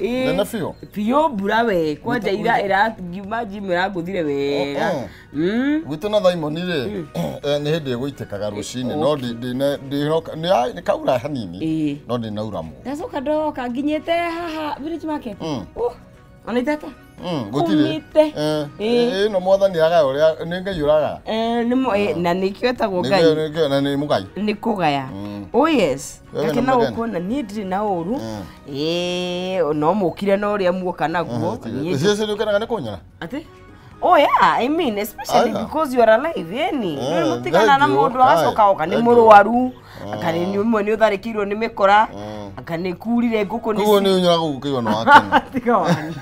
Nene biũ. Biũ mbura we kwanja ira ĩrangiuma njimu ĩrangũthire wega. Gwitũ na Thaimoni rĩ, nĩ hĩndĩ ĩgũitĩkaga rũcinĩ, no nĩ kaura hanini, no ndĩnaura mũno. Ndacoka ndoka nginyĩte haha Village Market. Ona itata. Gũtirĩ. Ĩno mwathani agaya ũrĩa nĩ Ngai ũragaya. Na nĩkĩo etagwo Ngai. Na nĩ mũgai. Nĩ kũgaya. Oh yes. Gakena gũkuona niĩ ndirĩ na ũru. No mũkire na ũrĩa muoka naguo. Icio nĩ ũkenaga nĩ kũnyona? Atĩ? Oh yeah, I mean especially because you are alive, yani. Mũtigana na mũndũ agacoka oka nĩ mũrwaru, aka nĩ ũmwe nĩ ũtharĩkĩirwo nĩ mĩkora, aka nĩ kurire ngũkũ nĩ. Koguo nĩ ũnyoraga gũkĩigua no wakena. Tiga wana.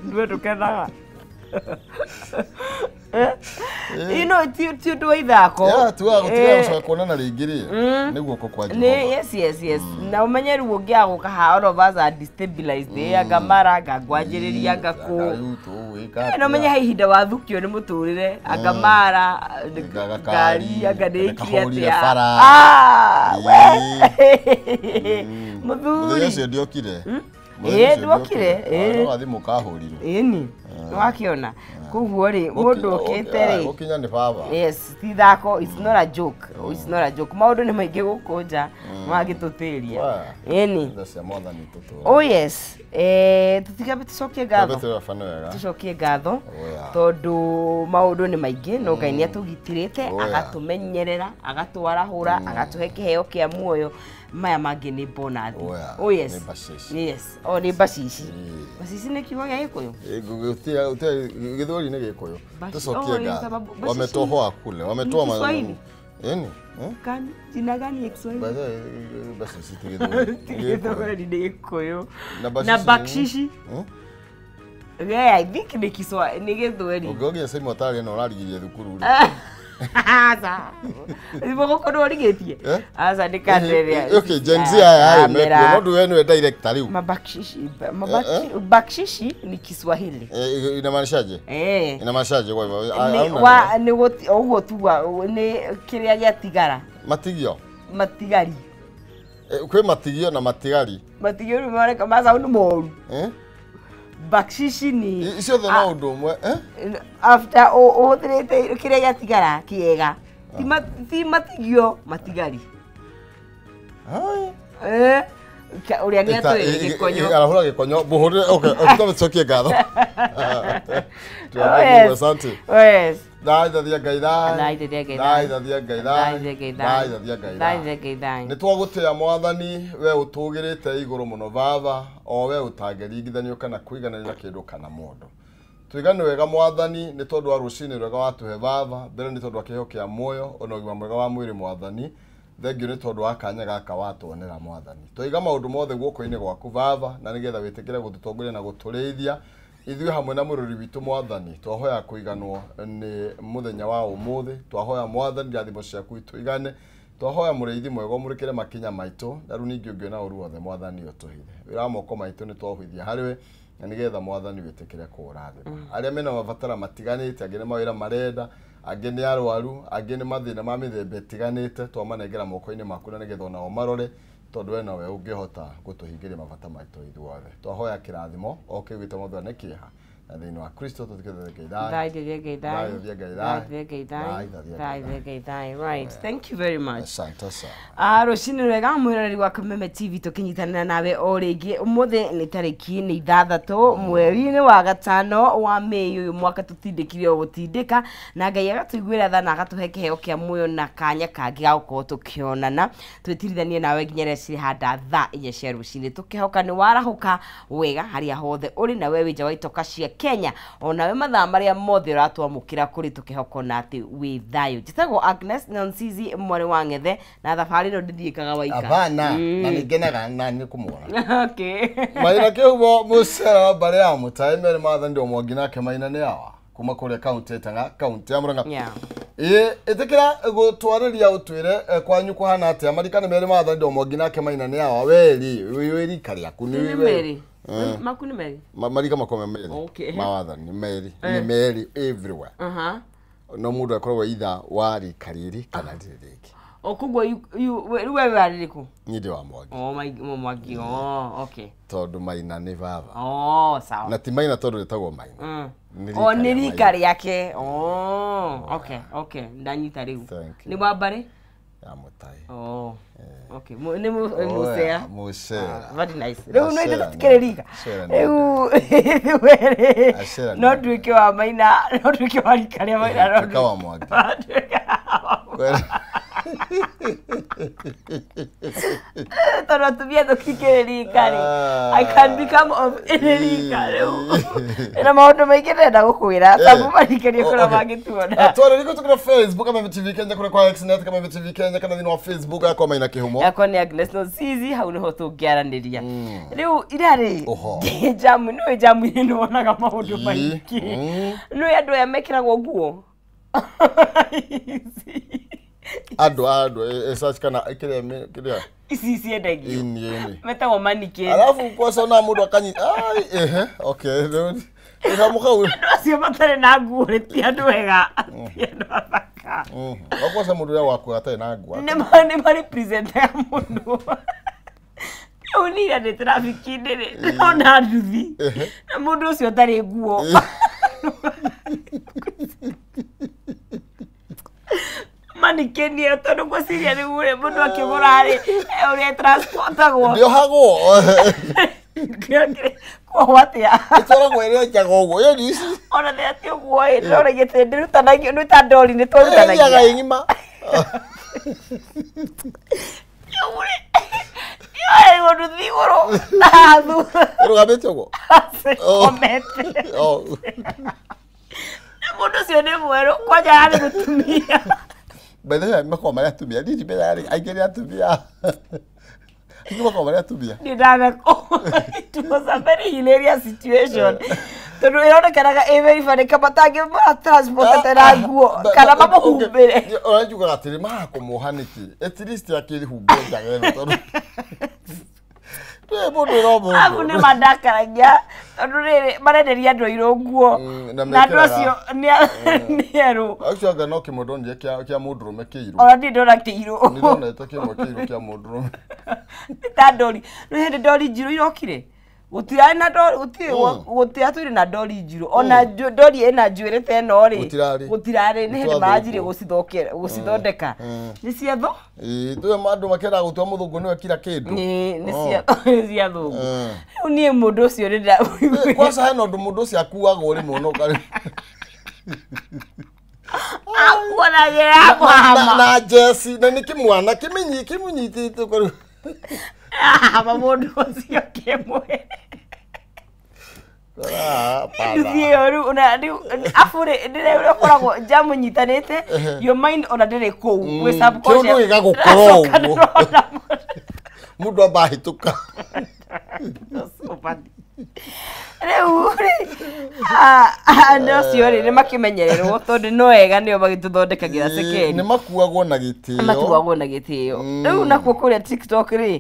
Ndwe ndũkenaga. Ino ti ũndũ wa ithako. Yeah, tuaga gũtiga gũcoka kuonana rĩngĩ rĩ. Nĩ guoko kwa Jehova. Yes, yes, yes. Na ũmenye rĩu ũngĩaga gũka haha all of us are destabilized. Anga mara, anga ngwanjĩrĩria, anga kũ. Na ũmenye he ihinda wathukio nĩ mũtũrĩre, anga mara, ngari, anga nĩkire atĩa. Mũthuri. Mũthenya ũcio ndiokire. Ndwokire. No thimũ kahũrirwo. Ĩni. Nĩwakĩona. Koguo rĩ, mũndũ ũkĩte rĩ. Gũkinya nĩ baba. Yes, ti ithako, it's not a joke. It's not a joke. Maũndũ nĩ maingĩ gũkũ nja mangĩtũtĩria. Ĩni. Tha cia mwathani tũtũre. Oh yes. Tũtigambe tũcokie ngatho. Tũcokie ngatho tondũ maũndũ nĩ maingĩ no Ngai nĩ atũgitĩrĩte, agatũmenyerera, agatwarahũra, agatũhe kĩheo kĩa muoyo. Maya mangĩ nĩ bonathi. Oh yes. Yes. Oh nĩ bacici. Bacici nĩ kiugo gĩa Gĩkũyũ? Gĩthweri nĩ Gĩkũyũ. Tũcokie ngatho. Wametohoa kule, wametoa Kiswahili. Ĩni. Gani? Jina gani ya Kiswahili? Bacici ti Gĩthweri. Ti Gĩthweri nĩ Gĩkũyũ. Na bakshishi? Yeah, I think nĩ Kiswahili, nĩ Gĩthweri. Ũngĩogia Simon atarĩ na ũrarigirie thukuru rĩ. Aca. Thimo gũkũ nĩũrigĩtie? Aca nĩ kanderea. Okay, Gen Z aya mekuo, no ndũ we nĩwe director rĩu. Mabakshishi, bakshishi ni Kiswahili. Inamaanishaje? Inamaanishaje kwa hivyo? Nĩ ũguo tuga nĩ kĩrĩa gĩatigara. Matigio? Matigari. Kwĩ matigio na matigari. Matigio rĩu maroneka macaũ moru. Bakshishi ni icio othe no ũndũ ũmwe. After ũhũthĩrĩte kĩrĩa gĩatigara kĩega, ti matigio, matigari. Ũrĩa nĩ atũĩ gĩkonyo. Arahũra gĩkonyo, mũhũrĩre, okay, tũcokie ngatho. Asante. Yes. Ndaithathia Ngai thayũ. Ndaithathia Ngai thayũ. Ndaithathia Ngai thayũ. Ndaithathia Ngai thayũ. Ndaithathia Ngai thayũ. Nĩ twagũtĩĩa mwathani, we ũtũgĩrĩte igũrũ mũno baba, o we ũtangĩringithanio kana kũigananio na kĩndũ kana mũndũ. Tũigane wega mwathani nĩ tondũ wa rũcinĩ rwega watũhe baba, mbere nĩ tondũ wa kĩheo kĩa muoyo ona ũgima mwega wa mwĩrĩ mwathani. Thengiũ nĩ tondũ wa kanya gaka watuonera mwathani. Twaiga maũndũ mothe guoko-inĩ gwaku baba, na nĩgetha wĩtĩkĩre gũtũtongoria na gũtũrĩithia ithuĩ hamwe na mũrori witũ mwathani. Twahoya kũiganwo nĩ mũthenya wa ũmũthĩ, twahoya mwathani irathimo ciaku itũigane, twahoya mũrĩithi mwega ũmũrĩkĩre makinya maitũ, na rĩu ningĩ ũngĩona ũru wothe mwathani ũtũhithe. Wĩra wa moko maitũ nĩ twaũhithia harĩwe, na nĩgetha mwathani wĩtĩkĩre kũũrathima. Arĩa mena mabatara matiganĩte, angĩ nĩ mawĩra marenda, angĩ nĩ arwaru, angĩ nĩ mathĩna ma mĩthemba ĩtiganĩte, twamanengera moko-inĩ maku na nĩgetha onao marore, tondũ we nowe ũngĩhota gũtũhingĩria mabata maitũ ithuothe. Twahoya kĩrathimo o kĩu gĩtũma mwathani kĩeha, na thĩinĩ wa Kristo tũtĩkĩte Ngai thayũ. Ndaithathia Ngai thayũ. Ndaithathia Ngai thayũ. Ndaithathia Ngai thayũ. Ndaithathia Ngai thayũ. Right. Thank you very much. Asante sana. Rũcinĩ rwega mwĩroreri wa Kameme TV tũkĩnyitanĩra nawe o rĩngĩ. Ũmũthĩ nĩ tarĩki nĩ 6 mweri-inĩ wa 5 wa Mĩĩ ũyũ mwaka tũtindĩkire o gũtindĩka, na Ngai agatũiguĩra tha na agatũhe kĩheo kĩa muoyo na kanya kangĩ ga gũkorwo tũkĩonana. Twĩtirithanie nawe nginya rĩrĩa cirĩhanda thaa 4 cia rũcinĩ, tũkĩhoka nĩ warahũka wega harĩa hothe ũrĩ, na we wĩ nja wa itoka cia Kenya, onawe mathaa marĩa mothe ũratwamũkĩra kũrĩ, tũkĩhoka ona atĩ wĩ thayũ. Njĩtagwo Agnes Nonsizi mwarĩ wa Ng'ethe, na thabarĩ ĩno ndĩthiĩkaga waika. Hapana, na nĩngenaga na nĩ kũmuona. Okay. Maina kĩhumo mũcera wa mbarĩ ya Mũtai Mary Mwathani ndĩ Mwangi nake Maina nĩ awa kuma kũrĩa kaunti ya Ĩtang'a, kaunti ya Murang'a. Ĩtĩkĩra gũtwarĩria ũtwĩre kwanyu kũhana atĩa. Marika nĩ Mary Mwathani ndĩ Mwangi nake Maina nĩ awa. We wĩ rika rĩaku nĩ Mary. Maku nĩ Mary? Marika makwa me Mary. Okay. Mawathani nĩ Mary. Nĩ Mary everywhere. No mũndũ akoragwo either wa rika rĩrĩ kana rĩrĩ rĩngĩ. O koguo rĩu we warĩ kũ? Niĩ ndĩ wa Mwangi. Oh my Mwangi. Oh, okay. Tondũ Maina nĩ baba. Oh, sawa. Na ti Maina tondũ rĩtagwo Maina. Oh, nĩ rika rĩake. Oh, okay, okay. Ndanyita rĩu. Nĩ wa mbarĩ? Ya Mutai. Oh. Okay. Nĩ Musea. Musea. Very nice. Rĩu no ithuĩ tũtikĩrĩ rika. Rĩu ithuĩ no nduĩke wa Maina, no nduĩke wa rika rĩa Maina, no nduĩke wa Mwangi. Tondũ atumia tũtikĩrĩ rika rĩ. I can become of any rika rĩu. Na maũndũ maingĩ ndĩrenda gũkwĩra sababu marikĩrie kũrĩa mangĩtuona. Tware riko tukira Facebook Kameme TV Kenya kũrĩa kwa Xnet Kameme TV Kenya kana thĩinĩ wa Facebook yakwa Maina Kĩhumo. Yakwa nĩ Agnes Nosizi, hau nĩho tũngĩaranĩria. Rĩu ira rĩ jamu nĩũĩ jamu-inĩ nĩwonaga maũndũ maingĩ. Nĩũĩ andũ aya mekĩragwo nguo. Andũ search kana kĩrĩa ici ciendagio metagwo mannequin. Alafu kwanza na mũndũ akanyita ai ehe okay rĩu andũ acio matarĩ na nguo rĩ ti andũ ega, ti andũ athaka. Wakwanza mũndũ ũrĩa waku atarĩ na nguo nĩ marepresentaga mũno. Rĩu niĩ ira ndĩ traffic-inĩ rĩ ndĩrona nduthi na mũndũ ũcio ũtarĩ nguo. Mannequin ĩyo tondũ ngwĩciria rĩu rĩ mũndũ akĩgũra rĩ ũrĩa transportagwo ndĩohagwo kuohwo atĩa ĩtwaragwo ĩrĩa njaga ũguo ĩyo nĩ ici ona thĩ atĩ ũguo ĩ ndĩroragia atĩ ndĩrutanagio nĩ ta ndori nĩ twarutanagia ĩthiaga ĩ ng'ima. Rĩu rĩ ĩyo nduthi igũrũ na thutha ĩrũgamĩte ũguo ĩkomete na mũndũ ũcio nĩ mwerũ kwanja arĩ mũtumia. By the way, makoragwo marĩ atumia. Niĩ ndimenyaga rĩ, aingĩ nĩ atumia. Aingĩ makoragwo marĩ atumia. Niĩ ndathekwo. It was a very hilarious situation. Tondũ ĩronekanaga ĩ very funny kama matangĩmũra transport na nguo kana mamũhumbĩre. Ona njugaga atĩrĩ marakũmuoha nĩkĩ? At least akĩhumbwo njaga ĩno tondũ nĩ mũndũ no mũndũ. Abu nĩ mandakaragia tondũ rĩrĩ marenderia andũ airũ nguo na andũ acio nĩ erũ. Acio anga no kĩmwe ndonire kĩa mũndũrũme kĩirũ. Ona niĩ ndona kĩirũ. Nĩ ndonete kĩmwe kĩirũ kĩa mũndũrũme. Nĩ ta ndori. Nĩ hĩndĩ ndori njirũ irokire. Gũtirarĩ na ndori, gũtiratũire na ndori njirũ. Ona ndori ĩna njuĩrĩ ta ĩno rĩ gũtirarĩ. Nĩ hĩndĩ maranjirie gũcithondeka. Nĩ cia thũ? Ĩĩ, tũĩ andũ makĩendaga gũtua mũthũngũ nĩwe kira kĩndũ. Nĩ cia thũngũ. Rĩu niĩ mũndũ ũcio nĩ ndĩra kwanza hena ũndũ mũndũ ũcio akuagwo rĩmwe no karĩ akuonagĩra kũhama na jeci na nĩ kĩmwana kĩmũnyitĩte kũrĩ hama mũndũ ũcio kĩmwe. Nduthi ĩyo rĩu ona rĩu abu rĩ ndĩrĩa ũkoragwo jamu nyitanĩte your mind ona ndĩrĩ kũu gwĩ subconscious. Kĩũndũ gĩgagũkora ũguo mũndũ amba ahĩtũka. Rĩu rĩ andũ acio rĩ nĩ makĩmenyererwo tondũ no ega nĩo magĩtũthondekagĩra cekeri. Nĩ makuagwo na gĩtĩo. Makuagwo na gĩtĩo. Rĩu nakuo kũrĩa TikTok rĩ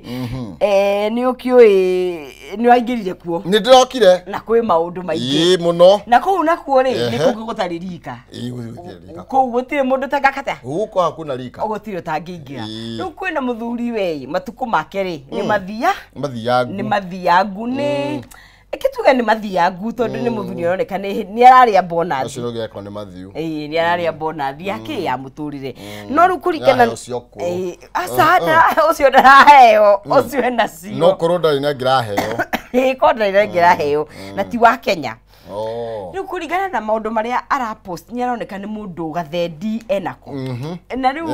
nĩ ũkĩũĩ nĩ waingĩrire kuo. Nĩ ndĩrokire. Na kwĩ maũndũ maingĩ. Ĩĩ mũno. Na kũu nakuo rĩ nĩ kũngĩ gũtarĩ rika. Ĩĩ gũtirĩ rika. Kũu gũtirĩ mũndũ ũtangĩkata. Gũkũ hakuna rika. Gũtirĩ ũtangĩingĩra. Rĩu kwĩna mũthuri we matukũ make rĩ nĩ mathia. Mathiangu. Nĩ mathiangu nĩ kituga nĩ mathiangu tondũ nĩ mũthuri ũroneka nĩ ararĩa bonathi. Ũcio ũngĩekwo nĩ mathiu. Ĩĩ nĩ ararĩa bonathi yake ya mũtũrĩre. No rĩu kũringana aca ũcio ndaraheo ũcio ena cio. No korwo ndarĩ na angĩraheo. Ĩĩ korwo ndarĩ na angĩraheo na ti wa Kenya. Rĩu kũringana na maũndũ marĩa arapost nĩ aroneka nĩ mũndũ gathendi enako. Na rĩu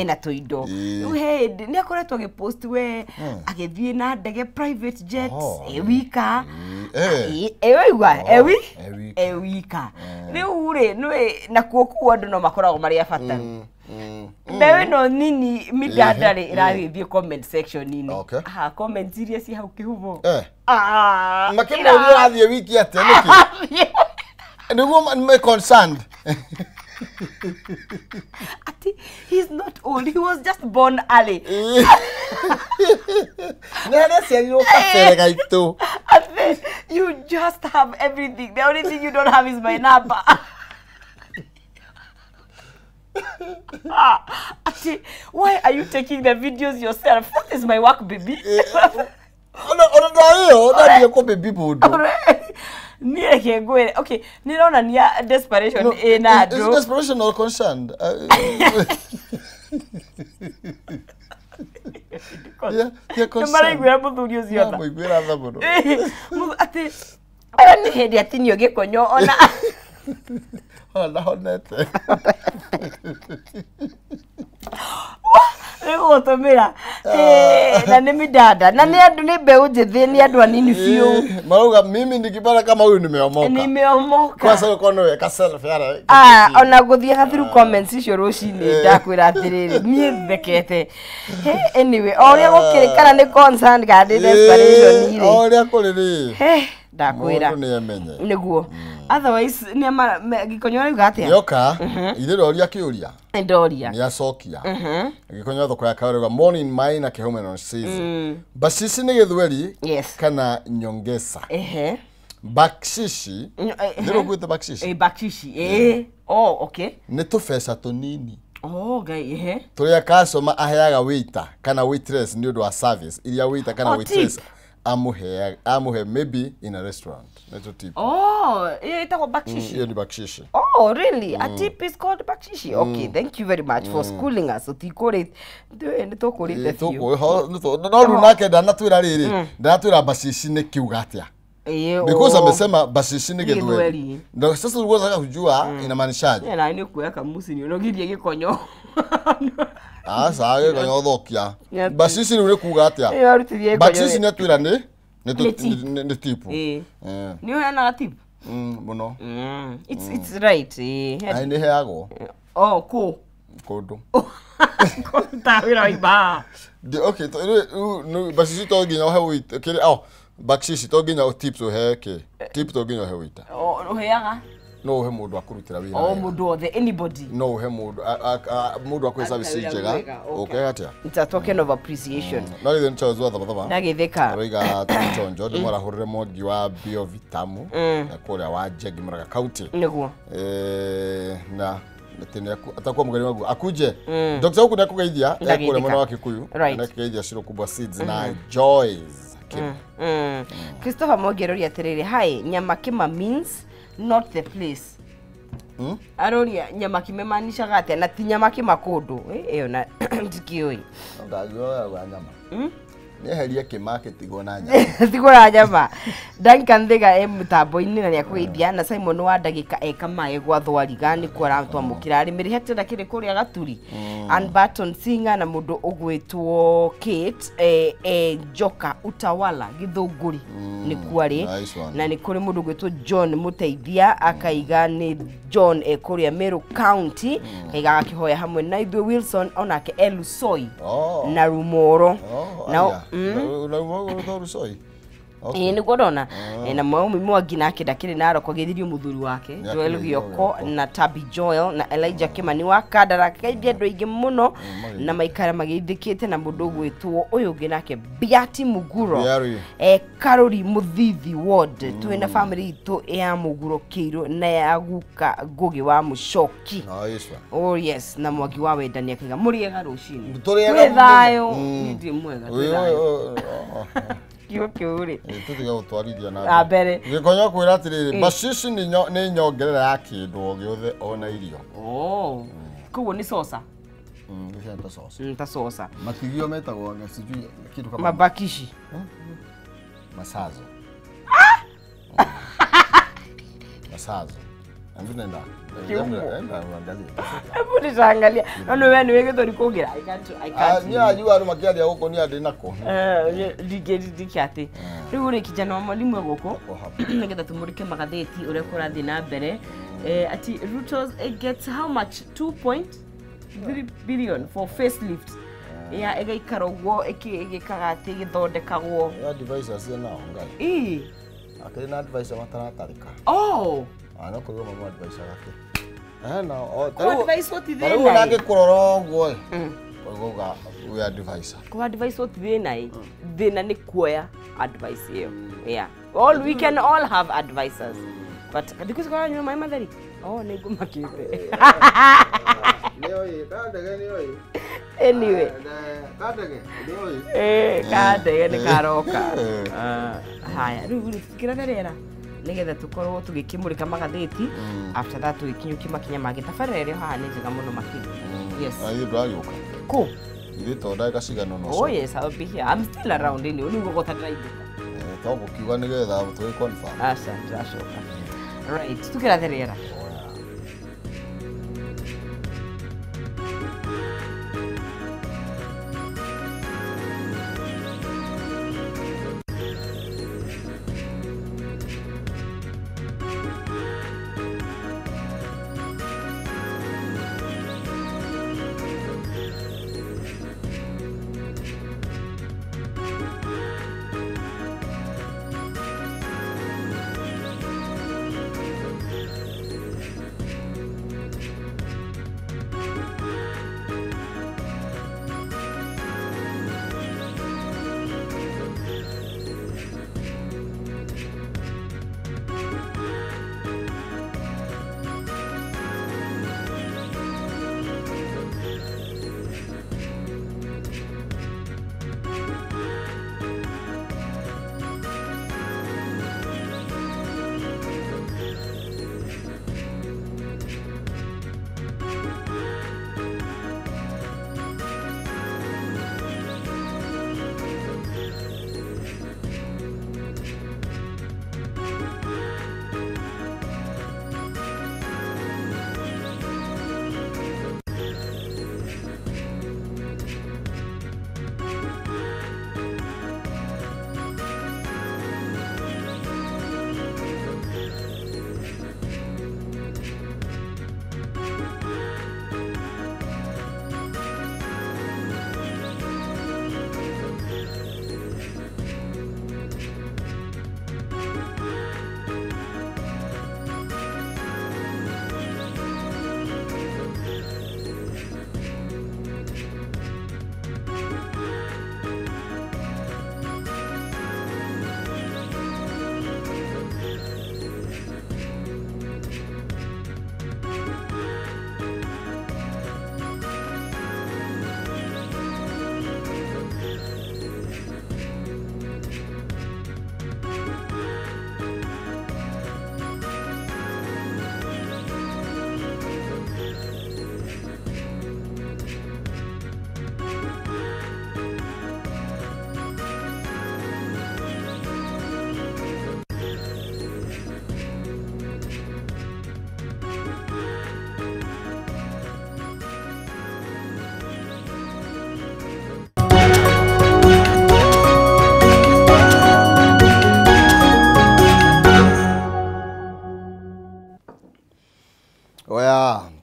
ena tũindo. Rĩu he hĩndĩ nĩ akoretwo agĩpost we agĩthiĩ na ndege private jet e wika. E waigua e wika. Rĩu rĩ nĩũĩ nakuo kũu andũ no makoragwo marĩ a bata. Mbeũ ĩno nini mindanda rĩ ĩragĩthiĩ comment section-inĩ. Aha, comment iria ci hau Kĩhumo. Makĩmũria ũrathiĩ wiki atĩa nĩkĩ? Nĩguo me concerned. Ati he's not old, he was just born early. Nĩ harĩa aciarirwo kabere gaitũ. Ati you just have everything. The only thing you don't have is my number. Ati, why are you taking the videos yourself? That is my work, baby. Ona ndayo ndathie kũ baby mũndũ. Niĩ reke ngwĩre, okay, nĩ ĩronania desperation ĩna Is it andũ. desperation or concern? Yeah, Nĩ concern. maraiguĩra mũthuri ũcio tha. Mũiguĩra tha mũno. Atĩ ĩyo nĩ hĩndĩ atinio gĩkonyo ona Ona ndahonete. Nĩ gũgũtũmĩra. Na nĩ midada na nĩ andũ nĩ mbeũ njĩthĩ nĩ andũ anini biũ. Marauga mimi nikipata kama huyu nimeomoka. Nimeomoka. Kwanza uko no weka selfie ara. Ona gũthiaga through comments icio rũcinĩ ndakwĩra atĩrĩrĩ niĩ thekete. Hey, anyway, o ũrĩa gũkĩrĩ kana nĩ concern kana nĩ desperation rĩ. O ũrĩa kũrĩ rĩ. Hey, ndakwĩra. Mũndũ nĩ emenye. Nĩguo. Otherwise nĩ Gĩkonyo arauga atĩa? Yoka, ithe ndoria kĩũria. Ndoria. Nĩ acokia. Gĩkonyo thoko ya Kawerega morning mine na Kĩhume on season. Bashishi nĩ gĩthweri Yes. kana nyongesa. Ehe. Bakshishi. Nĩ ũguĩte bakshishi? Bakshishi. Eh. Oh, okay. Nĩ tũbeca tũnini. Oh, Ngai, ehe. Tũrĩa customer aheaga waiter kana waitress nĩ ũndũ wa service iria waiter kana Oh, waitress tip. Amuhe maybe in a restaurant. Nĩ tip. Oh, ĩyo ĩtagwo bakshishi. Hiyo ni bakshishi. Oh, really? A tip is called bakshishi. Okay, thank you very much for schooling us. Tũtikũrĩte, nĩ tũkũrĩte biũ. No rĩu nake ndanatwĩra rĩrĩ, ndanatwĩra bakshishi nĩ kiuga atĩa. Because amesema bakshishi ni Gĩthweri. Ndio sasa ulikuwa unataka kujua inamaanishaje. Yeah, na nĩ kuoya kamusi nĩ ũnogirie Gĩkonyo. Aca Gĩkonyo ũthũkia. Bakshishi rĩu nĩ kuga atĩa? Ĩyo arutithie Gĩkonyo. Bakshishi nĩ atwĩra nĩ nĩ tip. Nĩ ũheanaga tip? Mũno. It's right. Ai nĩ heagwo. Oh, kũ? Kũndũ. Kũruta wĩra wa ibaa. Okay, rĩu bakshishi to nginya ũhe waiter, kĩrĩa, oh, bakshishi to nginya tips ũhe kĩ? Tip to nginya ũhe waiter. Ũheaga? No ũhe mũndũ akũrutĩra wĩra. O mũndũ wothe, anybody. No ũhe mũndũ mũndũ akũhe service njega. Okay, atĩa? It's a token of appreciation. No githĩ nĩ Charles wa Thabatha. Ndagĩthĩka. Aroiga tũchonjo ndĩmwarahũrĩre mwangi wa Bio Vitamu na kũrĩa wa Njegi Murang'a County. Nĩguo. Na atakuwa mgeni wangu akuje. Dr. huku nĩakũgeithia kũrĩa mwena wa Kikuyu. Nĩakũgeithia Shiro Kubwa Seeds na Joyce. Christopher Mwangi aroria atĩrĩrĩ, hi, Nyamakima means not the place. Aroria Nyamakima maanishaga atĩa na ti Nyamakima kũndũ. Ĩyo na ndikĩũĩ. Ndangĩoya nyama. Nĩeherie kĩma gĩtigwo na nyama. Tigwo na nyama. Duncan Thiga e mũtambo-inĩ na nĩakũgeithia na Simon wa ndagĩka eka maĩ gwa thwariga nĩkuo aratwamũkĩra arĩmĩrĩ hectare kĩrĩ kũrĩa Gaturi. Ann Barton Singer na mũndũ ũgwĩtwo Kate Njoka Utawala Gĩthũngũri nĩkuo arĩ. Na nĩ kũrĩ mũndũ ũgwĩtwo John Mũteithia akaiga nĩ John kũrĩa Meru County akaiga agakĩhoya hamwe na ithuĩ Wilson onake Elusoi na Rumoro. Na Rusoi. Nĩguo ndona. Na Mwaumi Mwangi nake ndakĩrĩ Narok agĩthirio mũthuri wake Joel Gĩoko na Tabi Joel na Elijah Kimani wa Kandara akĩgeithia andũ aingĩ mũno na maikara magĩithĩkĩte na mũndũ ũgwĩtwo ũyũ ũngĩ nake Biati Muguro Karori Mũthithi Ward twĩna family itũ ya Muguro Kĩirũ na ya guka Ngũgĩ wa Mũcoki. Oh yes, na Mwangi wa Wendani akaiga mũrĩega rũcinĩ. Twĩ thayũ. Niĩ ndirĩ mwega, twĩ thayũ. Kiugo kĩu rĩ. Tũtiga gũtwarithia na mbere. Gĩkonyo kwĩra atĩrĩrĩ, bakshishi nĩ nyongerera ya kĩndũ o gĩothe ona irio. Oh. Koguo nĩ sosa. Nĩ ta sosa. Ta sosa. Matigio metagwo sijui kitu kama mabakishi. Masazo. Masazo. Nenda. Nenda uangalie. Hebu nitaangalia. No no wewe niweke tori kugira. I can't. Ni ajua andũ makĩaria gũkũ ni andĩ nako. Ndingĩ atĩ. Rĩu rĩ kijana wa mwalimu gũkũ nĩgetha tũmũrĩke magathĩti ũrĩa kũrathiĩ na mbere. Ati Ruto gets how much? 2.3 billion for facelift. Ya ĩgaikara ũguo ĩgĩkaga atĩ ĩgĩthondekagwo. Ya advisors nao ngai. Ĩĩ. Akĩrĩ na advisor mataratarĩka. Oh. Ana kũrĩ mama advisor gake. Na o advice what thĩna. Rĩu nake kũrora ũguo. Ũguo we advisor. Kwa advice what thĩna ĩ. Thĩna nĩ kuoya advice ĩyo. Yeah. All we can all have advisors. But because kwa nyuma maĩ matheri. Oh, nĩ ngumakĩte. Anyway. Kandege nĩ karoka. Haya, rĩu tũkĩrathe rĩera nĩgetha tũkorwo tũgĩkĩmũrĩka magathĩti. After that tũgĩkinyũkia makinya mangĩ. Tabarĩra ĩrĩa haha nĩ njega mũno makĩria. Yes. Ithuĩ ndũragĩũka. Kũ? Ithuĩ to ndagĩka cigana ũna. Oh yes, I'll be here. I'm still around anyway. Rĩu gũgota ndĩraingĩka. To gũkiuga nĩgetha tũgĩ confirm. Aca, ndĩracoka. Right, tũkĩrathe rĩera.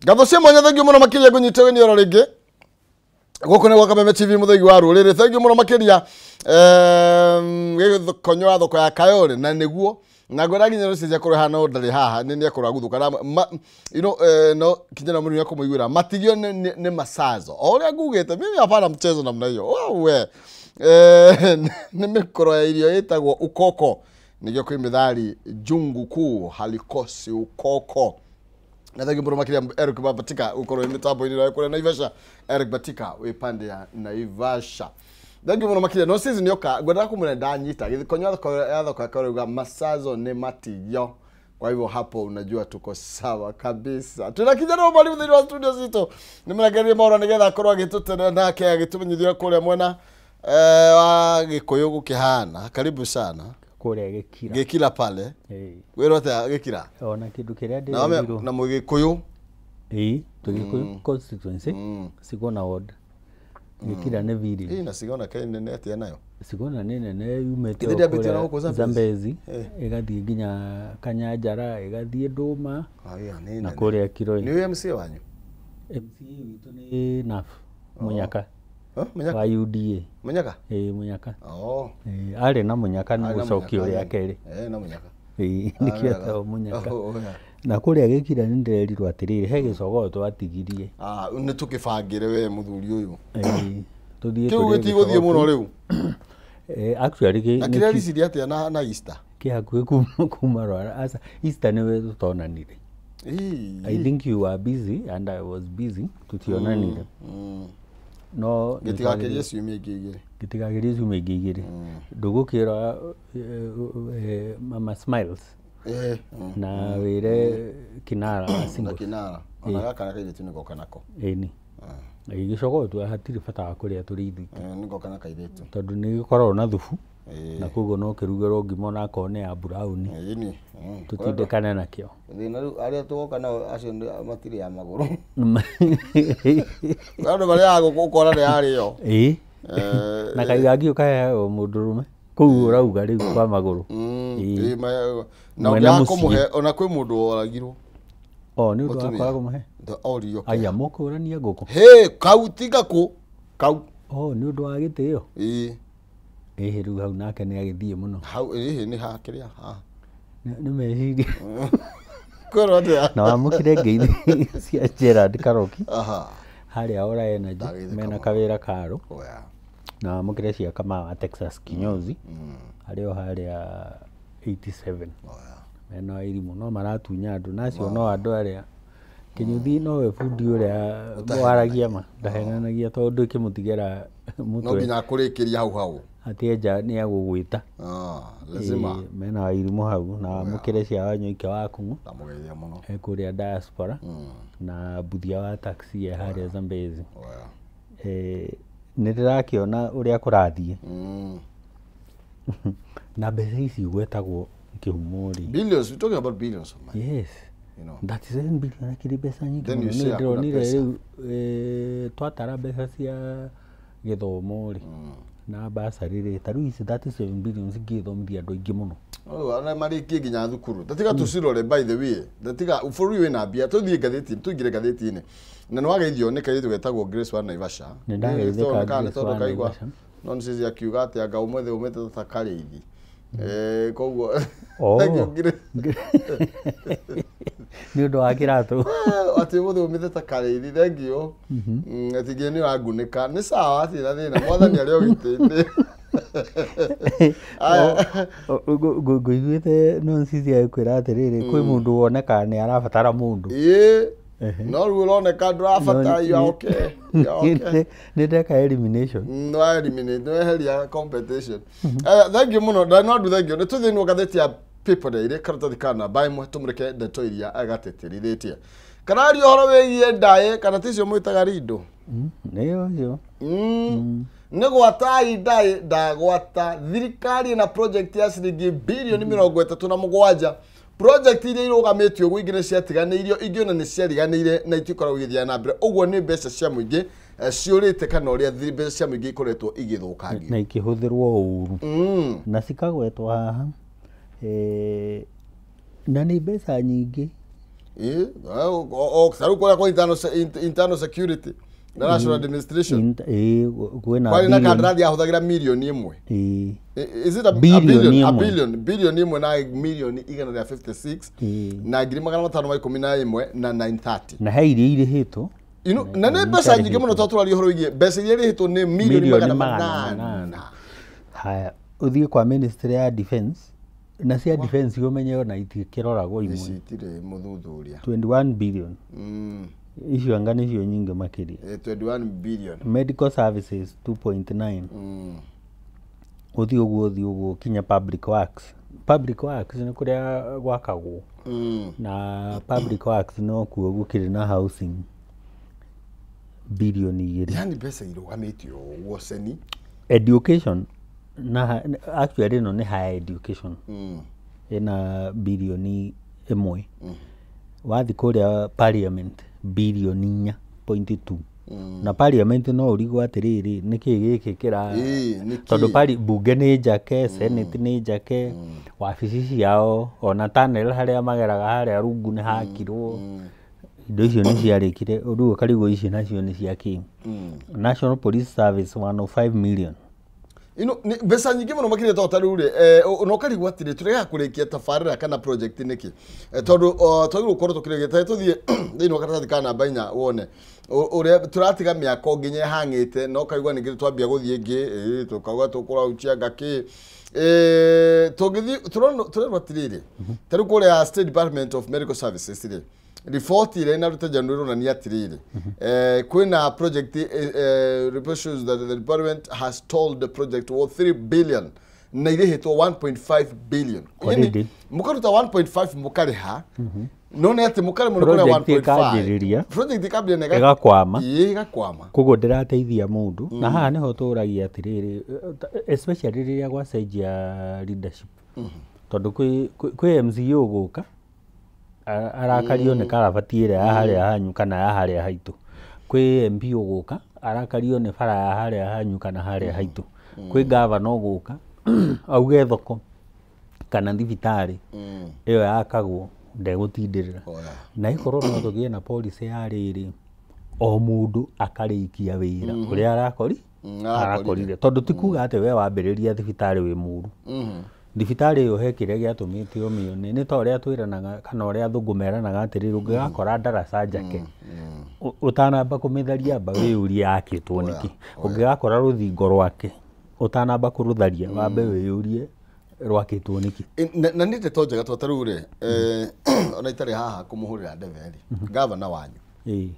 Ngatho cia mwanya thengiũ mũno makĩria ngũnyite ũgeni oro rĩngĩ gũkũ nĩ gwa Kameme TV mũthegi wa rũrĩrĩ. Thengiũ mũno makĩria gĩkonyo wa thoko ya Kayole na nĩguo na ngwenda nginya rũciũ akorwo hana ndarĩ haha nĩ akorwo agũthũka you know, no kijana mũnini akũmũiguĩra matigio nĩ masazo o ũrĩa ngugĩte mimi hapana mchezo namna hiyo wewe nĩ mĩkoro ya irio ĩtagwo ukoko nĩkĩo kwĩ mĩthari jungu kuu halikosi ukoko. Na thank you mũno makĩria Eric Batika ukorwo wĩ mĩtambo-inĩ ya kũrĩa Naivasha. Eric Batika wĩ pande ya Naivasha. Thank you mũno makĩria. No season yoka ngwendaga kũmwĩra ndanyita gĩkonyo ya thoko ya Kayole masazo nĩ matigio. Kwa hivyo hapo unajua tuko sawa kabisa. Tuna kijana mwalimu thĩinĩ wa studio citũ nĩ mũrengererie maũra nĩgetha akorwo agĩtũtene nake agĩtũmenyithia kũrĩa mwena wa Gĩkũyũ gũkĩhana. Karibu sana. Kũrĩa Gĩkira. Gĩkira pale. Wĩrwo atĩa Gĩkira? Ona kĩndũ kĩrĩa ndĩrerirwo. Na Mũgĩkũyũ. Ĩĩ, Gĩkũyũ constituency, Sigona ward. Gĩkira nĩ village. Ĩĩ, na Sigona kaĩ nene atĩa nayo? Sigona nĩ nene yumĩte kũrĩa Zambezi, ĩgathiĩ nginya Kanyanjara, ĩgathiĩ Ndũma na kũrĩa Kiroi. Nĩ ũĩ MCA wanyu? MCA witũ nĩ Naf Munyaka. Wa UDA. Munyaka? Ĩĩ, Munyaka. Arĩ na Munyaka nĩ gũcokio rĩa kerĩ. Na Munyaka. Ĩĩ, nĩkĩo etagwo Munyaka. Na kũrĩa Gĩkira nĩ ndĩrerirwo atĩrĩrĩ, he gĩcogoo twatigirie. Nĩ tũkĩbangĩre we mũthuri ũyũ. Ĩĩ, tũthiĩ kĩu gĩtigũthiĩ mũno rĩu. Actually na kĩrĩa riciri atĩa na Easter? Kĩ hakuhĩ kuma Rwara. Aca, Easter nĩwe tũtonanire. I think you were busy and I was busy, tutionanire. No gĩtigakirie ciumia ingĩ igĩrĩ. Gĩtigakirie ciumia ingĩ igĩrĩ. Ndũgũkĩra Mama Smiles na wĩre Kinara wa na Kinara ona gaka na kairĩtu nĩgoka nako. Ĩni. Gĩgĩcoka tu hatirĩ bata wa kũrĩa tũrĩ ithuiki. Nĩgoka na kairĩtu. Tondũ nĩgĩkoragwo na thubu na koguo no kĩrugĩrwo ngima ona akorwo nĩ ya burauni. Ĩni. Tũtindĩkane nakĩo. Thĩna rĩu arĩa tũgoka nao acio matirĩ ya magũrũ. Andũ marĩaga ngũkũ ũkona nĩ yarĩo. Ĩĩ. Na kaigangio kaheagwo mũndũrũme kũu ũrauga rĩu kwa magũrũ. Na ũngĩaga kũmũhe ona kwĩ mũndũ woragirwo. O nĩ ũndũ wa kwaga kũmũhe? Orio. Aya mũkũrania ngũkũ. Hĩ kau ti ngakũ kau. O nĩ ũndũ wa gĩtĩo? Ĩĩ. Ĩhĩ rĩu hau nake nĩ agĩthiĩ mũno. Hau ĩhĩ nĩ ha kĩrĩa ha. Nĩ meciria. Kwĩrwo atĩa? Na wamũkĩre ngeithi cia Gerard Karoki. Aha. Harĩa Ora Energy mena kawĩra karo. Na wamũkĩre cia Kamau wa Texas Kinyozi. Harĩa o harĩa 87. Mena irimũ no maratunya andũ na acio no andũ arĩa Kĩnyuthi nowe bundi ũrĩa waragia ma ndahenanagia tondũ ndũkĩmũtigĩra mũtwe. No nginya akũrĩkĩria hau hau. Atĩ nja nĩ agũgwĩta. Lazima. Mena wairimũ hau na wamũkĩre cia Wanyoike wa Kung'u. Ndamũgeithia mũno. E kũrĩa diaspora na Mbuthia wa taxi e harĩa Zambezi. Nĩ ndĩrakĩona ũrĩa kũrathiĩ. Na mbeca ici igwetagwo kĩhumo rĩ. Billions, we're talking about billions of money. Yes. You know. 37 billion akĩrĩ mbeca nyingĩ mũno. Nĩ ndĩronire rĩu twatara mbeca cia gĩthomo rĩ na basarĩ rĩ ta rĩu ici 37 billion cingĩthomithia andũ aingĩ mũno. Ona marĩkie nginya thukuru. Tatiga tũcirore by the way. Tatiga bũrũri wĩna mbia tũthiĩ ngathĩti tũingĩre ngathĩti-inĩ. Na nĩ wageithio nĩ kairĩtu getagwo Grace wa Naivasha. Nĩ ndageithĩka Grace wa Naivasha. No nĩ akiuga atĩ anga ũmũthĩ ũmĩte ta karĩithi. Koguo thank you Grace. Nĩ ũndũ wa kĩratũ. Atĩ ũmũthĩ ũmĩte ta karĩithi, thank you. Atĩ nginya nĩ ũrangunĩka. Nĩ sawa hatirĩ na thĩna, mwathani arĩ o gĩtĩ-inĩ. Ngũiguĩte nonsense agĩkwĩra atĩrĩrĩ kwĩ mũndũ wonekaga nĩ arabatara mũndũ. Ĩĩ. No rĩu ũroneka ndũrabatara, you are okay. You are okay. Nĩ ndeka elimination. No eliminate, no eheria competition. Thank you mũno, no andu thank you. Nĩ tũthiĩ nĩ ngathĩti ya People Daily karatathi ka namba ĩmwe tũmũrĩke ndeto iria agatĩtĩrithĩtie. Kararia ũhoro wĩgiĩ ndaĩ kana ticio mwĩtaga rindo. Nĩyo ũcio. Nĩ gwatai ndaĩ ndagwata thirikari na project ya ciringi bilioni 37. Project iria irũgamĩtio ũguo ingĩ nĩ ciatiganĩirio ingĩ ona nĩ ciariganĩire na itikoragwo igĩthiĩ na mbere ũguo nĩ mbeca cia mũingĩ ciũrĩte kana ũrĩa mbeca cia mũingĩ ikoretwo igĩthũkangio na ikĩhũthĩrwo ũru na cikagwetwo haha na nĩ mbeca nyingĩ. Tarĩu kũrĩa kwa internal security na national administration kwĩna kwarĩ na kandarathi yahũthagĩra mirioni ĩmwe. Is it a billion? A billion, bilioni ĩmwe na milioni 156 na 511 na 930. Na he iria irĩhĩtwo. You know, na nĩ mbeca nyingĩ mũno tondũ tũraria ũhoro wĩgiĩ mbeca iria irĩhĩtwo nĩ milioni 800. Haya, ũthiĩ kwa ministry ya defense na cia defense ũmenye ona itikĩroragwo imwe. Ici itirĩ mũthuthuria. 21 billion. Icio anga nĩcio nyingĩ makĩria. 21 billion. Medical services 2.9. Ũthiĩ ũguo ũthiĩ ũguo kinya public works. Public works nĩ kũrĩa gwakagwo. Na public works no kuo gũkĩrĩ na housing bilioni 2. Yani mbeca irũgamĩtio ũguo ceni. Education na actually ĩno nĩ higher education. Ĩna bilioni 1. Wathiĩ kũrĩa parliament bilioni 4.2. Na parliament no ũrigwo atĩrĩrĩ nĩkĩ gĩkĩ kĩra tondũ bunge nĩ njake, senate nĩ njake, wabici ciao ona tunnel harĩa mageraga harĩa rungu nĩ hakirwo. Indo icio nĩ ciarĩkire rĩu ũkarigwo ici nacio nĩ cia kĩ. National Police Service 105 million. Ino mbeca nyingĩ mũno makĩria to ta rĩu rĩ no karigwo atĩrĩ tũregaga kũrĩkia tabarĩra kana project nĩkĩ tondũ twagĩrĩirwo gũkorwo tũkĩrĩkia ta tũthiĩ thĩinĩ wa karatathi ka namba 4 wone ũrĩa tũratiga mĩako nginya ĩhang'ĩte no kaigua ningĩ twambia gũthiĩ ĩngĩ tũkauga tũkũrauchia ngakĩ tũngĩthiĩ tũrerwo atĩrĩrĩ ta rĩu kũrĩa State Department of Medical Services rĩ Riboti ĩrĩa inaruta January ĩronania atĩrĩrĩ, kwĩna project, report shows that the department has told the project worth 3 billion na irĩhĩtwo 1.5 billion. Already. Yaani, mũkaruta 1.5 mũkarĩha, no nĩ atĩ mũkaremwo nĩ kũrĩha Project ĩkanjĩrĩria, 1.5, project ĩkambĩrĩria na ĩgakwama. Ĩĩ, ĩgakwama. Koguo ndĩrateithia mũndũ, na haha nĩho tũragia atĩrĩrĩ, especially rĩrĩa gwacenjia leadership, tondũ kwĩ MCA ũgũka arakario nĩ karabati ĩrĩa ya harĩa hanyu kana ya harĩa haitũ, kwĩ MP ũgũka arakario nĩ bara ya harĩa hanyu kana harĩa haitũ, kwĩ gavana ũgũka auge thoko kana thibitarĩ ĩyo yakagwo ndegũtindĩrĩra. Oya. Na ĩkorwo no tũgĩe na policy ya rĩrĩ, o mũndũ akarĩkia wĩra ũrĩa arakori arakorire. Arakorire, tondũ ti kuga atĩ we wambĩrĩria thibitarĩ wĩ mũru. Thibitarĩ ĩyo he kĩrĩa gĩatũmĩte ũmĩone, nĩ ta ũrĩa twĩranaga kana ũrĩa athũngũ meranaga atĩrĩrĩ, ũngĩgakora ndaraca njake, ũtanamba kũmĩtharia amba wĩyũrie yakĩtwo nĩkĩ. Ũngĩgakora rũthingo rwake, ũtanamba kũrũtharia wambe wĩyũrie rwakĩtwo nĩkĩ. Na nĩ ndeto njega tondũ ta rĩu rĩ, ona itarĩ haha kũmũhũrĩra ndebe rĩ, gavana wanyu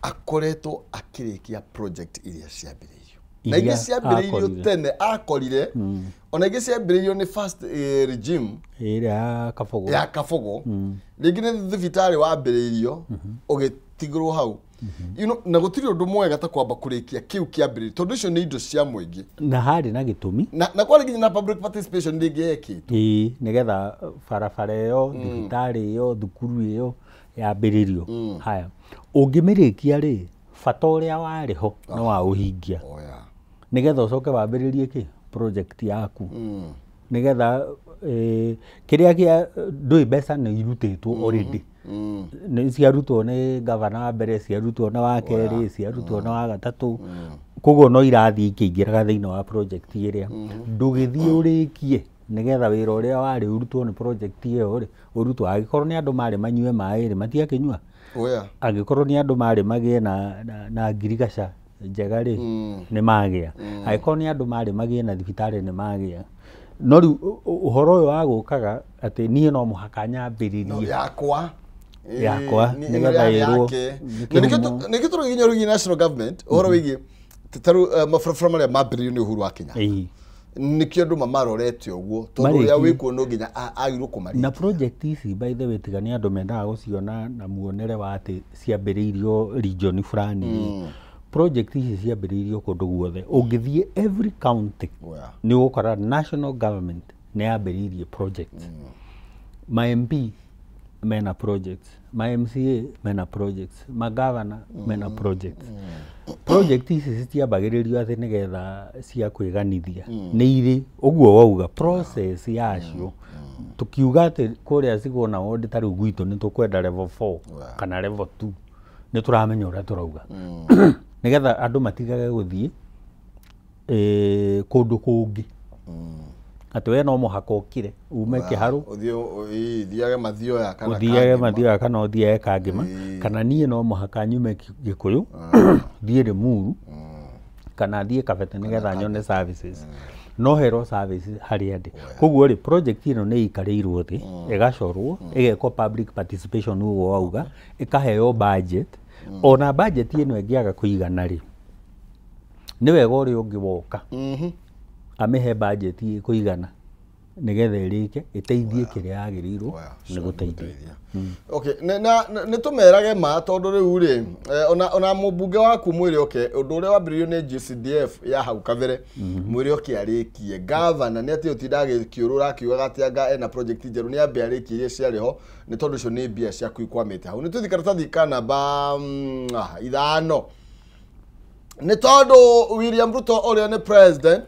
akoretwo akĩrĩkia project iria ciambĩrĩirio na Iria ingĩ ciambĩrĩirio akorire. tene akorire, ona ingĩ ciambĩrĩirio nĩ first regime ĩrĩa ya Kabogo. Ya Kabogo. Rĩngĩ nĩ thibitarĩ wambĩrĩirio ũgĩtigĩrwo hau. Na gũtirĩ ũndũ mwega ta kwamba kũrĩkia kĩu kĩambĩrĩirio, tondũ icio nĩ indo cia mũingĩ. Na harĩ na gĩtũmi. Na kwarĩ nginya na public participation rĩngĩ yekĩtwo. Ĩĩ, nĩgetha barabara ĩyo, thibitarĩ ĩyo, thukuru ĩyo yambĩrĩrio. Haya, ũngĩmĩrĩkia rĩ, bata ũrĩa warĩ ho nĩ wa ũhingia, Oya. nĩgetha ũcoke wambĩrĩrie kĩ project yaku, nĩgetha kĩrĩa kĩa ndũĩ mbeca nĩ irutĩtwo already, nĩ ciarutwo nĩ gavana wa mbere, ciarutwo nĩ wa kerĩ, ciarutwo nĩ wa gatatũ, koguo no irathiĩ ikĩingĩraga thĩinĩ wa project ĩrĩa. Ndũgĩthiĩ ũrĩkie nĩgetha wĩra ũrĩa warĩ ũrutwo nĩ project ĩyo rĩ ũrutwo. Angĩkorwo nĩ andũ marĩ manyue maĩ rĩ, matiakĩnyua. Oya. Angĩkorwo nĩ andũ marĩ magĩe na ngirigaca njega rĩ, nĩ magĩa. Angĩkorwo nĩ andũ marĩ magĩe na thibitarĩ, nĩ magĩa. No rĩu ũhoro ũyũ wa gũkaga atĩ niĩ no mũhaka nyambĩrĩrie Yakwa. Yakwa, nĩgetha nĩgetha ĩrwo nĩ nĩ kĩhumo. Nĩkĩo tũrauga nginya rĩu national government ũhoro wĩgiĩ ta rĩu mabarabara marĩa mambĩrĩirio nĩ Uhuru wa Kenyatta, nĩkĩo andũ mamarorete ũguo, tondũ ũrĩa Marĩkie. wĩkuo no nginya agĩrĩirwo kũmarĩkia. Na project ici, by the way, tiga nĩ andũ mendaga gũciona na muonere wa atĩ ciambĩrĩirio region fulani, project ici ciambĩrĩirio kũndũ guothe. Ũngĩthiĩ every county, Oya. nĩ ũgũkora national government nĩ yambĩrĩirie project. Ma MP mena projects, ma MCA mena projects, ma governor mena projects. Project ici citiambagĩrĩrio atĩ nĩgetha cia kwĩganithia, nĩ irĩ ũguo wauga process yacio. Tũkiuga atĩ kũrĩa Sigona ward, ta rĩu gwitũ nĩ tũkwenda level 4 kana level 2, nĩ tũramenya ũrĩa tũrauga, nĩgetha andũ matigage gũthiĩ kũndũ kũngĩ atĩ we no mũhaka ũkire ume kĩharũ, ũthiĩ thiage Mathioya kana ũthiage Kangema. Mathioya kana ũthiage Kangema, kana niĩ no mũhaka nyume Gĩkũyũ thiĩ Limuru kana thiĩ Kabete nĩgetha nyone services. No herwo services harĩa ndĩ. Koguo rĩ, project ĩno nĩ ĩikarĩirwo thĩ, ĩgacorwo, ĩgekwo public participation ũguo wauga, ĩkaheo budget. Ona budget ĩno ĩngĩaga kũigana rĩ, nĩ wega ũrĩa ũngĩ woka amĩhe budget ĩkũigana nĩgetha ĩrĩke ĩteithie kĩrĩa yagĩrĩirwo Oya, nĩ sure, gũteithia. nĩgũteithia. Okay, nĩ tũmerage ma, tondũ rĩu rĩ, ona mũmbunge waku mwĩre oke ũndũ ũrĩa wambĩrĩirio nĩ GCDF ya hau kabere, mwĩre oke arĩkie. Gavana nĩ atĩ ũtinda agĩkĩũrũra akiugaga atĩ anga ena project njerũ, nĩ ambe arĩkie iria ciarĩ ho, nĩ tondũ icio nĩ mbia ciaku ikwamĩte hau. Nĩ tũthiĩ karatathi ka namba 5, nĩ tondũ William Ruto ũrĩa nĩ president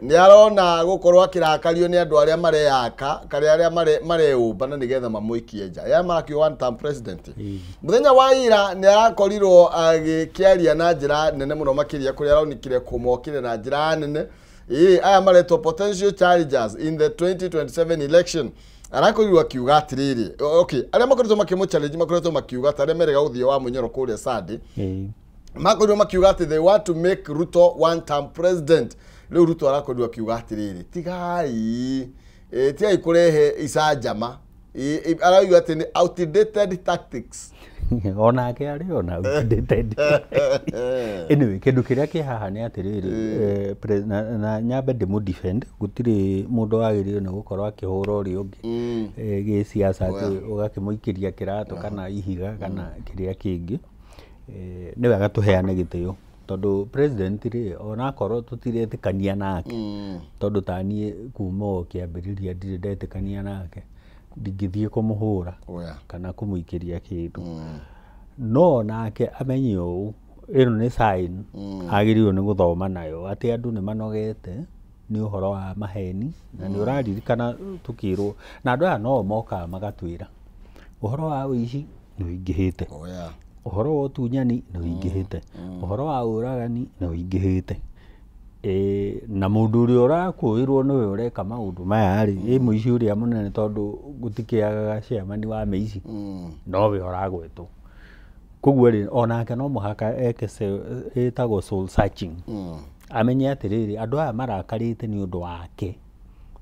nĩ arona gũkorwo akĩrakario nĩ andũ arĩa mareyaka kana arĩa mareũmba na nĩgetha mamũikie nja ya marakiuga one term president. Mũthenya wa ira nĩ arakorirwo agĩkĩaria na njĩra nene mũno makĩria, kũrĩa aronekire kũmokĩre na njĩra nene, ĩĩ, aya maretwo potential challengers in the 2027 election. Arakorirwo akiuga atĩrĩrĩ, okay, arĩa makoretwo makĩmũ challenge makoretwo makiuga ta arĩa merega gũthiĩ wa mũnyoro kũrĩa Sunday, makorirwo makiuga atĩ they want to make Ruto one term president. Rĩu Ruto arakorirwo akiuga atĩrĩrĩ, tigai, tigai kũrehe icanjama. Arauga atĩ nĩ outdated tactics. Onake arĩ ona outdated. Anyway, kĩndũ kĩrĩa kĩ haha nĩ atĩrĩrĩ, na nyambe ndĩmũ defend, gũtirĩ mũndũ wagĩrĩirwo nĩ gũkorwo akĩhũra ũrĩa ũngĩ gĩsiasa, atĩ ũgakĩmũikĩria kĩratũ kana ihiga kana kĩrĩa kĩngĩ. Nĩ wega tũheane gĩtĩo, tondũ president rĩ, onakorwo tũtiretĩkania nake, tondũ taniĩ kuma o kĩambĩrĩria ndirĩ ndetĩkania nake, ndingĩthiĩ kũmũhũra kana kũmũikĩria kĩndũ, no nake amenye ũũ, ĩno nĩ sign agĩrĩirwo nĩ gũthoma nayo atĩ andũ nĩ manogete nĩ ũhoro wa maheni. Na nĩ ũraririkana tũkĩrwo na andũ aya no mokaga magatwĩra ũhoro wa ũici nĩ ũingĩhĩte, ũhoro wa ũtunyani nĩ ũingĩhĩte, ũhoro wa ũragani nĩ ũingĩhĩte. Na mũndũ ũrĩa ũrakũĩrwo nĩwe ũreka maũndũ maya rĩ, ĩ mũici ũrĩa mũnene, tondũ gũtikĩagaga chairman wa mĩici, nowe ũragwetwo. Koguo rĩ, onake no mũhaka eke ĩtagwo soul searching, amenye atĩrĩrĩ, andũ aya marakarĩte nĩ ũndũ wake,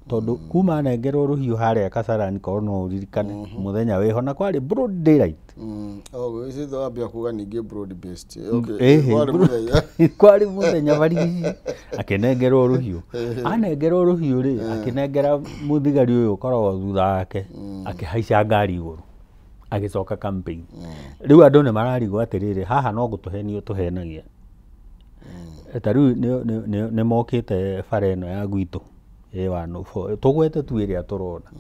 tondũ kuma anengerwo rũhiũ harĩa Kasarani, korwo no ũririkane mũthenya wĩho na kwarĩ broad daylight. Oh, ici wambia kuga ningĩ broad based. Okay. Kwarĩ mũthenya. Kwarĩ mũthenya barigici akĩnengerwo rũhiũ. Anengerwo rũhiũ rĩ, akĩnengera mũthigari ũyũ ũkoragwo thutha wake, akĩhaica ngari igũrũ, agĩcoka campaign. Rĩu andũ nĩ mararigwo atĩrĩrĩ, haha no gũtũhenio tũhenagia. Ta rĩu nĩ mokĩte bara ĩno ya gwitũ ĩ tũgwete tu ĩrĩa tũrona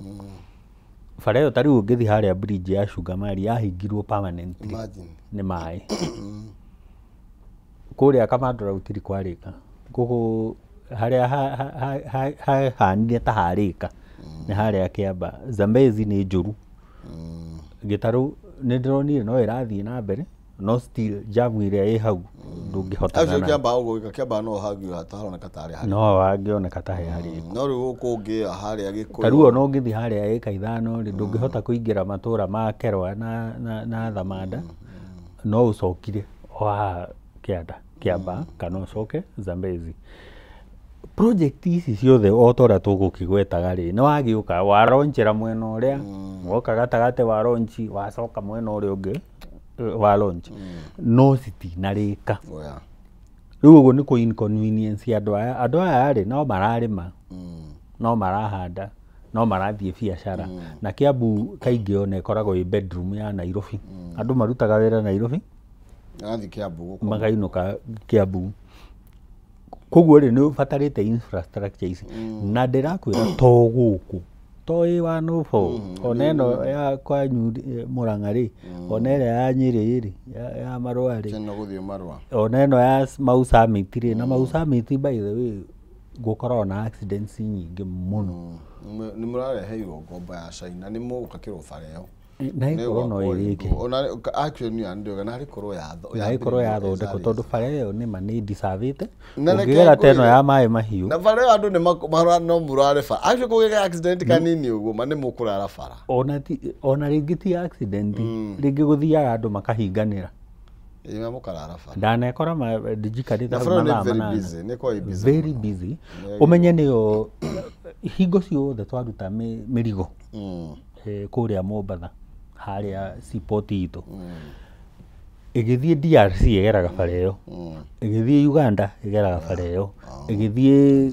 bara ĩyo. Ta rĩu ũngĩthiĩ harĩa bridge ya Sugar yahingirwo permanently. Imagine. Nĩ maĩ kũrĩa Kamandũra gũtirĩ kwarĩka, gũkũ harĩa hahanire ta harĩka nĩ harĩa Kĩamba. Zambezi nĩ njũru, gĩtarũ nĩ ndĩronire no ĩrathiĩ na mbere, no still jam ĩrĩa ĩ hau ndũngĩhotana Acio nayo. Kĩamba ũguo Kĩamba no hangĩ haroneka tarĩ harĩ. No hangĩoneka ta he harĩku. No rĩu gũkũ ũngĩ harĩa Gĩkũyũ. Ta rĩu ona ũngĩthiĩ harĩa ĩka 5 rĩ, ndũngĩhota kũingĩra matũra ma Kerwa na Thamanda, no ũcokire o haha kĩanda Kĩamba kana ũcoke Zambezi. Project ici ciothe o ta ũrĩa tũgũkĩgwetaga rĩ, nĩ wagĩũka waronjera mwena ũrĩa woka gatagatĩ wa launch, wacoka mwena ũrĩa ũngĩ wa launch, no citinarĩka. Rĩu ũguo nĩ kũ inconvenience andũ aya. Andũ aya rĩ, no mararĩma, no marahanda, no marathiĩ biacara. Na Kiambu kaingĩ ona ĩkoragwo ĩ bedroom ya Nairobi, andũ marutaga wĩra Nairobi, Agathiĩ Kiambu gũkoma. Magainũka Kiambu. Koguo rĩ, nĩ ũbatarĩte infrastructure ici, na ndĩrakwĩra to gũkũ to ĩ 104, ona ĩno ya kwanyu Mũrang'a rĩ, ona ĩrĩa ya Nyĩrĩ rĩ, ya Marũa rĩ, Tena gũthiĩ Marũa. Ona ĩno ya Mau Summit rĩ. Na Mau Summit, by the way, gũkoragwo na accidents nyingĩ mũno. Nĩ mũrareheirwo ngombo ya China, nĩ mũgũkakĩrwo bara ĩyo. Na ĩkorwo no ĩrĩke. Ona actually nĩ ndĩoga na ĩkorwo ya Na ĩkorwo yathondekwo, tondũ bara ĩyo nĩma nĩ ndicavĩte Na reke ũngĩgera ta ĩno ngwĩre. Ya maĩ mahiũ. Na bara ĩyo andũ nĩ mara no mũrare bara. Actually kũgĩa accident kanini ũguo ma nĩ mũkũrara bara. Ona ti, ona rĩngĩ ti accident, rĩngĩ gũthiaga andũ makahinganĩra. Ĩ mũkarara bara. Ndanekora njikarĩte Na hau bara nĩ mathaa very 8. busy, nĩ ĩkoragwo ĩ busy. Very busy. Ũmenye nĩyo hingo ciothe twaruta mĩrigo kũrĩa Mombatha harĩa seaport itũ, ĩgĩthiĩ DRC ĩgeraga bara ĩyo, ĩgĩthiĩ Uganda ĩgeraga bara ĩyo, ĩgĩthiĩ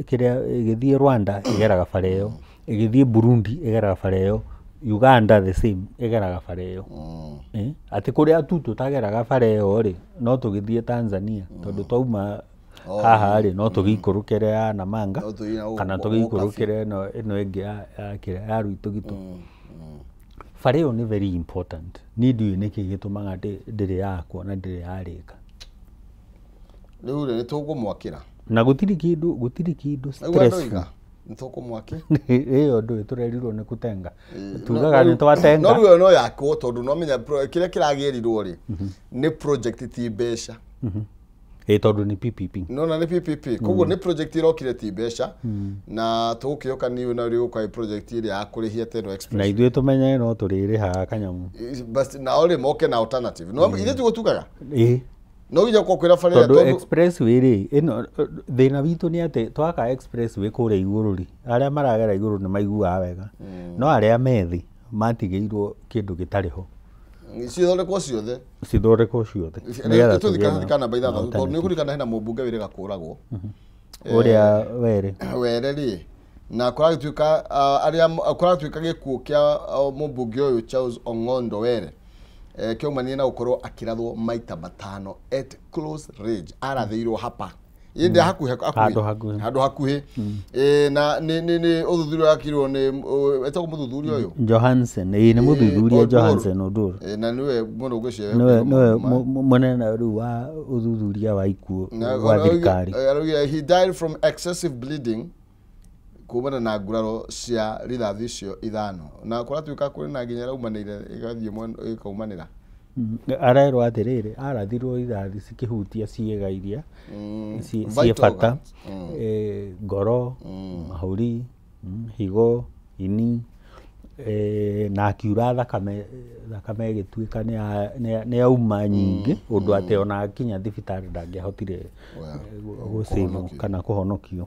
kĩrĩa, ĩgĩthiĩ Rwanda ĩgeraga bara ĩyo, ĩgĩthiĩ Burundi ĩgeraga bara ĩyo, Uganda the same ĩgeraga bara ĩyo. Atĩ kũrĩa tu tũtageraga bara ĩyo rĩ, no tũgĩthiĩ Tanzania, tondũ twauma haha rĩ, no tũgĩikũrũkĩre ya Namanga No tũthiĩ na kana tũgĩikũrũkĩre ĩno ĩngĩ ya kĩrĩa ya Ruitũgitũ. Bara ĩyo nĩ very important. Niĩ ndiũĩ nĩkĩ gĩtũmaga ndĩrĩ yakwo na ndĩrĩ yarĩka. Rĩu rĩ, nĩ tũkũmwakĩra. Na gũtirĩ kĩndũ Rĩu stressful. andũ nĩ tũkũmwakĩra. Ĩyo ndũĩ tũrerirwo nĩ kũtenga, tugaga nĩ twatenga. No rĩu ĩyo no yakwo, tondũ no menya kĩrĩa kĩragĩrirwo rĩ nĩ project, ti mbeca. Ĩ tondũ nĩ PPP. Nona nĩ PPP, koguo nĩ project ĩrokire, ti mbeca, na tũgũkĩhoka nĩ na rĩu gũka project ĩrĩa ya kũrĩhia ta ĩno Na express. ithuĩ tũmenye no tũrĩrĩhaga kanyamũ. But nao rĩ moke na alternative, no ithuĩ tiguo tugaga. Ĩ. No nginya gũkorwo kwĩna bara ĩrĩa Tondũ tondũ expressway rĩ, ĩno thĩna witũ nĩ atĩ twaka expressway kũrĩa igũrũ rĩ, arĩa maragera igũrũ nĩ maiguaga wega, no arĩa me thĩ matigĩirwo kĩndũ gĩtarĩ ho. Cithondekwo ciothe. Cithondekwo ciothe nĩgetha Tũthiĩ tũgĩe karatathi ka namba na 6 tondũ nĩ alternative. ũkũririkana hena mũmbunge wĩrĩga kũragwo. Ũrĩa Were. Were rĩ, na kũragĩtuĩka arĩa kũragĩtuĩka gĩkuũ kĩa mũmbunge ũyũ Charles Ong'ondo Were kĩaumanire na gũkorwo akĩrathwo maita 5 at close range, arathĩirwo hapa ĩndĩ hakuhĩ. Handũ hakuhĩ. Handũ hakuhĩ. Na nĩ ũthuthuria wakirwo nĩ etagwo mũthuthuria ũyũ Johansen, ĩĩ nĩ mũthuthuria. Odur. Johansen Odur. Na nĩwe mũno ngwĩciria. Nĩwe mũnene rĩu wa ũthuthuria wa ikuũ wa thirikari. Araugire he died from excessive bleeding kumana na nguraro cia rithathi icio 5, na kũratuĩka kwĩ na nginya ĩraumanĩire ĩgathiĩ ĩkaumanĩra. Arerwo atĩrĩrĩ, arathirwo rithathi cikĩhutia ciĩga iria Vital ciĩ bata, organs. Ngoro, mahũri, higo, ini, na akiura thakame, thakame ĩgĩtuĩka nĩ yauma nyingĩ ũndũ atĩ ona akinya thibitarĩ ndangĩahotire Well, gũcĩvwo kũhonokio. Kana kũhonokio.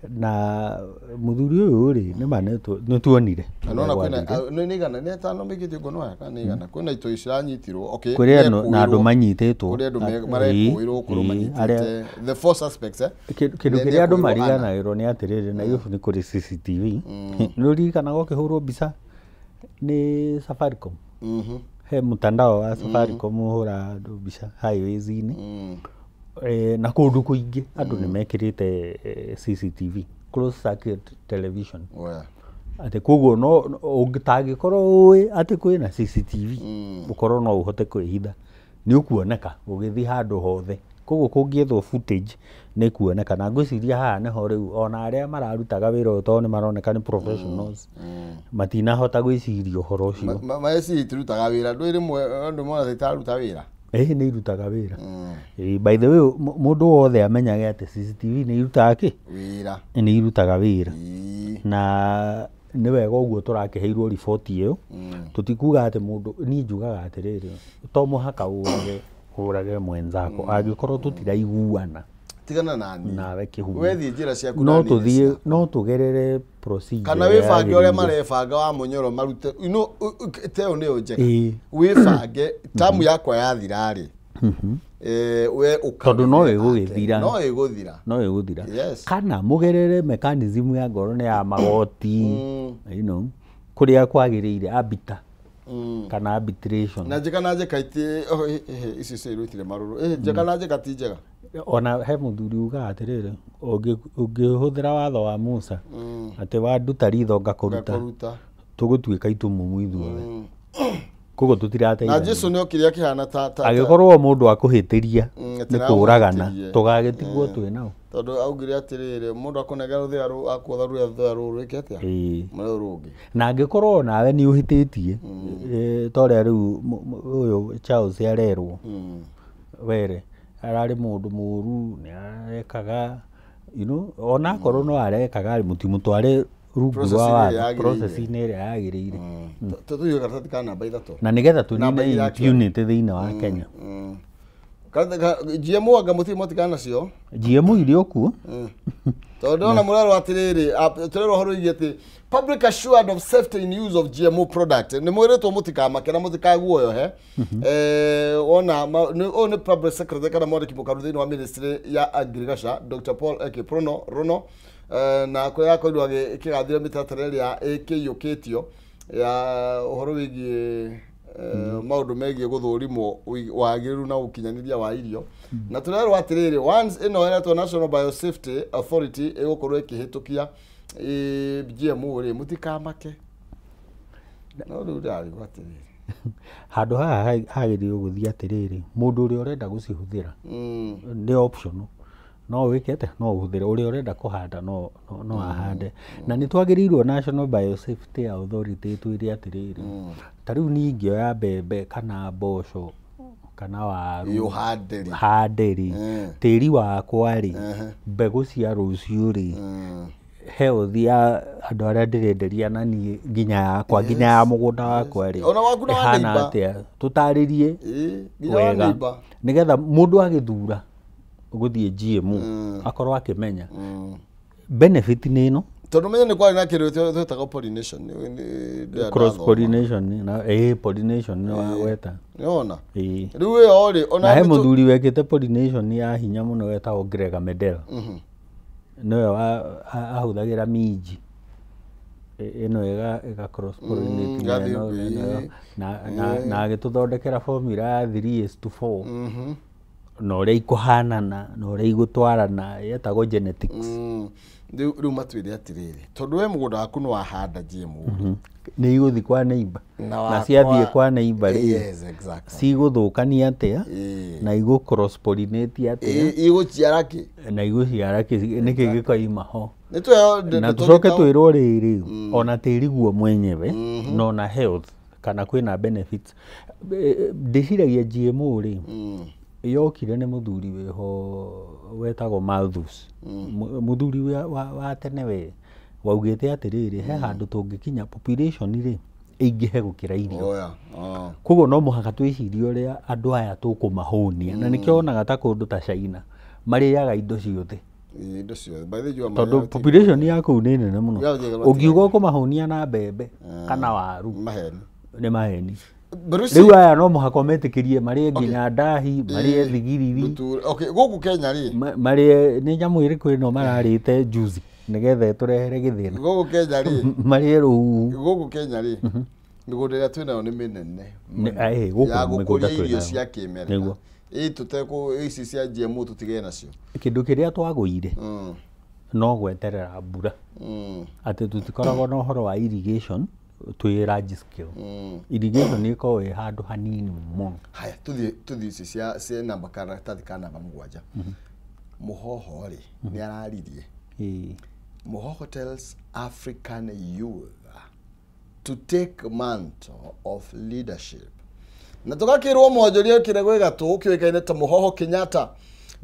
Na mũthuri ũyũ rĩ, nĩma nĩ tuonire Na nona ũrĩa kwĩna gwathire. nĩ igana nĩ 5 mĩkĩtio ngono aya kana nĩ igana kwĩna itoi ciranyitirwo, okay. Kũrĩ andũ na andũ mekũĩrwo. manyitĩtwo. Kũrĩ andũ marekũĩrwo gũkorwo manyitĩte the four suspects. Kĩndũ kĩrĩa andũ nĩekũĩrwo ana. mariganagĩrwo nĩ atĩrĩrĩ, Nairobi nĩ kũrĩ CCTV. Nĩ ũririkanaga ũkĩhũrwo mbica nĩ Safaricom? He mtandao wa Safaricom ũhũraga andũ mbica highways-inĩ. Na kũndũ kũingĩ andũ nĩ mekĩrĩte CCTV, closed circuit television. Well. Atĩ koguo no ũngĩtangĩkorwo ũĩ atĩ kwĩna CCTV, ũkorwo no ũhote kwĩhitha, nĩ ũkuoneka ũgĩthiĩ handũ hothe. Koguo kũngĩethwo footage nĩ kuoneka, na ngwĩciria haha nĩho rĩu ona arĩa mararutaga wĩra ũyũ, tondũ nĩ maroneka nĩ professionals, matinahota gwĩciria ũhoro ũcio. Maeci itirutaga wĩra, ndũĩ rĩmwe andũ mona ta itararuta wĩra. Ĩĩ, nĩ irutaga wĩra. Ĩĩ, by the way, mũndũ wothe amenyage atĩ CCTV nĩ irutaga kĩ? Wĩra. Nĩ irutaga wĩra. Ĩĩ. Na nĩ wega ũguo tũrakĩheirwo riboti ĩyo. Tũtikuga atĩ mũndũ, niĩ njugaga atĩrĩrĩ, to mũhaka ũrage ũrage mwenzako angĩkorwo tũtiraiguana Tigana nani. Nawe kĩhumo. Wethiĩ njĩra ciaku no na niĩ tũthiĩ ciakwa. No tũgerere procedure Kana wĩbange ũrĩa yagĩrĩire. marebanga wa mũnyoro marute, you know, ta ĩyo nĩyo njega. Wĩbange tamu yakwa yathira rĩ, we ũka Tondũ no ĩgũgĩthira. No ĩgũthira. No ĩgũthira. Yes. Kana mũgerere mechanism ya ngoro nĩ ya magoti, kũrĩa kwagĩrĩire, arbiter kana arbitration. Na njega na njeka iti oh, ici cia itirĩ marũrũ. Njega na njeka ti njega. Ona he mũthuri ugaga atĩrĩrĩ, ũngĩhũthĩra watho wa Musa atĩ wanduta ritho ngakũruta, ngakũruta, tũgũtuĩka itumumu ithuothe, koguo Na tũtirateithania. Jesu nĩ okire akĩhana ta Angĩkorwo mũndũ akũhĩtĩria atĩ nĩ na kũragana, amũhĩtĩrie. tũgagĩtigwo twĩ nao. Tondũ augire atĩrĩrĩ, mũndũ akũnengera rũthĩa rũ akuotha rũrĩa rũthĩa rũrũ rwĩke atĩa? Mũrĩa rũngĩ. Na angĩkorwo nawe nĩ ũhĩtĩtie, ta ũrĩa rĩu ũyũ Charles arerwo, Were ararĩ mũndũ mũru, nĩ arekaga, onakorwo no arekaga, mũtimũtware rungu rwa Process-inĩ ĩrĩa watho, yagĩrĩire. process-inĩ ĩrĩa yagĩrĩire. Tũthiĩ karatathi ka namba 3. Na nĩgetha Namba tũnine iria impunity thĩinĩ wa Kenya. GMO anga mũtirĩ mwatigana nacio? GMO irĩ o kuo. Tondũ ndĩrona mũrerwo atĩrĩrĩ, tũrerwo ũhoro wĩgiĩ atĩ public assured of safety in use of GMO product. Nĩ mwĩrĩtwo mũtikamake na mũtikaguoyohe. Wona ũyũ nĩ public secretary kana mwandĩki mũkaru thĩinĩ wa ministry ya agriculture, Dr. Paul Kiprono Rono, na kũrĩa akorirwo akĩgathĩrĩria mĩtaratara ĩrĩa ĩkĩiyũkĩtio ya ũhoro wĩgiĩ maũndũ megiĩ gũthũrimwo wagĩrĩru na ũkinyanĩria wa irio. Na tũrerwo atĩrĩrĩ, once ĩno ĩretwo National Biosafety Authority ĩgũkorwo ĩkĩhĩtũkia GMO rĩ, mũtikamake. No rĩu ndĩrarigwo atĩrĩrĩ, Handũ haha hagĩrĩirwo gũthiĩ atĩrĩrĩ, mũndũ ũrĩa ũrenda gũcihũthĩra nĩ optional, no wĩke atĩa, no ũhũthĩre, ũrĩa ũrenda kũhanda no ahande. Na nĩ twagĩrĩirwo National Biosafety Authority ĩtwĩre atĩrĩrĩ, ta rĩu niĩ ingĩoya mbembe kana mboco kana waru ũhande rĩ, hande rĩ, tĩri wakwa rĩ, mbegũ cia rũciũ rĩ, Health ya andũ arĩa ndĩrenderia na niĩ nginya yakwa, nginya ya mũgũnda wakwa rĩ, Ona waku na wa ĩhana neighbor. atĩa, tũtarĩrie Ĩĩ, nginya wa wega neighbor. nĩgetha mũndũ agĩthura gũthiĩ GMO akorwo akĩmenya benefit nĩ ĩno. Tondũ menye nĩ kwarĩ na kĩndũ twĩtaga pollination Cross pollination na pollination nĩ wa weta. Nĩwona? Ĩĩ. Rĩu ĩyo rĩ, ona Na he mũthuri wekĩte pollination ya hinya mũno wetagwo Gregor Mendel, nĩwe ahũthagĩra minji ĩno ĩga cross pollinate na ĩgathiĩ ĩno na ĩno, na agĩtũthondekera formula ya 3:4 na ũrĩa ikũhanana na ũrĩa igũtwarana, yetagwo genetics. Rĩu matwĩre atĩrĩrĩ, tondũ we mũgũnda waku nĩ wahanda GMO rĩ, Nĩ igũthiĩ kwa neighbor na na wakwa- ciathiĩ kwa neighbor rĩ, Yes, exactly. cigũthũkania atĩa Ĩĩ. na igũ cross pollinate atĩa Ĩĩ, igũciara kĩ? Na igũciara kĩ, nĩkĩ gĩkoima ho? Nĩ tweheo Na tũcoke twĩrwo rĩrĩ, ona tĩri guo mwenyewe na ona health kana kwĩna benefits. Ndĩciragia GMO rĩ, yokire nĩ mũthuri wĩho wetagwo Malthus. Mũthuri wa tene we waugĩte atĩrĩrĩ, he handũ tũngĩkinya population rĩ ĩingĩhe gũkĩra irio. Oya. Oh. Koguo no mũhaka twĩcirie ũrĩa andũ aya tũkũmahũnia, na nĩkĩo wonaga ta kũndũ ta China marĩaga indo ciothe. Ĩĩ, indo ciothe. By the way, jua Tondũ marĩa population ya kũu nĩ nene mũno. Ya, ya, ya, Ũngiuga ũkũmahũnia na mbembe kana waru, maheni. Nĩ maheni. Bruce, Rĩu aya no mũhaka ũmetĩkĩrie marĩe nginya ndahi, marĩe thigiriri. Okay, gũkũ Kenya rĩ, Marĩe nĩ nyamũ ĩrĩkũ ĩno mararĩte juzi nĩgetha ĩtũrehere gĩthĩna? Gũkũ Kenya rĩ, Marĩe rũhuhu. Gũkũ Kenya rĩ, mĩgũnda ĩrĩa twĩnayo nĩ mĩnene Gũkũ ya mĩgũnda gũkũria irio twĩnayo. cia kĩmerera. Nĩguo. Ĩ tũtekũ ici cia GMO tũtigane nacio. Kĩndũ kĩrĩa twagũire no gweterera mbura, atĩ tũtikoragwo na ũhoro wa irrigation twĩ large scale. Irrigation ĩkoragwo ĩ handũ hanini mũno. Haya, tũthiĩ ici cia namba, karatathi ka namba 7. Mũhoho rĩ, nĩ araririe. Muhoho tells African youth to take mantle of leadership. Na tũgakĩrwo mwonjoria kĩrego gatũ kĩũĩkaine ta Muhoho Kenyatta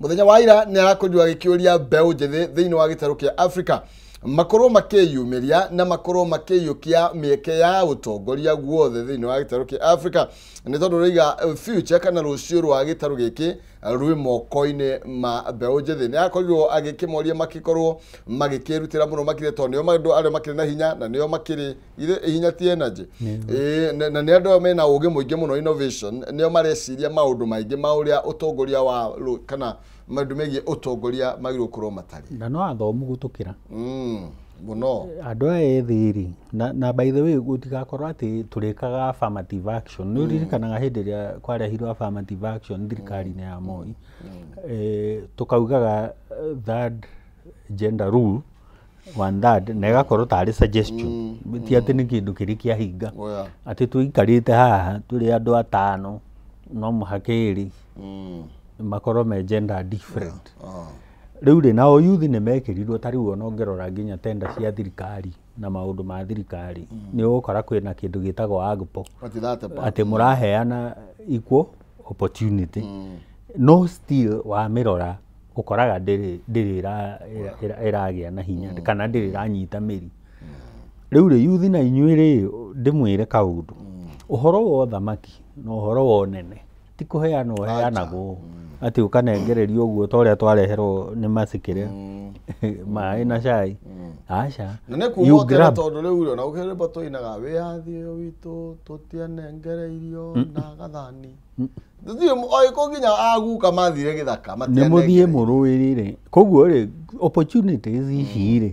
mũthenya wa ira nĩ arakorirwo agĩkĩũria mbeũ njĩthĩ thĩinĩ wa gĩtarũ kĩa Africa makorwo makĩyumĩria na makorwo makĩiyũkia mĩeke ya ũtongoria guothe thĩinĩ wa gĩtarũ kĩa Africa, nĩ tondũ rĩiga future kana rũciũ rwa gĩtarũ gĩkĩ rwĩ moko-inĩ ma mbeũ njĩthĩ. Nĩ akorirwo agĩkĩmoria makĩkorwo magĩkĩrutĩra mũno makĩria, tondũ nĩo andũ arĩa makĩrĩ na hinya na nĩo makĩrĩ ithe hinya ti energy. Ĩĩ, na nĩ andũ mena ũgĩ mũingĩ mũno, innovation, nĩo mareciria maũndũ maingĩ ma ũrĩa ũtongoria wa kana maũndũ megiĩ ũtongoria magĩrĩirwo gũkorwo matarĩ. Na no athomu gũtũkĩra. Mũno. Andũ aya ethĩ rĩ, na by the way, gũtigakorwo atĩ tũrĩkaga affirmative action. Nĩ ũririkanaga hĩndĩ ĩrĩa kwarehirwo affirmative action thirikari-inĩ ya Moi, tũkaugaga third gender rule, one third, na ĩgakorwo tarĩ suggestion, ti atĩ nĩ kĩndũ kĩrĩ kĩahinga. Oya. Atĩ tũikarĩte haha tũrĩ andũ atano, no mũhaka ĩrĩ makorwo me gender different. Rĩu rĩ, nao youth nĩ mekĩrirwo. Ta rĩu ona ũngĩrora nginya tenda cia thirikari na maũndũ ma thirikari, nĩ ũgũkora kwĩna kĩndũ gĩtagwo AGPO, Matithate pa. Atĩ mũraheana equal opportunity, no still wamĩrora ũkoraga ndĩrĩ ĩragĩa na hinya kana ndĩrĩ ĩranyita mĩri. Rĩu rĩ, youth na inyuĩ rĩ, ndĩmwĩre kaũndũ, ũhoro wa ũthamaki na ũhoro wa ũnene ti kũheanwo ũheanagwo atĩ ũkanengererio ũguo ta ũrĩa twareherwo nĩ macikĩre maĩ na cai, aca. Na nĩ kuma You o tene, grab. tondũ rĩu rĩ, ona gũkĩrĩ rwĩmbo tũinaga, wĩyathi ũyũ witũ tũtianengereirio na gathani. Tũtirĩ oĩkũ nginya aguka mathire gĩthaka. Nĩ mũthiĩ mũrũĩrĩre. Koguo rĩ, opportunities ici rĩ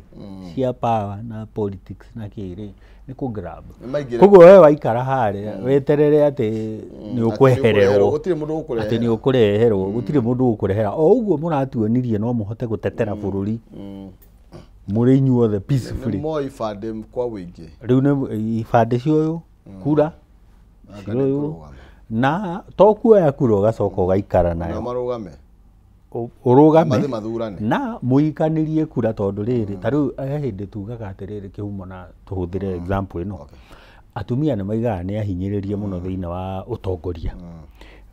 cia power na politics na kĩ rĩ, nĩ kũ grab. Maingĩre. Koguo we waikara harĩa weterere atĩ nĩ ũkwehererwo, gũtirĩ mũndũ ũkũreherwo. Atĩ nĩ ũkũreherwo, gũtirĩ mũndũ ũkũrehera. O ũguo mũratuonirie no mũhote gũtetera bũrũri mũrĩ inyuothe peacefully. Nĩ moe ibandĩ kwa wĩingĩ. Rĩu nĩ ibandĩ cioywo, kura Anga nĩ cioywo, kũrũgama. Na to kuoya kura ũgacoka ũgaikara na nayo. Marũgame. Ũrũgame. Mathiĩ mathurane. Na mũikanĩrie kura, tondũ rĩrĩ, ta rĩu he hĩndĩ tugaga atĩrĩrĩ, kĩhumo na tũhũthĩre example ĩno, atumia nĩ maigaga nĩ ahinyĩrĩrie mũno thĩinĩ wa ũtongoria,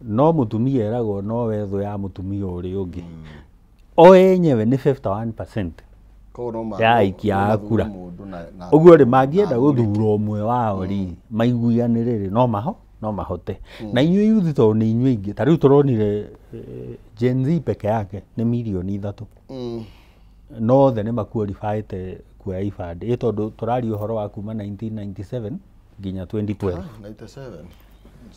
no mũtumia eragwo nowe thũ ya mũtumia ũrĩa ũngĩ, o enyewe nĩ 51% Ya aikia a kura. Ũguo rĩ, mangĩenda gũthura ũmwe wao rĩ, maiguanĩre rĩ, no mahote. Na inyuĩ yuthi, tondũ nĩ inyuĩ aingĩ, ta rĩu tũronire Gen Z peke yake nĩ mirioni 3. No othe nĩ maqualifyĩte kuoya ibandĩ, ĩ tondũ tũraria ũhoro wa kuma 1997 nginya 2012. 97.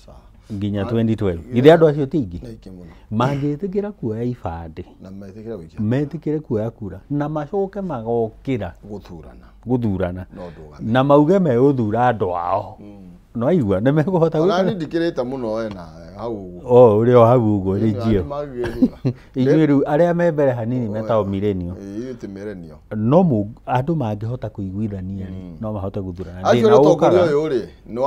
Sawa. Nginya 2012. Githĩ andũ acio ti aingĩ? Nĩ aingĩ mũno. Mangĩtĩkĩra kuoya ibandĩ, Na metĩkĩra gũikia, metĩkĩre kuoya kura na macoke magokĩra gũthurana, gũthurana, no ndũgame. Na mauge megũthura andũ ao, no aigua nĩ mekũhota Ona gwĩka. ni ndikĩrĩte mũno we na hau ũguo. O ũrĩ o hau ũguo rĩ, njio Magĩthura. Inyuĩ rĩu arĩa me mbere hanini metagwo millennial. Ithuĩ ti millennial. No andũ mangĩhota kũiguithania rĩ, no mahote gũthurana. Actually, Thĩna ũtongoria ũkaga ũyũ rĩ, no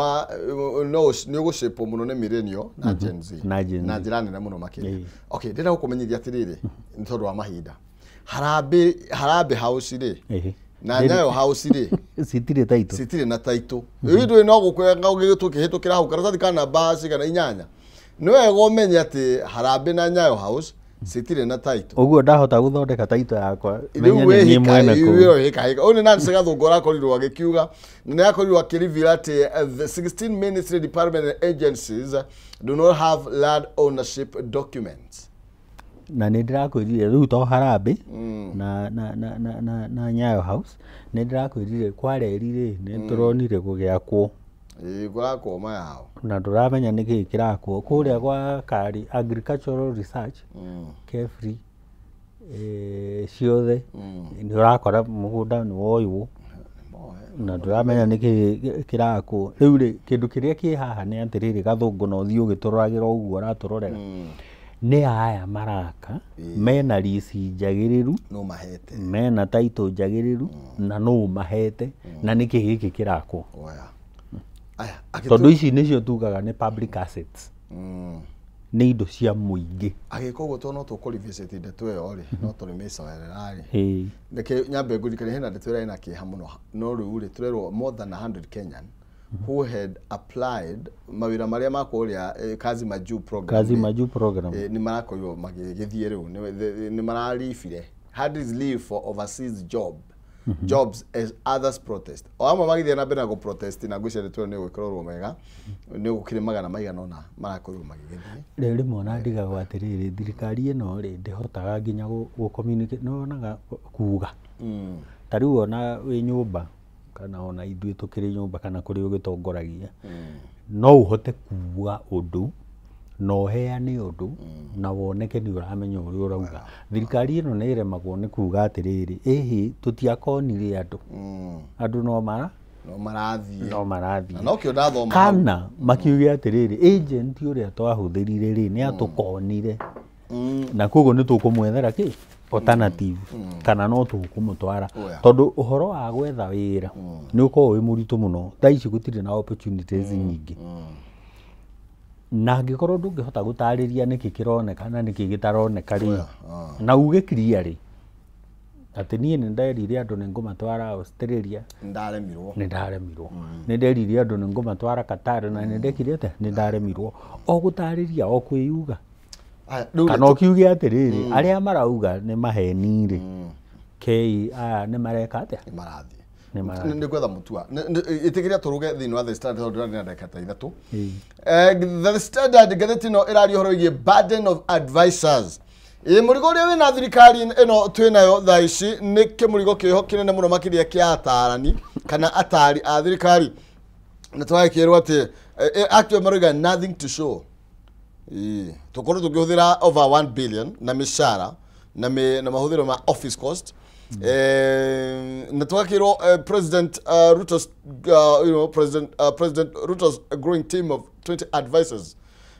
nĩ ũgũcĩpwo mũno nĩ millennial na Gen Z. Na Gen Z. Na njĩra nene mũno makĩria. Okay, ndĩrenda gũkũmenyithia atĩrĩrĩ, nĩ tondũ wa mahinda, Harambee House rĩ, na Nyayo House rĩ, citirĩ taitũ. Citirĩ na taitũ. Rĩu ithuĩ no gũkwenga tũkĩhĩtũkĩra hau karatathi ka namba cigana 8. Nĩ wega ũmenye atĩ Harambee na Nyayo House citirĩ na taitũ. Ũguo ndahota gũthondeka taitũ yakwa, Rĩu menye nĩ niĩ mwene kũu. Wĩhĩkahĩka ũyũ nĩ Nancy Gathũngũ arakorirwo agĩkiuga, na nĩ akorirwo akĩreveal atĩ the 16 ministry, department and agencies do not have land ownership documents. Na nĩ ndĩrakwĩrire rĩu to Harambee na Nyayo House, nĩ ndĩrakwĩrire kwa reri rĩ, nĩ tũronire gũgĩakwo. Ĩĩ, kũrakwo mayao. Na ndũramenya nĩkĩĩ kĩrakwo kũrĩa gwa Kari Agricultural Research, Kefri, ciothe nĩ ũrakora mũgũnda nĩ woywo na ndũramenya nĩkĩĩ kĩrakwo. Rĩu rĩ, kĩndũ kĩrĩa kĩ haha nĩ atĩrĩrĩ, Gathũngũ, na ũthiĩ ũgĩtũroragĩra ũguo ũratũrorera, nĩ aya maraka mena rici njagĩrĩru, No mahete. Mena taitũ njagĩrĩru, na no mahete, na nĩkĩ gĩkĩ kĩrakwo? Oya aya. Tondũ ici nĩcio tugaga nĩ public assets, nĩ indo cia mũingĩ. Agĩka ũguo tondũ no tũkũ ndeto ĩyo rĩ, no tũrĩmĩcoerera rĩ. Reke nyambe ngũririkanie hena ndeto ĩrĩa ĩna kĩeha mũno, no rĩu rĩ, tũrerwo more than 100 Kenyan who had applied mawĩra marĩa ma kũrĩa Kazi Majuu program Kazi rĩ, Majuu program. Nĩ marakorirwo magĩgĩthiĩ rĩu nĩ mararibire had his leave for overseas jobs as others protest. O amwe magĩthiĩ na mbere na gũ-protest, na ngwĩciria ndeto ĩyo nĩ ĩgwĩkĩrorwo wega, nĩ gũkĩrĩ magana maigana ũna marakorirwo magĩgĩthiĩ. Rĩu rĩmwe ona ndigagwo atĩrĩrĩ, thirikari ĩno rĩ, ndĩhotaga nginya gũ communicate, nĩ wonaga kuga. Ta rĩu ona wĩ nyũmba, kana ona ithuĩ tũkĩrĩ nyũmba, kana kũrĩa ũgĩtongoragia, no ũhote kuga ũndũ na ũheane ũndũ na woneke nĩ ũramenya ũrĩa ũrauga. Thirikari ĩno nĩ ĩremagwo nĩ kuga atĩrĩrĩ, ĩhĩ, tũtiakonire andũ, andũ no mara no marathiĩ. No marathiĩ. Na nokĩo ndathoma hau. Kana makiuge atĩrĩrĩ, agent ũrĩa twahũthĩrire rĩ, nĩ atũkonire, na koguo nĩ tũkũmwethera kĩ alternative, kana no tũkũmũtwara. Oya. Tondũ ũhoro wa gwetha wĩra nĩ ũkoragwo wĩ mũritũ mũno thaa ici, gũtirĩ na opportunities nyingĩ, na angĩkorwo ndũngĩhota gũtarĩria nĩkĩ kĩroneka na nĩkĩ gĩtaroneka rĩ, Oya, ah. na uge clear rĩ atĩ niĩ nĩ nderire andũ nĩ ngũmatwara Australia, Ndaremirwo. Nĩ ndaremirwo. Nĩ nderire andũ nĩ ngũmatwara Qatar, na nĩ ndekire atĩa, nĩ ndaremirwo. O gũtarĩria, o kwĩyuga. Aya, rĩu Kana ũkiuge atĩrĩrĩ, arĩa marauga nĩ maheni rĩ, kei aya nĩ mareka atĩa? Nĩ marathiĩ. Nĩ marathiĩ. Nĩ gwetha mũtua. Ĩtĩkĩria tũrũge thĩinĩ wa The Standard tondũ ndĩrarĩ na ndagĩka ta 3. The Standard ngathĩti ĩno ĩraria ũhoro wĩgiĩ burden of advisors. Ĩ mũrigo ũrĩa wĩna thirikari ĩno twĩnayo thaa ici nĩ kĩmũrigo kĩho kĩnene mũno makĩria kĩa atarani kana atari a thirikari, na twagĩkĩrwo atĩ actually maroiga nothing to show. Ĩĩ, tũkorwo tũkĩhũthĩra over 1 billion na mĩcara na mahũthĩro ma office cost, na twakĩrwo President Ruto's you know President President Ruto's growing team of 20 advisors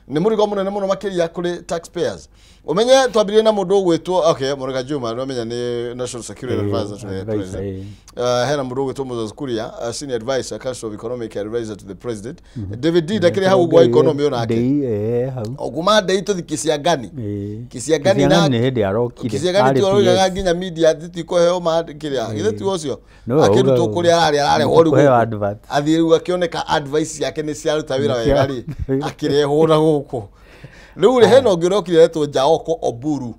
nĩ mũrigo mũnene mũno makĩria kũrĩ taxpayers. Ũmenye twambirie na mũndũ ũgwĩtwo, okay, Muriga Juma, nĩ ũmenya nĩ national security advisor to the advisor, president. Hena mũndũ ũgwĩtwo Moses Kuria, senior advisor, Council of Economic Advisor to the president. David D ndakĩrĩ hau gwa economy onake. Ndei, hau. O kuma ndei tũthi Kisiangani. Kisiangani Kisiangani nĩ hĩndĩ arokire. Kisiangani Arĩ tu aroigaga PS. nginya media titikũheo ma kĩrĩa githĩ ti ũcio Nĩwe akĩrutwo auga- kũrĩa ararĩ ararehwo rĩu Nĩtũkũheo gũkũ. advert. Athiĩ rĩu akĩoneka advice ciake nĩ ciaruta wĩra wega rĩ, akĩrehwo na gũkũ. Rĩu rĩ, hena ũngĩ ũrokire etwo Jaoko Oburu,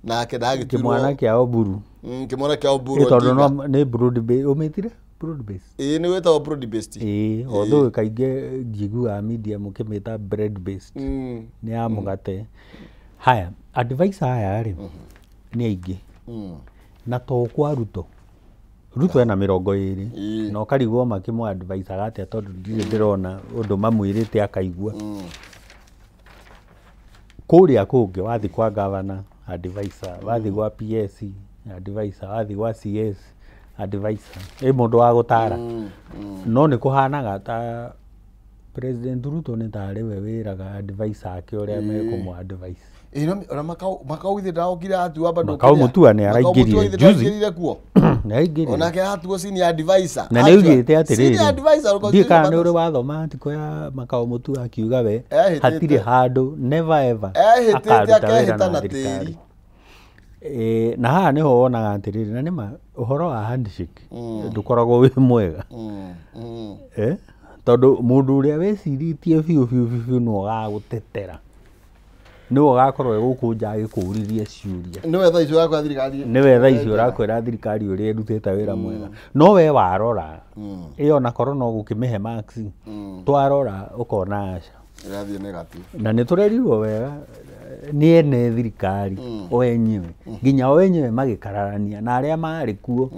nake ndagĩtuirwo Kĩmwana kĩa Oburu. Kĩmwana kĩa Oburu tondũ Odinga. no nĩ broad base ũmĩtire broad base. Ĩĩ nĩ wĩtagwo broad based. Ĩĩ, although kaingĩ njiguaga media mũkĩmĩta bread based, nĩ ya mũgate. Haya, advisor aya rĩ nĩ aingĩ, na to kwa Ruto. Ruto ena 20 na ũkarigwo makĩmũ advisaga atĩa, tondũ ndirĩ ndĩrona ũndũ mamwĩrĩte akaigua. Kũrĩa kũngĩ wathiĩ kwa governor advisor, wathiĩ gwa PS advisor, wathiĩ gwa CS advisor, ĩ mũndũ wa gũtara. No nĩ kũhanaga ta President Ruto nĩ tarĩ we wĩraga advisor ake ũrĩa mekũmũ advise. Ĩĩ no ona Makau ithe ndaokire atua bado. Makau Mutua nĩ araingĩrire juzi. Araingĩrire kuo. Nĩ aingĩrire. Onake atuo senior advisor. Na nĩ augĩte atĩrĩrĩ, Senior advisor ndiĩ kana nĩ ũrĩ wathoma article ya Makau Mutua akiuga we Ehĩtĩte. hatirĩ handũ never ever Ehĩtĩte akaruta wĩra akehĩta na na thirikari. tĩri. Ĩĩ, na haha nĩho wonaga atĩrĩrĩ, na nĩma ũhoro wa handshake ndũkoragwo wĩ mwega. Eh? Tondũ mũndũ ũrĩa wĩcirĩtie biũ biũ biũ biũ nĩwe ũgagũtetera, nĩwe ũgakorwo e gũkũ nja agĩkũũririe ciũria. Nĩwe thaa icio ũrakwĩra thirikari. Nĩwe thaa icio ũrakwĩra thirikari ũrĩa ĩrutĩte wĩra mwega, no we warora ĩyo ona korwo no gũkĩmĩhe marks, twarora ũkona aca. Ĩrathiĩ negative. Na nĩ tũrerirwo wega nĩ ene thirikari o enyewe, nginya o enyewe magĩkararania na arĩa marĩ kuo,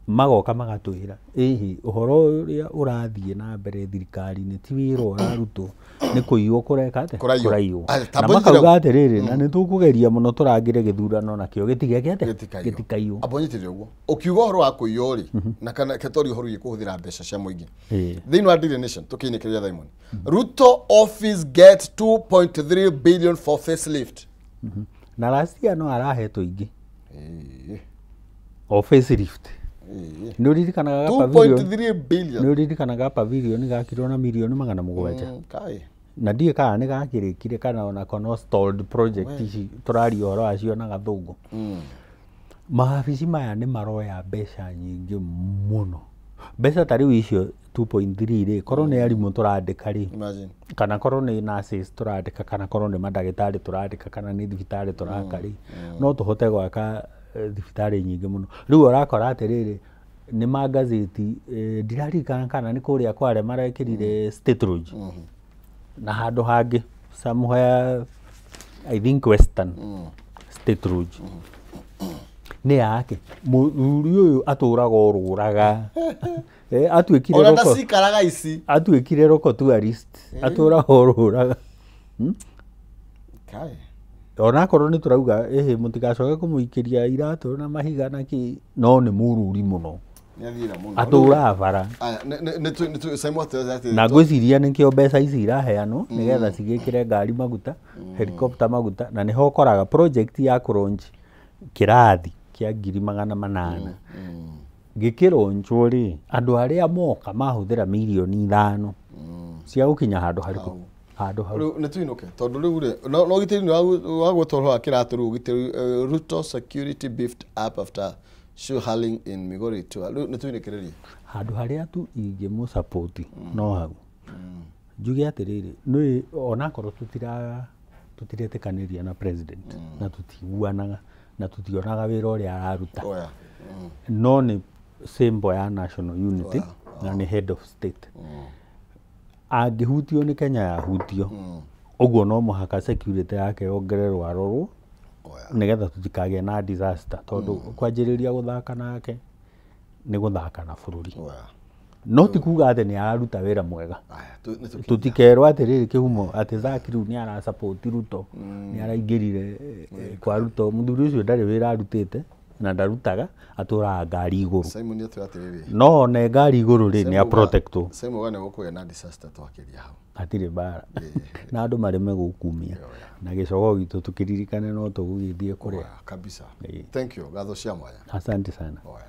magoka magatwĩra ĩhĩ ũhoro ũrĩa ũrathiĩ na mbere thirikari-inĩ ti wĩra ũrarutwo, nĩ kũiywo kũreka atĩa, Kũraiywo. kũraiywo. Aya, Na ta makauga atĩrĩrĩ, na nĩ tũkũgeria mũno tũrangĩre gĩthurano nakĩo gĩtigeke atĩa, Gĩtikaiywo. gĩtikaiywo. Amba ũnyitĩrĩre ũguo ũkiuga ũhoro wa kũiywo rĩ, na kana ketori ũhoro wĩgiĩ kũhũthĩra mbeca cia mũingĩ. Ĩĩ. Thĩinĩ wa Daily Nation tũkĩinĩkĩrĩria Simon, Ruto office get 2.3 billion for facelift. Na last year no arahetwo ingĩ Ĩĩ, o facelift. Ĩĩ. Nĩ ũririkanaga ga pavilion? 2.3 billion. Nĩ ũririkanaga pavilion gakirwo na mirioni 700? Kai. Na ndiĩ kana nĩ gakĩrĩkire kana onako no stalled project ici tũraria ũhoro wacio na gathũngũ. Mawabici maya nĩ maroya mbeca nyingĩ mũno, mbeca ta rĩu icio 2.3 rĩ, korwo nĩ arimũ tũrandĩka rĩ, Imagine. kana korwo nĩ nurses tũrandĩka, kana korwo nĩ mandagĩtarĩ tũrandĩka, kana nĩ thibitarĩ tũraka rĩ, no tũhote gwaka thibitarĩ nyingĩ mũno. Rĩu ũrakora atĩrĩrĩ, nĩ magazeti, ndiraririkana kana nĩ kũrĩa Kware marekĩrire State Lodge na handũ hangĩ somewhere, I think Western State Lodge nĩ yake. Mũthuri ũyũ atũraga orũraga. Atuĩkire Ona roko ndacikaraga ici. Atuĩkire roko tourist, atũraga orũraga. Kai. Onakorwo nĩ tũrauga ĩhĩ mũtigacoke kũmũikĩria iratũ na mahiga na kĩ, no nĩ mũrũri mũno. Nĩ athira mũno. Atũraga bara. Aya, nĩ Simon atĩ Na ngwĩciria nĩkĩo mbeca ici iraheanwo nĩgetha cigĩkĩre ngari maguta, helicopter maguta. Na nĩho ũkoraga project ya kũlaunch kĩrathi kĩa 800,000 gĩkĩlaunchwo rĩ, andũ arĩa moka mahũthĩra mirioni 5 cia gũkinya handũ harĩkũ, handũ hau. Rĩu nĩ tuinũke tondũ rĩu rĩ no ũgitĩri nĩ wa gwĩtwo ũhoro wa kĩratũ rĩu ũgitĩri, Ruto security beefed up after shoe hurling in Migori tour. Rĩu nĩ tuinĩkĩrĩrie. Handũ harĩa tu ingĩmũsupport no hau njuge atĩrĩrĩ, nĩ onakorwo tũtiretĩkanĩria na president na tũtiguanaga na tũtionaga wĩra ũrĩa araruta, Oya. no nĩ symbol ya national unity na nĩ head of state. Angĩhutio nĩ Kenya yahutio ũguo, no mũhaka security yake yongererwo, arorwo Oya. nĩgetha tũtikagĩe na disaster, tondũ kwanjĩrĩria gũthaka nake nĩ gũthaka na bũrũri. Oya. No ti kuga atĩ nĩ araruta wĩra mwega. Aya, nĩ tũkinya. Tũtikerwo atĩrĩrĩ kĩhumo atĩ Zack rĩu nĩ arasupport Ruto, nĩ araingĩrire kwa Ruto. Mũthuri ũcio ndarĩ wĩra arutĩte na ndarutaga, atũraga ngari igũrũ. Simon atwĩra atĩrĩrĩ, No one ngari igũrũ rĩ, nĩ aprotectwo. Simon uga nĩ gũkũgĩa na disaster twakĩria hau. Hatirĩ mbara na andũ mareme gũkumia na gĩcogo gitũ tũkĩririkane no tũgũgĩthiĩ kũrĩa. Oya, kabisa. Ĩĩ. Thank you, ngatho cia mwanya. Asante sana. Oya.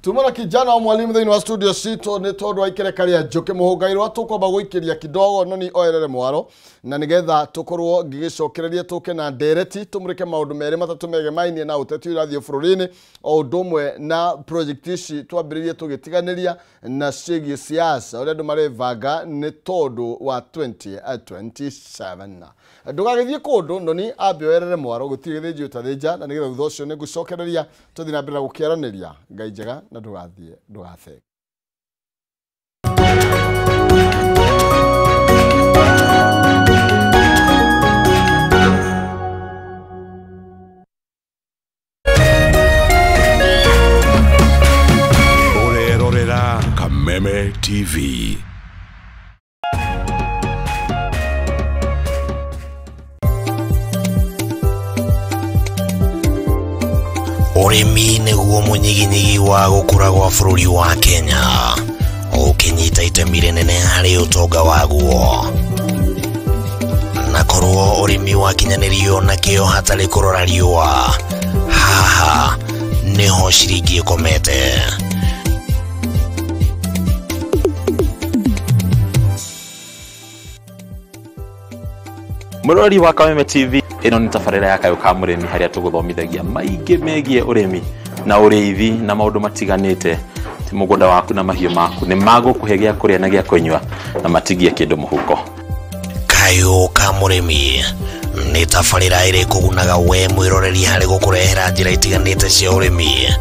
Tuma na kijana wa mwalimu thĩinĩ wa studio citũ nĩ tondũ wa ikereka rĩa Njũkĩ Mũhũngairwo tũkwamba gũikĩria kidogo no ni oerere mwaro na nĩgetha tũkorwo ngĩgĩcokereria tũke na ndereti tũmũrĩke maũndũ merĩ matatũ megemainie na ũteti ũrathiĩ bũrũri-inĩ o ũndũ ũmwe na project ici twambĩrĩirie tũgĩtiganĩria na ciĩgiĩ siasa ũrĩa andũ marebanga nĩ tondũ wa 2027. Ndũgagĩthiĩ kũndũ noni ambe oerere mwaro gũtirĩ gĩthĩnji ũtathĩnja na nĩgetha thutha ũcio nĩngũcokereria tũthiĩ na mbere na gũkĩaranĩria. Ngai njega na ndũgathiĩ ndũgathe. Ũrerorera Kameme TV. Ũrĩmi nĩguo mũnyiginyigi wa gũkũra gwa bũrũri wa Kenya, ũkĩnyita itemi rĩnene harĩ ũtonga waguo. Na korwo ũrĩmi wakinyanĩrio na kĩo hatarĩ kũrora riũa, haha nĩho ciringi ĩkomete. Mũrori wa Kameme TV, ĩno nĩ tabarĩra ya Kayũ ka Mũrĩmi harĩa tũgũthomithagia maingĩ megiĩ ũrĩmi na ũrĩithi na maũndũ matiganĩte. Ti mũgũnda waku na mahiũ maku nĩ magũkũhe gĩa kũrĩa na gĩa kũnyua na matigie kĩndũ mũhuko. Kayũ ka Mũrĩmi nĩ tabarĩra ĩrĩ kũgunaga we mwĩroreri harĩ gũkũrehera njĩra itiganĩte cia ũrĩmi,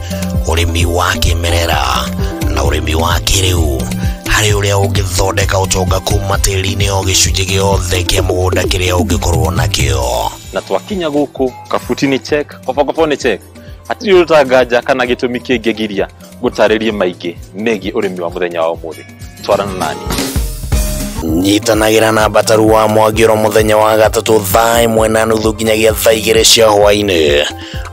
ũrĩmi wa kĩmerera na ũrĩmi wa kĩrĩu harĩ ũrĩa ũngĩthondeka ũtonga kuma tĩri-inĩ o gĩcunjĩ gĩothe kĩa mũgũnda kĩrĩa ũngĩkorwo nakĩo. Na twakinya gũkũ kabuti nĩ check, kobokobo nĩ check, hatirĩ ũtanganja kana gĩtũmi kĩngĩgiria gũtarĩrie maingĩ megiĩ ũrĩmi wa mũthenya wa ũmũthĩ. Twarana nani. Nyitanagĩra na Mbataru wa Mwangĩro mũthenya wa gatatũ thaa 1:30 nginyagia thaa 2 cia hwaĩ-inĩ,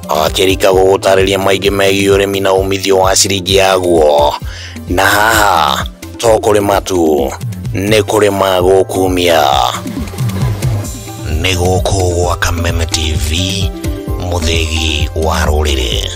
akĩrika gũgũtarĩria maingĩ megiĩ ũrĩmi na umithio wa ciringi yaguo. Na haha to kũrĩma tu, nĩ kũrĩma gũkumia. Nĩ gũkũ gwa Kameme TV, mũthĩgi wa rũrĩrĩ.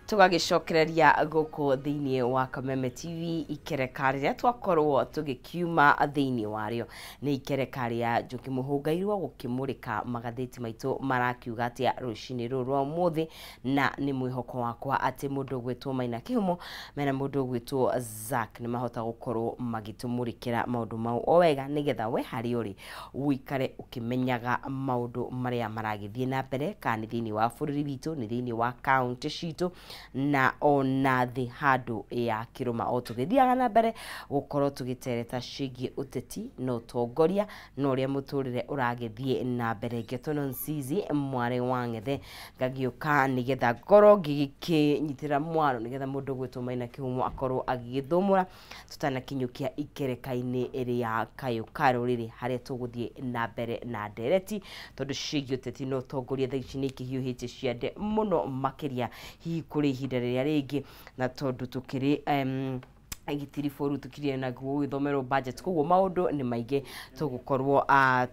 Tũgagĩcokereria gũkũ thĩinĩ wa Kameme TV ikereka rĩrĩa twakorwo tũgĩkiuma thĩinĩ warĩo nĩ ikereka rĩa Njũkĩ Mũhũngairwo gũkĩmũrĩka magathĩti maitũ marakiuga atĩa rũcinĩ rũrũ rwa ũmũthĩ, na nĩ mwĩhoko wakwa atĩ mũndũ ũgwĩtwo Maina Kĩhumo mena mũndũ ũgwĩtwo Zack nĩ mahota gũkorwo magĩtũmũrĩkĩra maũndũ mau o wega nĩgetha we harĩa ũrĩ ũikare ũkĩmenyaga maũndũ marĩa maragĩthiĩ na mbere, kana nĩ thĩinĩ wa bũrũri witũ, nĩ thĩinĩ wa kaũntĩ citũ na ona thĩ handũ ya kĩrũma, o tũgĩthiaga na mbere gũkorwo tũgĩtereta ciĩgiĩ ũteti na ũtongoria na ũrĩa mũtũrĩre ũragĩthiĩ na mbere. Ngĩtwo Nzizi mwarĩ wa Ng'ethe ngagĩũka nĩgetha ngorwo ngĩkĩnyitĩra mwaro nĩgetha mũndũ ũgwĩtwo Maina Kĩhumo akorwo agĩgĩthũmũra tũtanakinyũkia ikereka-inĩ rĩa Kayũ ka Rũrĩrĩ harĩa tũgũthiĩ na mbere na ndereti tondũ ciĩgiĩ ũteti na ũtongoria thaa ici nĩ ikĩhiũhĩtie ciande mũno makĩria hihi kũrĩ ihinda rĩrĩa rĩngĩ, na tondũ tũkĩrĩ Gĩtiribũru tũkirie na gũgĩthomerwo budget. Koguo maũndũ nĩ maingĩ tũgũkorwo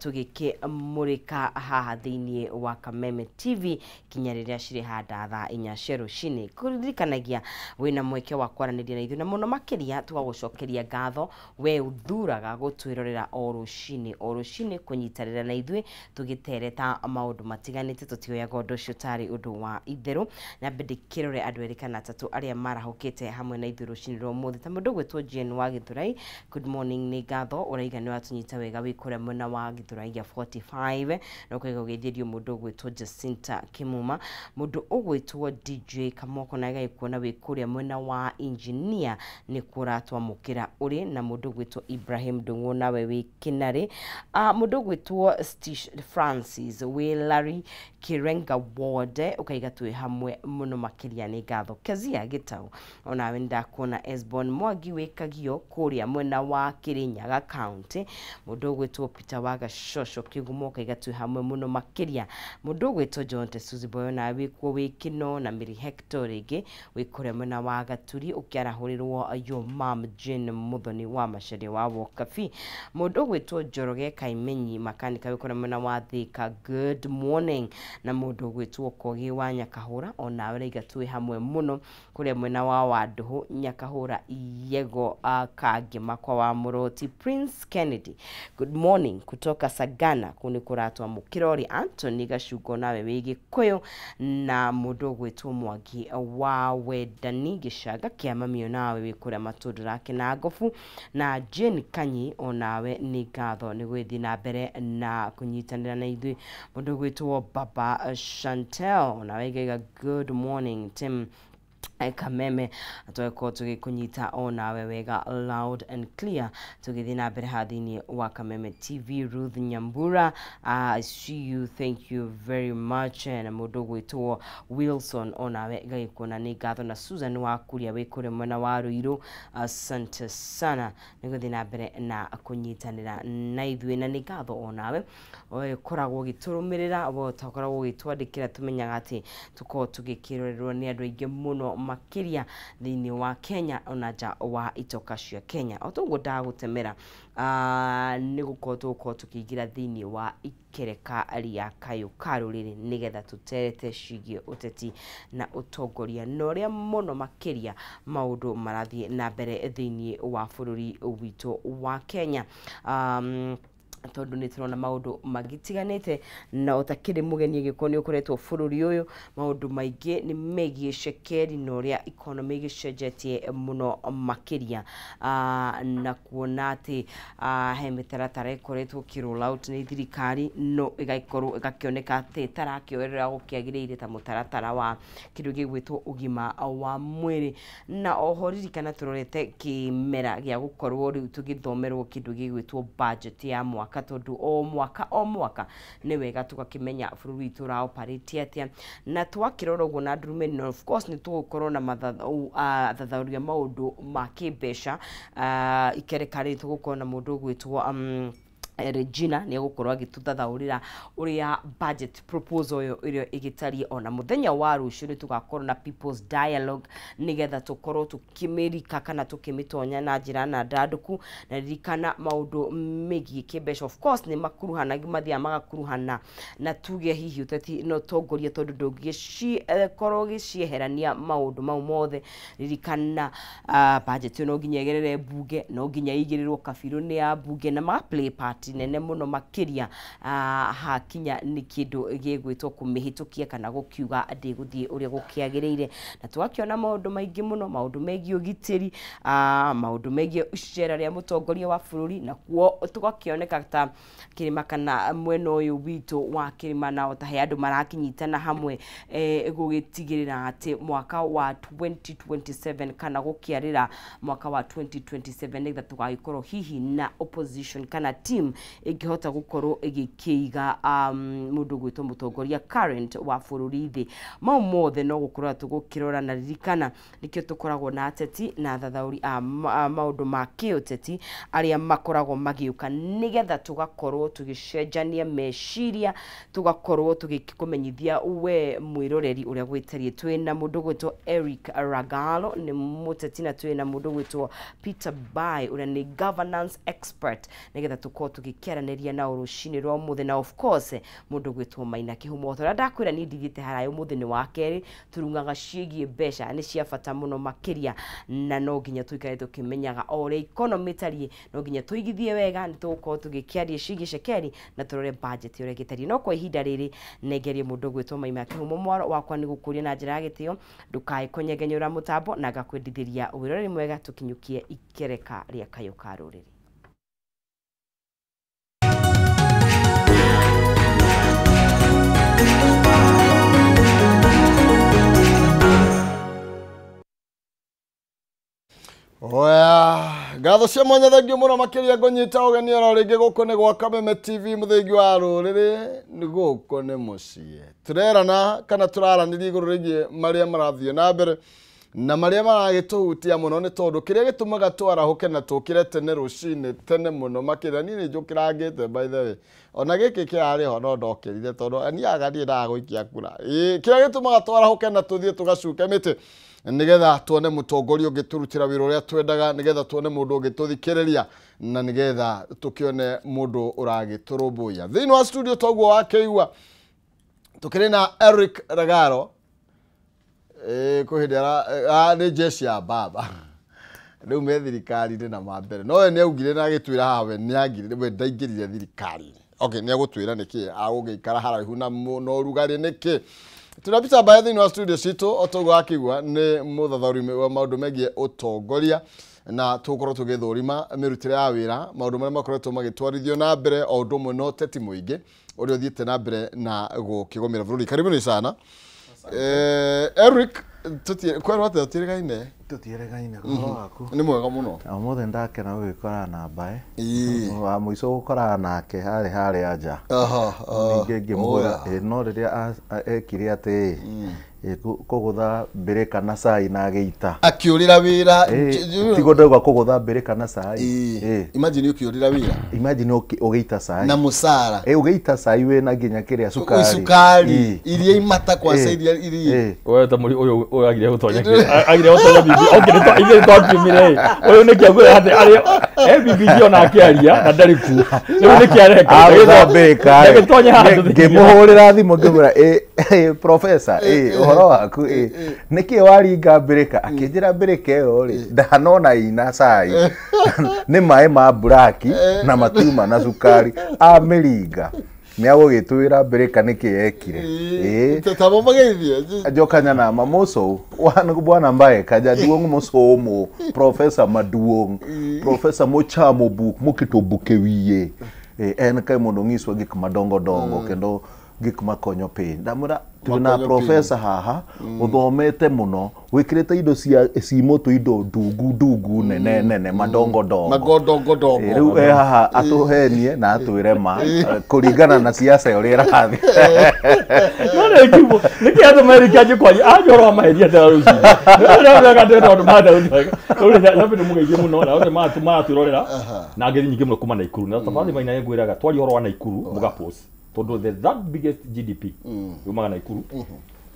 tũgĩkĩmũrĩka haha thĩinĩ wa Kameme TV kinya rĩrĩa cirĩhanda thaa 4 cia rũcinĩ. Kũririkanagia wĩna mweke wa kwaranĩria na ithuĩ, na mũno makĩria tũgagũcokeria ngatho we ũthuraga gũtwĩrorera o rũcinĩ o rũcinĩ, kũnyitanĩra na ithuĩ tũgĩtereta maũndũ matiganĩte. Tũtioyaga ũndũ ũcio tarĩ ũndũ wa itherũ. Na ndĩkĩrore andũ erĩ kana atatũ arĩa marahũkĩte hamwe na ithuĩ rũcinĩ rwa ũmũthĩ, ta mũndũ ũgwĩtwo Jane wa Gĩthũrai. Good morning, nĩ ngatho ũraiga nĩ watũnyita wega wĩ kũrĩa mwena wa Gĩthũrai ya 45, na ũkaiga ũgeithĩrio mũndũ ũgwĩtwo Jacinta Kimuma, mũndũ ũgwĩtwo DJ Kamoko, na agagĩkuona wĩ kũrĩa mwena wa engineer nĩ kũratwamũkĩra ũrĩ, na mũndũ ũgwĩtwo Ibrahim Ndung'u nawe wĩ Kĩnarĩ, mũndũ ũgwĩtwo Stish Francis wĩ Larry Kirenga Ward, ũkaiga twĩ hamwe mũno makĩria, nĩ ngatho. Kezia Gĩtau, onawe nĩ ndakuona. Esbon Mwangi wĩ Kagio kũrĩa mwena wa Kirinyaga County, mũndũ ũgwĩtwo Peter wa Gacocco Kĩgumo, ũkaiga twĩ hamwe mũno makĩria. Mũndũ ũgwĩtwo John Tesuzi Boyo, nawe wĩ kuo wĩ Kĩno, na Mary Hector rĩngĩ wĩ kũrĩa mwena wa Gaturi, ũkĩarahũrĩrwo your mom Jane Muthoni wa Macharia wa Wokabi. Mũndũ ũgwĩtwo Njoroge Kaimenyi makanika wĩ kũrĩa mwena wa Thika, good morning. Na mũndũ ũgwĩtwo Kogi wa Nyakahũra, onawe raiga twĩ hamwe mũno kũrĩa mwena wa Wandũhũ Nyakahũra Yego, Kangema kwa wa Mũroti. Prince Kennedy, good morning kutoka Sagana, kũu nĩ kũratwamũkĩra. Anthony Gacungo nawe wĩ Gĩkũyũ, na mũndũ ũgwĩtwo Mwangi wa Wendani gĩcanga kĩa mamio, nawe wĩ kũrĩa Matũndũra Kĩnangobu, na Jane Kanyi, onawe nĩ ngatho nĩ gwĩthiĩ na mbere na kũnyitanĩra na ithuĩ. Mũndũ ũgwĩtwo Baba Chantel, onawe igaiga good morning Tim Kameme, tũgĩkorwo tũgĩkũnyita onawe wega loud and clear tũgĩthiĩ na mbere haha thĩinĩ wa Kameme TV. Ruth Nyambura, I see you, thank you very much. Na mũndũ ũgwĩtwo Wilson, onawe gagĩkuona, nĩ ngatho. Na Susan wa Kuria wĩ kũrĩa mwena wa Ruiru, asante sana nĩ gũthiĩ na mbere na kũnyitanĩra na ithuĩ, na nĩ ngatho onawe ũkoragwo ũgĩtũrũmĩrĩra, we ũtakoragwo ũgĩtwandĩkĩra. Tũmenyaga atĩ tũkoragwo tũgĩkĩrorerwo nĩ andũ aingĩ mũno makĩria thĩinĩ wa Kenya ona nja wa itoka cia Kenya. O toguo ndagũtemera, nĩ gũkorwo tũgũkorwo tũkĩingĩra thĩinĩ wa ikereka rĩa kayũ ka rũrĩrĩ nĩgetha tũterete ciĩgiĩ ũteti na ũtongoria na ũrĩa mũno makĩria maũndũ marathiĩ na mbere thĩinĩ wa bũrũri witũ wa Kenya, tondũ nĩ tũrona maũndũ magĩtiganĩte, na ũtakĩrĩ mũgeni ĩgĩkorwo nĩ ũkoretwo bũrũri ũyũ, maũndũ maingĩ nĩ megiĩ cekeri na ũrĩa economy ĩgĩcenjetie mũno makĩria, na kuona atĩ he mĩtaratara ĩkoretwo ĩkĩ roll out nĩ thirikari, no ĩgagĩkorwo ĩgakĩoneka atĩ ĩtarakĩoerera gũkĩagĩrĩire, ta mũtaratara wa kĩndũ gĩgwĩtwo ũgima wa mwĩrĩ. Na oho ririkana tũrorete kĩmera gĩa gũkorwo rĩu tũgĩthomerwo kĩndũ gĩgwĩtwo budget ya mwaka, tondũ o mwaka o mwaka nĩ wega tũgakĩmenya bũrũri witũ ũra operate atĩa. Na twakĩrora ũguo na ndurumeni, na of course nĩ tũgũkorwo na mathathaũri a maũndũ ma kĩmbeca. Ikereka rĩrĩ tũgũkorwo na mũndũ ũgwĩtwo Regina, nĩ egũkorwo agĩtũthathaũrĩra ũrĩa budget proposal ĩyo ĩrĩa ĩgĩtariĩ. Ona mũthenya wa rũciũ nĩ tũgakorwo na people's dialogue nĩgetha tũkorwo tũkĩmĩrika kana tũkĩmĩtonya na njĩra na ndandũku. Na ririkana maũndũ megiĩ kĩmbeca of course nĩ makuruhana, mathiaga magakuruhana na tuge hihi ũteti na ũtongoria, tondũ ndũngĩkorwo ũgĩcieherania maũndũ mau mothe. Ririkana budget ĩyo no nginya ĩgerere mbunge, no nginya ĩigĩrĩrwo kabirũ nĩ ya mbunge, na maga play part nene mũno makĩria hakinya nĩ kĩndũ gĩgwĩtwo kũmĩhĩtũkia kana gũkiuga ndĩgũthiĩ ũrĩa gũkĩagĩrĩire. Na tũgakĩona maũndũ maingĩ mũno, maũndũ megiĩ ũgitĩri, maũndũ megiĩ icera rĩa mũtongoria wa bũrũri, na kuo tũgakĩoneka ta kĩrĩma kana mwena ũyũ witũ wa kĩrĩma na ta he andũ marakĩnyitana hamwe gũgĩtigĩrĩra atĩ mwaka wa 2027 kana gũkĩarĩra mwaka wa 2027 nĩgetha tũgagĩkorwo hihi na opposition kana team. ODM ĩngĩhota gũkorwo ĩgĩkĩiga mũndũ gwĩtwo mũtongoria current wa bũrũri thĩ. Mau mothe no gũkorwo tũgũkĩrora, na ririkana nĩkĩo tũkoragwo na ateti na athathaũri a maũndũ ma kĩũteti arĩa makoragwo magĩũka nĩgetha tũgakorwo tũgĩcenjania meciria, tũgakorwo tũgĩkũmenyithia we mwĩroreri ũrĩa gwĩtariĩ. Twĩna mũndũ gwĩtwo Eric Ragalo nĩ mũteti, na twĩna mũndũ gwĩtwo Peter Bai ũrĩa nĩ governance expert, nĩgetha tũkorwo tũgĩkĩaranĩria nao rũcinĩ rwa ũmũthĩ, na of course mũndũ gwĩtwo Maina Kĩhumo. Ũrĩa ndakwĩra niĩ ndithiĩte haraya, ũmũthĩ nĩ wa kerĩ, tũrung'aga ciĩgiĩ mbeca nĩ cia bata mũno makĩria, na no nginya tũikare tũkĩmenyaga o ũrĩa economy ĩtariĩ, no nginya tũigithie wega. Nĩ tũgũkorwo tũgĩkĩaria ciĩgiĩ cekeri na tũrore budget ũrĩa ĩgĩtariĩ. No kwa ihinda rĩrĩ nengerie mũndũ gwĩtwo Maina Kĩhumo mwaro wakwa nĩ gũkũria na njĩra ya gĩtĩo, ndũkae kũnyegenyũra mũtambo, na ngakwendithĩria wĩroreri mwega tũkinyũkie ikereka rĩa kayũ ka rũrĩrĩ. Oya, ngatho cia mwanya, thengiũ mũno makĩria. Ngũnyita ũgeni oro rĩngĩ gũkũ nĩ gwa Kameme TV, mũthingi wa rũrĩrĩ nĩ gũkũ nĩ mũciĩ. Tũrerana kana tũraranĩria igũrũ rĩgiĩ marĩa marathiĩ na mbere na marĩa maragĩtũhutia mũno, nĩ tondũ kĩrĩa gĩtũmaga twarahũke na tũkĩre tene rũcinĩ tene mũno makĩria, niĩ nĩ njũkĩrangĩte, by the way, ona gĩkĩ kĩrarĩ ho no ndokĩrire tondũ niĩ aga niĩ ndaga gũikia kura. Ĩĩ, kĩrĩa gĩtũmaga twarahũke na tũthiĩ tũgacuke mĩtĩ nigetha tuone mũtongoria ũngĩtũrutĩra wĩra ũrĩa twendaga, nigetha tuone mũndũ ũngĩtũthikĩrĩria, na nigetha tũkĩone mũndũ ũragĩtũrũmbũiya. Thĩinĩ wa studio toguo wakĩigua tũkĩrĩ na Eric Ragaro, kwĩ hĩndĩ nĩ jeshi ya baba rĩu me thirikari-inĩ na ma mbere, no we nĩ augire na agĩtwĩra haha we nĩ we ndaingĩrire thirikari-inĩ. Okay, nĩ agũtwĩra nĩkĩ agũgĩikara haraihu na ũrugarĩ nĩkĩ. Tuna Peter Mbae thĩinĩ wa studio citũ, o toguo akĩigua nĩ mũthathaũri wa maũndũ megiĩ ũtongoria, na tũgũkorwo tũgĩthũrima mĩrutĩre ya wĩra, maũndũ marĩa makoretwo magĩtwarithio na mbere, o ũndũ ũmwe na ũteti mũingĩ ũrĩa ũthiĩte na mbere na gũkĩgũmĩra bũrũri. Karibuni sana. Eric, kwerwo atĩa tũtiĩrĩgaine? Tũtiĩrĩgaine, ũhoro waku? Nĩ mwega mũno. Ũmũthĩ ndakena gũgĩkorana na Mbae. Wa mũico gũkorana nake harĩ harĩa nja. Ningĩ ngĩmũhũra, no rĩrĩa ekire atĩ kũgũtha mbĩrĩka na cai na agĩita. Akĩũrĩra wĩra. Tiguo ndauga kũgũtha mbĩrĩka na cai. Imagine ũkĩũrĩra wĩra. Imagine ũgĩita cai. Na mũcara. Ũgĩita cai wĩna nginya kĩrĩa cukari. Cukari. Iria imata kwaca iria iria. Wewe ta mũri ũyũ agire gũtonya agire gũtonya bibi. Okay, ithuĩ nĩtwakiumire ũyũ nĩkĩ augire atĩ arĩ BBG ona akĩaria na ndarĩ kuo. Rĩu nĩkĩ areka? Agũtha mbĩrĩka. Ndagĩtonya haha. Ngĩmũhũrĩra thimũ ngĩmwĩra professor, ũhoro waku nĩkĩ waringa mbĩrĩka? Akĩnjĩra mbĩrĩka ĩyo rĩ ndanona ina cai nĩ maĩ ma mburaki na matiuma na cukari, amĩringa nĩ agũgĩtwĩra mbĩrĩka nĩkĩ ekire. Tabo mageithie. Jokanya mamoso wan bwana Mbae kajaduong' mosomo, profesa maduong', profesa mochamo buk moketo buk e wiye. En kae mondo onyiswa gik madongo dongo kendo gik makonyo piny. Ndamwĩra twĩna profesa haha ũthomete mũno, wĩkĩrĩte indo cia cimoto, indo ndungu ndungu nene nene madongo dongo magodongo. Rĩu e haha atũhenie na atwĩre ma kũringana na siasa ũrĩa ĩrathiĩ. No nĩ kiugo nĩkĩ andũ merĩkia anjie kwaria anjie ũhoro wa maheria tena rũcinĩ. Nĩ ndĩrona tondũ mada rĩu nĩ mũgeithie mũno na othe maratwĩrorera na ngeithi nyingĩ mũno kuma Naikuru. Na tafadhali Maina ngwĩraga twaria ũhoro wa Naikuru mũgapost, tondũ the third biggest GDP yumaga Naikuru,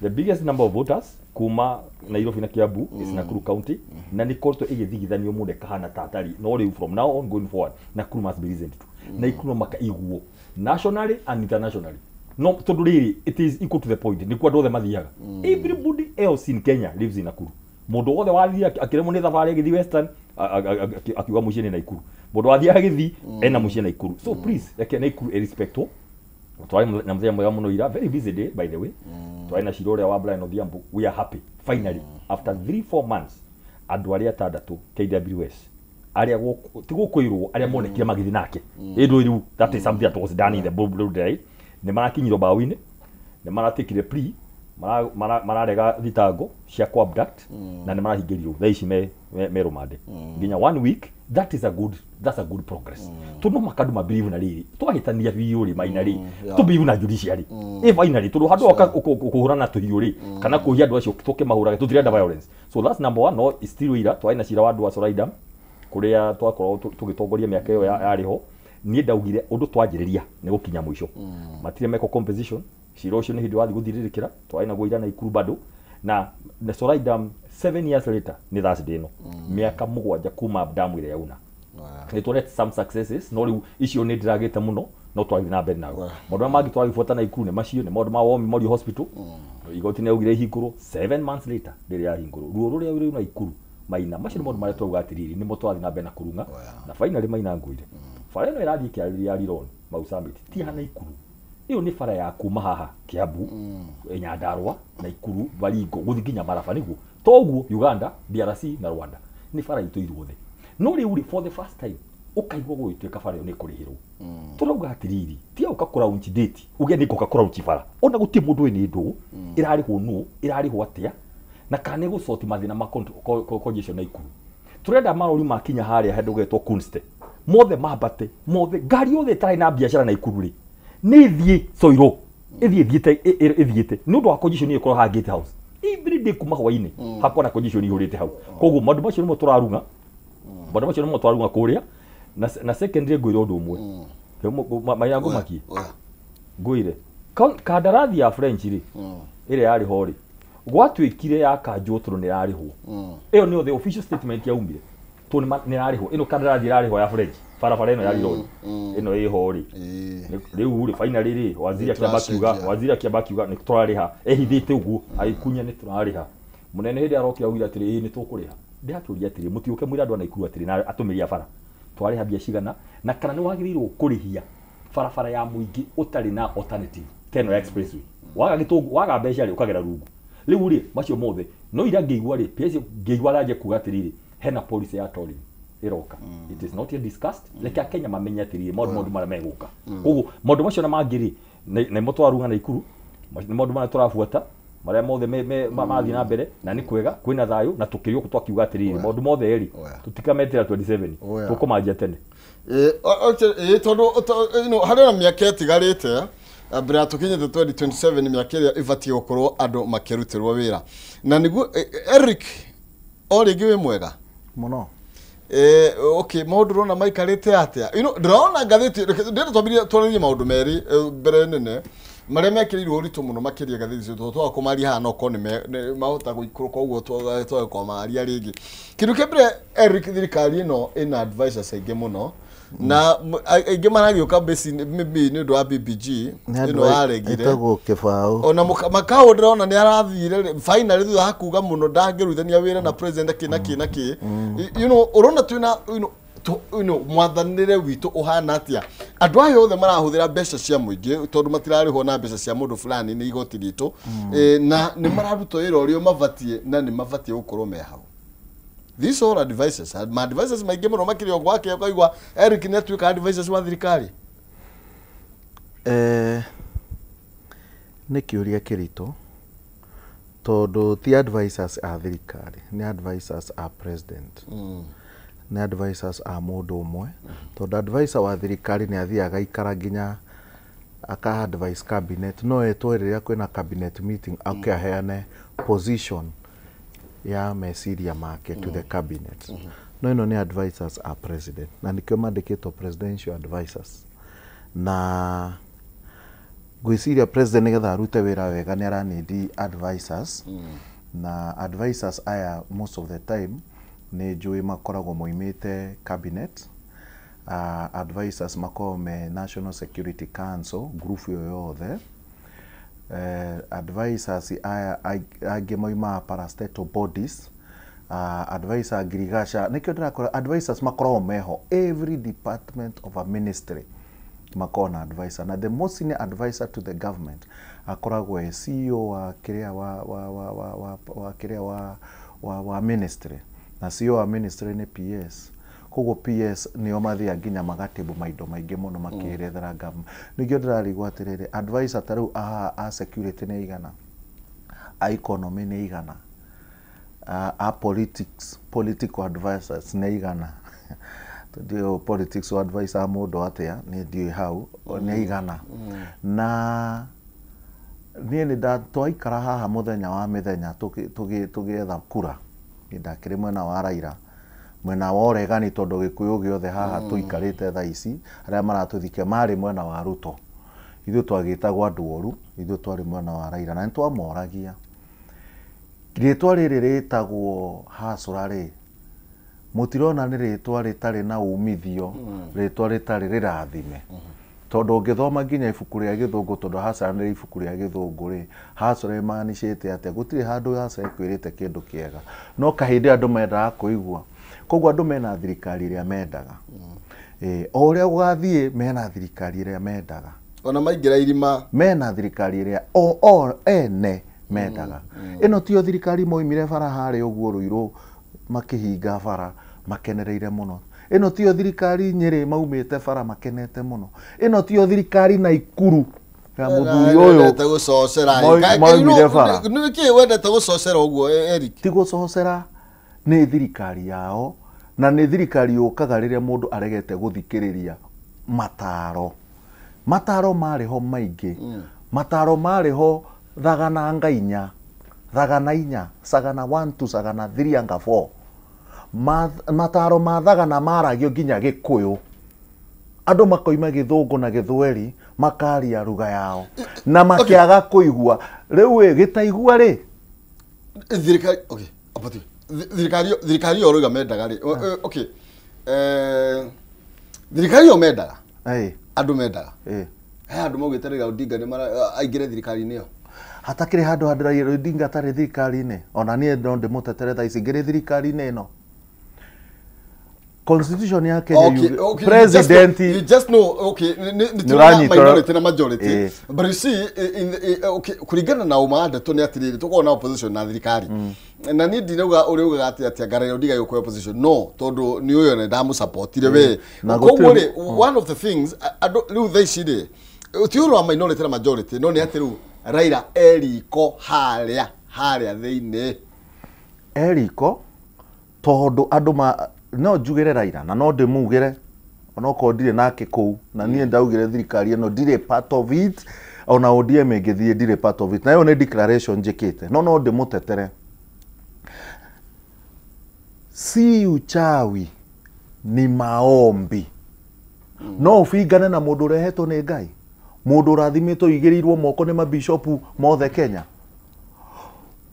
the biggest number of voters kuma Nairobi na Kiambu is Nakuru County, na nĩ koretwo ĩgĩthigithanio mũno ĩkahana ta atari, no rĩu from now on going forward Nakuru must be listened to. Naikuru no maka iguo nationally and internationally, no tondũ rĩrĩ it is equal to the point, nĩkuo andũ othe mathiaga. Everybody else in Kenya lives in Nakuru. Mũndũ wothe wathiĩ akĩremwo nĩ thabarĩ agĩthiĩ Western akiuga mũciĩ nĩ Naikuru, mũndũ wathiĩ agĩthiĩ ena mũciĩ Naikuru. So please reke Naikuru ĩrespectwo. Twari na mũthenya mwega mũno ira, very busy day by the way. Twari na cira ũrĩa wa Brian Odhiambo. We are happy finally after 3-4 months andũ arĩa atandatũ KWS arĩa ti gũkũirwo arĩa monekire magĩthiĩ nake ĩndũ rĩu, that is something that was done in the blue day, nĩ marakinyirwo mbaũ-inĩ, nĩ maratikire plea Mararega thitango cia ku abduct na nĩ marahingĩrio thaa ici me rũmande nginya one week. That's a good progress. Tondũ makandũ ma believe na rĩrĩ twahĩtania biũ rĩ, Maina rĩ, tũ believe na judiciary ĩ finally, tondũ handũ oka kũhũrana tũhiũ rĩ kana kũhia andũ acio tũkĩmahũraga, tũtirenda violence. So that's number one. No still ira twarĩ na cira wa andũ a Soraidam kũrĩa twakorwo tũgĩtongoria mĩaka ĩyo yarĩ ho. Niĩ ndaugire ũndũ twanjĩrĩria nĩ gũkinya mũico, matirĩ meko composition. Cira ũcio nĩ hĩndĩ wathiĩ gũthirĩrĩkĩra, twarĩ naguo ira na Ikuru bado na Soraidam 7 years later, nĩ Thursday ĩno mĩaka 7 kuma damu ĩrĩa yauna. Nĩ tuonete some successes, no rĩu icio nĩ ndĩragĩte mũno, no twathiĩ na mbere nayo. Maũndũ marĩa mangĩ twagĩbuata na Ikuru nĩ macio, nĩ maũndũ ma War Memorial Hospital. Igoti nĩ yaugire ihingũrwo, 7 months later rĩrĩa yahingũrwo, ruo rũrĩa rĩu na Ikuru, Maina, macio nĩ maũndũ marĩa twauga atĩrĩrĩ nĩmo twathiĩ na mbere na kũrung'a. Na finally, Maina, ngwĩre bara ĩno ĩrathiĩ ĩkĩarĩria ya Rironi Mau Summit ti hana Ikuru, ĩyo nĩ bara ya kuma haha Kiambu, Nyandarua na Ikuru, Baringo, gũthiĩ nginya Maraba, nĩguo toguo Uganda, DRC na Rwanda, nĩ bara itũ ithuothe. No rĩu rĩ, for the first time ũkaigua gũgĩtuĩka bara ĩyo nĩ ĩkũrĩhĩrwo. Tũrauga atĩrĩrĩ, tiga ũka kũlaunch date uge nĩ ngũka kũlaunch bara, ona gũtirĩ mũndũ wĩ nĩ ndũ ĩrarĩhwo, nũ ĩrarĩhwo atĩa, na kana nĩ gũsort mathĩna ma congestion na Ikuru. Tũrenda marori makinya harĩa handũ getwo Kunste mothe mambate mothe, ngari yothe ĩtarĩ na biacara na Ikuru rĩ, nĩ ĩthiĩ Soiro, ĩthiĩ ĩthiĩte ĩthiĩte nĩ ũndũ wa congestion ĩyo ĩkorwo haha Gate House every day kuma hwainĩ hakorwo na congestion ihũrĩte hau. Koguo maũndũ macio nĩmo tũrarung'a, maũndũ macio nĩmo tũrarung'a kũrĩa. Na secondary, ngwĩre ũndũ ũmwe. Maina, ngũmakie ngwĩre kandarathi ya French rĩ, ĩrĩa yarĩ ho rĩ, gwatuĩkire ya kanjwo tondũ nĩ ĩrarĩhwo. Ĩyo nĩyo the official statement yaumire, tondũ nĩ ĩrarĩhwo ĩno kandarathi ĩrarĩhwo ya French, barabara ĩno ya Rironi ĩno ĩho rĩ. Rĩu rĩ, finally rĩ, waziri akĩamba akiuga Nĩtũracenjia. Waziri akĩamba akiuga nĩ tũrarĩha, ehithĩte ũguo agĩkunya nĩ tũrarĩha. Mũnene hĩndĩ arokire augire atĩrĩ, ĩĩ nĩ tũkũrĩha. Ndĩrakĩũria atĩrĩ, mũtiũke mwĩre andũ a Naikuru atĩrĩ na atũmĩri a bara twarĩha mbia cigana, na kana nĩ wagĩrĩirwo kũrĩhia barabara ya mũingĩ ũtarĩ na alternative ta ĩno ya expressway, waga gĩtũngũ, waga mbeca rĩ, ũkagera rungu. Rĩu rĩ, macio mothe no ira ngĩigua rĩ, PS ngĩigua aranjia kuga atĩrĩrĩ, hena policy ya tolling ĩroka. It is not yet discussed. Reke akenya mamenye atĩrĩrĩ maũndũ marĩa megũka. Koguo maũndũ macio na mangĩ rĩ, nĩmo twarunga na Ikuru, nĩ maũndũ marĩa tũrabuata marĩa mothe mathiĩ na mbere, na nĩ kwega kwĩna thayũ, na tũkĩrĩ ũkũ twakiuga atĩrĩrĩ, maũndũ mothe rĩ, tũtikametĩra 27, tũkũmanjia tene. Ĩ tondũ harĩ na mĩaka ĩtigarĩte mbere ya tũkinyĩte 2027, mĩaka ĩrĩa ĩbatiĩ gũkorwo andũ makĩrutĩrwo wĩra na nĩguo. Eric, o rĩngĩ wĩ mwega? Mũno. Okay, maũndũ ũrona maikarĩte atĩa? Ndĩrona ngathĩti, ndĩrenda twambĩrĩrie twarĩrie maũndũ merĩ mbere nene marĩa mekĩrĩirwo ũritũ mũno makĩria ngathĩti icio, tondũ twaga kũmaria haha no korwo nĩ mahota gũikũrũka ũguo twage kũmaria rĩngĩ. Kĩndũ kĩa mbere, Eric, thirikari ĩno ĩna advisors aingĩ mũno na aingĩ maragĩũka maybe nĩ ũndũ wa BBG ĩno yaregire. Ĩtagwo kĩbaũ. Ona Makau ndĩrona nĩ arathire finally thutha wa kuga mũno ndangĩrutithania wĩra na president kĩ na kĩ na kĩ. Ũrona twĩna mwathanĩre witũ ũhana atĩa? Andũ aya othe marahũthĩra mbeca cia mũingĩ tondũ matirarĩhwo na mbeca cia mũndũ fulani, nĩ igoti ritũ. Na nĩ mararuta wĩra ũrĩa mabatiĩ na nĩ mabatiĩ gũkorwo me hau? These all advices, ma advices maingĩ mũno makĩria gwake, ũkaigua Eric nĩ atuĩka advisors wa thirikari. Nĩ kĩũria kĩritũ tondũ ti advisors a thirikari, nĩ advisors a president, nĩ advisors a mũndũ ũmwe, tondũ advisor wa thirikari nĩ athiaga aikara nginya aka advise cabinet, no etwo rĩrĩa kwĩna cabinet meeting oke aheane position ya meciria make to the cabinet. No ĩno nĩ advisors a president, na nĩkĩo mandĩkĩtwo presidential advisors. Na ngwĩciria president nĩgetha arute wĩra wega nĩ aranindi advisors, na advisors aya most of the time nĩ njũĩ makoragwo moimĩte cabinet. Advisors makoragwo me National Security Council group ĩyo yothe. Advisors aya angĩ moimaga parastatal bodies, advisor ngirigaca. Nĩkĩo ndĩrakora advisors makoragwo meho every department of a ministry, makoragwo na advisor, na the most senior advisor to the government akoragwo e CEO wa kĩrĩa wa kĩrĩa wa ministry, na CEO wa ministry nĩ PS. Koguo PS nĩo mathiaga nginya magatĩbũ maindo maingĩ mũno makĩerethera government. Nĩkĩo ndĩrarigwo atĩrĩrĩ, advisor ta rĩu a security nĩ aigana? A economy nĩ aigana, a politics, political advisors nĩ aigana, tondũ politics advisor mũndũ atĩa nĩ ndiũĩ hau, nĩ aigana. Na niĩ nĩ twaikara haha mũthenya wa mĩthenya tũgĩetha kura, niĩ ndakĩrĩ mwena wa Raila, mwena wa ũregani, tondũ Gĩkũyũ gĩothe haha tũikarĩte thaa ici arĩa maratũthikia marĩ mwena wa Ruto, ithuĩ twagĩtagwo andũ oru, ithuĩ twarĩ mwena wa Raila, na nĩ twamoragia rĩtwa rĩrĩ rĩtagwo Hasra rĩ, mũtirona nĩ rĩtwa rĩtarĩ na umithio, rĩtwa rĩtarĩ rĩrathime, tondũ ũngĩthoma nginya ibuku rĩa gĩthũngũ, tondũ Hasra nĩ ibuku rĩa gĩthũngũ rĩ, Hasra ĩmanicĩte atĩa? Gũtirĩ handũ Hasra ĩkwĩrĩte kĩndũ kĩega, no kahĩndĩ andũ mendaga kũigua. Koguo andũ mena thirikari ĩrĩa mendaga, o ũrĩa gũgathiĩ mena thirikari ĩrĩa mendaga, ona maingĩra irima mena thirikari ĩrĩa o ene mendaga. Ĩno tiyo thirikari moimire bara harĩa ũguo Ruiru makĩhinga bara makenereire mũno. Ĩno tiyo thirikari Nyĩrĩ maumĩte bara makenete mũno. Ĩno tiyo thirikari Naikuru ya mũthuri ũyũ wendete gũcocera. Maumire bara. Nĩkĩ wendete gũcocera ũguo, Eric? Ti gũcocera, nĩ thirikari yao, na nĩ thirikari yũkaga rĩrĩa mũndũ aregete gũthikĩrĩria mataro. Mataro marĩ ho maingĩ, mataro marĩ ho thagana nga inya, thagana inya, sagana 1 2 sagana 3 anga 4. Mataro ma thagana maragio nginya Gĩkũyũ, andũ makoima Gĩthũngũ na Gĩthweri makaria ruga yao na makĩaga kũigua. Rĩu ĩ gĩtaigua rĩ thirikari, okay, apati thirikari yo rũiga mendaga rĩ, okay, thirikari yo mendaga, andũ mendaga, he andũ maugĩte Raila Odinga nĩ aingĩre thirikari-inĩ ĩyo. Hatakĩrĩ handũ handũ Raila Odinga atarĩ thirikari-inĩ, ona niĩ no ndĩmũtetere thaa ici ngĩrĩ thirikari-inĩ ĩno. Constitution ya Kenya, president, you just know, okay, ni minority na majority, but you see in okay, kuringana na uma ndeto ni atiriri tukorwo na opposition na thirikari, na ni ndinauga uri ugaga ati ati Raila Odinga yuko opposition, no tondu ni uyo ne ndamusupportire we. Koguo ri one of the things andu riu thaa ici ri ti ũhoro wa minority na majority, no ni ati riu Raila eriko haria haria thiini eriko, tondu andu ma no njugire Raila na no ndimugire onokorwo ndirĩ nake kũu, na niĩ ndaugire thirikari ĩno ndirĩ part of it, ona ODM ĩngĩthiĩ ndirĩ part of it, na ĩyo nĩ declaration njĩkĩte, no no ndĩmũtetere. Si uchawi ni maombi. No ũbingane na mũndũ ũrehetwo nĩ Ngai, mũndũ ũrathimĩtwo igĩrĩirwo moko nĩ mabishopu mothe Kenya,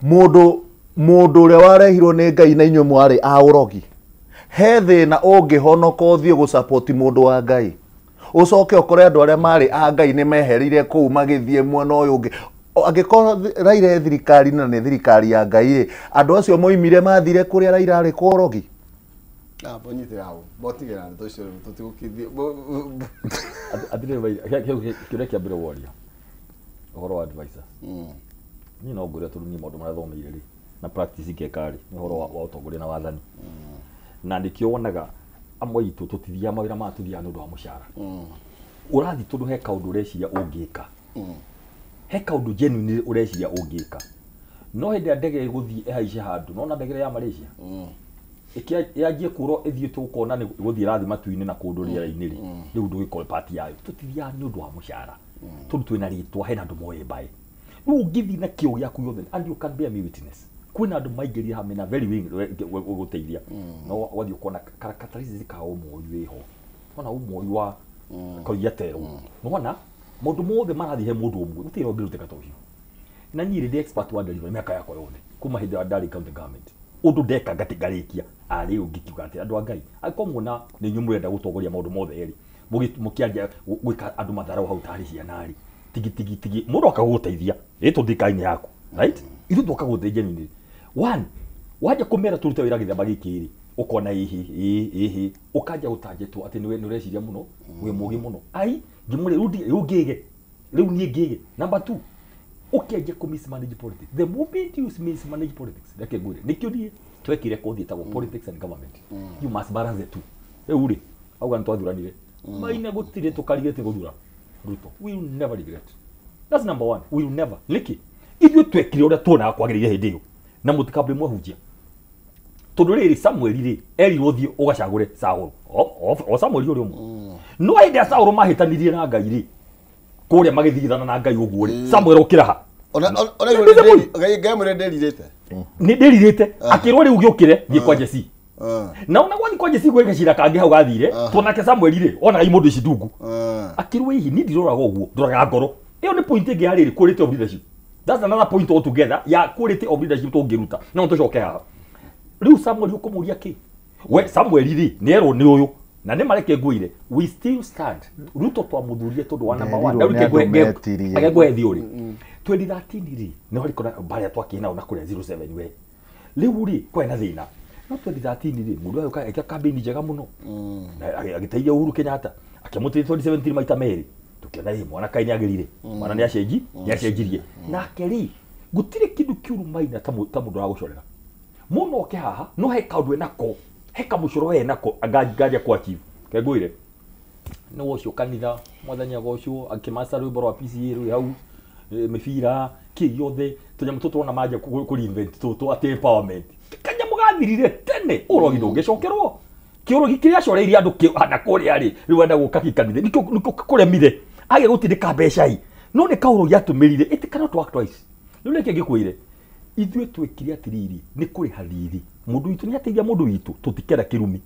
mũndũ ũrĩa warehirwo nĩ Ngai na inyuĩ mwarĩ a ũrogi. He thĩna ũngĩhonoka ũthiĩ gũsapoti mũndũ wa Ngai, ũcoke ũkore andũ arĩa marĩ a Ngai nĩ meherire kũu magĩthiĩ mwena ũyũ ũngĩ. Angĩkorwo Raila e thirikari na nĩ thirikari ya Ngai rĩ, andũ acio moimire mathire kũrĩa Raila arĩ kwa ũrogi. Kĩũria kĩa mbere woria ũhoro wa advisors, niĩ no ngwĩre tondũ niĩ maũndũ marĩa thomeire rĩ na practice ngeka rĩ nĩ ũhoro wa ũtongoria na wathani, na nĩkĩo wonaga amwe aitũ tũtithiaga mawĩra maya, tũthiaga nĩ ũndũ wa mũcara. Ũrathiĩ tondũ he kaũndũ ũreciria ũngĩka, he kaũndũ genuine ũreciria ũngĩka, no hĩndĩ ĩrĩa ndege ĩgũthiĩ ĩhaice handũ, nona ndege ya Malaysia yanjie kũrwo ĩthiĩ tũkona nĩ gũthiĩ ĩrathiĩ matu-inĩ na kũndũ rĩera-inĩ rĩ, rĩu ndũgĩkorwo part yayo. Tũtithiaga nĩ ũndũ wa mũcara tondũ twĩna rĩtwa, hena andũ moĩ mbaĩ. Rĩu ũngĩthiĩ na kĩo gĩaku gĩothe, and you can bear me witness, kwĩna andũ maingĩrire hamwe na very willing gũteithia, no wathiĩ ũkona characteristics ka ũmoi wĩho, wona ũmoi wa koiya terwo, nĩwona maũndũ mothe marathiĩ he mũndũ ũmwe, gũtirĩ ũngĩrutĩka ta ũcio. Na niĩ ndĩ expert wa delivery mĩaka yakwa yothe kuma hĩndĩ ĩrĩa ndarĩ county government, ũndũ ndeka ngarĩkia arĩ ũngĩkiuga atĩ andũ a Ngai angĩkorwo muona nĩ inyuĩ mũrenda gũtongoria maũndũ mothe rĩ, mũkĩanjia gwĩka andũ matharau hau tarĩ ciana rĩ, tigi tigi tigi mũndũ akagũteithia ĩ tũthirikari-inĩ yaku, right? Ithuĩ twoka gũteithia nini. One, wanja kũmera tũrute wĩra gĩthemba gĩkĩ rĩ, ũkona ĩhĩ ĩhĩ ũkanja gũtanjĩtwo atĩ nĩwe nĩũreciria mũno, wĩ mũgĩ mũno. Ai ngĩmũrĩ rĩu ngĩge, rĩu niĩ ngĩge. Number 2, ũkĩanjia kũ mismanage politics. The moment you mismanage politics, reke ngwĩre, nĩkĩo niĩ twekire kothi ĩtagwo politics and government. You must balance the two. Rĩu rĩ, auga nĩtwathuranire. Maina gũtirĩ tũkarigĩte gũthura Ruto. We will never regret. That's number 1. We will never. Nĩkĩ? Ithuĩ twekire ũrĩa tuonaga kwagĩrĩire hĩndĩ ĩyo na mũtikambĩ mwahunjia. Tondũ rĩrĩ Samuel rĩ erirwo thiĩ ũgacagũre Saũlũ. O Samuel ũrĩa ũmwe. No hĩndĩ ya Saũlũ mahĩtanirie na Ngai rĩ kũrĩa magĩthigithana na Ngai ũguo rĩ Samuel ũkĩra ha. Ona Ngai mwĩre nderirĩte. Nĩ nderirĩte akĩrwo rĩu gĩũkĩre thiĩ kwa Jesse. Na ona gwathi kwa Jesse gwĩka cira kangĩ hau gathire tuonake Samuel rĩ onaga imũndũ ici ndungu. Akĩrwo hihi niĩ ndiroraga ũguo ndoraga ngoro. Ĩyo nĩ point ĩngĩ ya rĩrĩ quality of leadership. That's another point altogether ya quality of leadership tũngĩruta. No tũcoke haha. Rĩu Samuel ũkũmũria kĩ? We Samuel rĩ nĩ erwo nĩ ũyũ na nĩ mareke ngwĩre we still stand. Ruto twamũthurie tondũ wa number 1. Rĩu ngũhe theory. 2013 rĩ nĩ harĩ kona barĩa twakĩ nao na kũrĩa 07 we. Rĩu rĩ kwarĩ na thĩna. No 2013 rĩ mũndũ ũyũ eka campaign njega mũno. Na agĩteithia Uhuru Kenyatta akĩmũteithia 2017 maita merĩ. Tukiona ĩ mwana kai nĩagĩrire. Mwana nĩacenji nĩacenjirie. Nake rĩ gũtirĩ kĩndũ kĩũru maina ta mũndũ aragũcorera. Mũno oke haha no he kaũndũ enako he kamũcoro enako angaja kwa chief kengwire nĩ wocio kanitha mwathani agocwo akĩmaca rwĩmbo rwa PCA rwĩ hau mĩbira kĩ yothe tũnyamũ tũtũ tũrona manja kũ reinvent tũtũ atĩ empowerment kanyamũ gathirire tene ũrogi ndũngĩcokerwo kĩũrogi kĩrĩa acoreirie andũ na kũrĩa rĩ rĩu enda gũka gĩkanitha nĩkĩo kũremire agĩa gũtindĩka mbeca i no nĩ kaũrogi atũmĩrire it cannot work twice. Rĩu reke ngĩkwĩre ithuĩ twĩkire atĩrĩrĩ nĩ kũrĩha thirĩ mũndũ witũ nĩ ateithia mũndũ witũ tũtikenda kĩrumi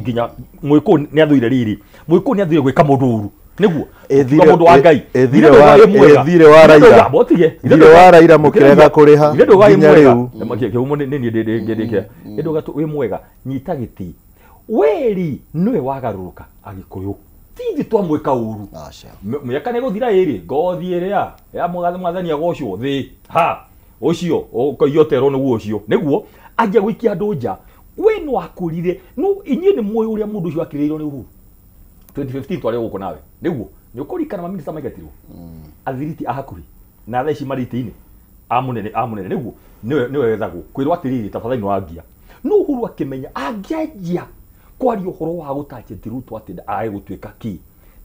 nginya mwĩkũ nĩ athũire rĩrĩ mwĩkũ nĩ athũire gwĩka mũndũ ũru nĩguo mũndũ wa Ngai thirĩ wa Raila thirĩ wa Raila mũkĩrega kũrĩha nginya rĩu kĩhumo nĩ niĩ ndĩkĩa ĩndũga wĩ mwega nyita gĩtĩ weri nĩwe wagarũrũka Agĩkũyũ ti ithuĩ twamwĩka ũru mĩaka nĩ gũthira ĩrĩ ngothi ĩrĩa ya mwathani agocwo thĩ ha ũcio ũkoiyoterwo nĩguo ũcio nĩguo anjia gũikia andũ nja we no akũrire no inyuĩ nĩ mũĩ ũrĩa mũndũ ũcio akĩrĩirwo nĩ Uhuru 2015 twarĩ gũkũ nawe nĩguo nĩ ũkũririkana maminista maingatirwo athiriti a hakuhĩ na thaa ici marĩ itĩ-inĩ a mũnene nĩguo nĩwe wethagwo kwĩrwo atĩrĩrĩ tafadhali nĩwangia no Uhuru akĩmenya angĩanjia kwaria ũhoro wa gũtacheti Ruto atĩ age gũtuĩka kĩ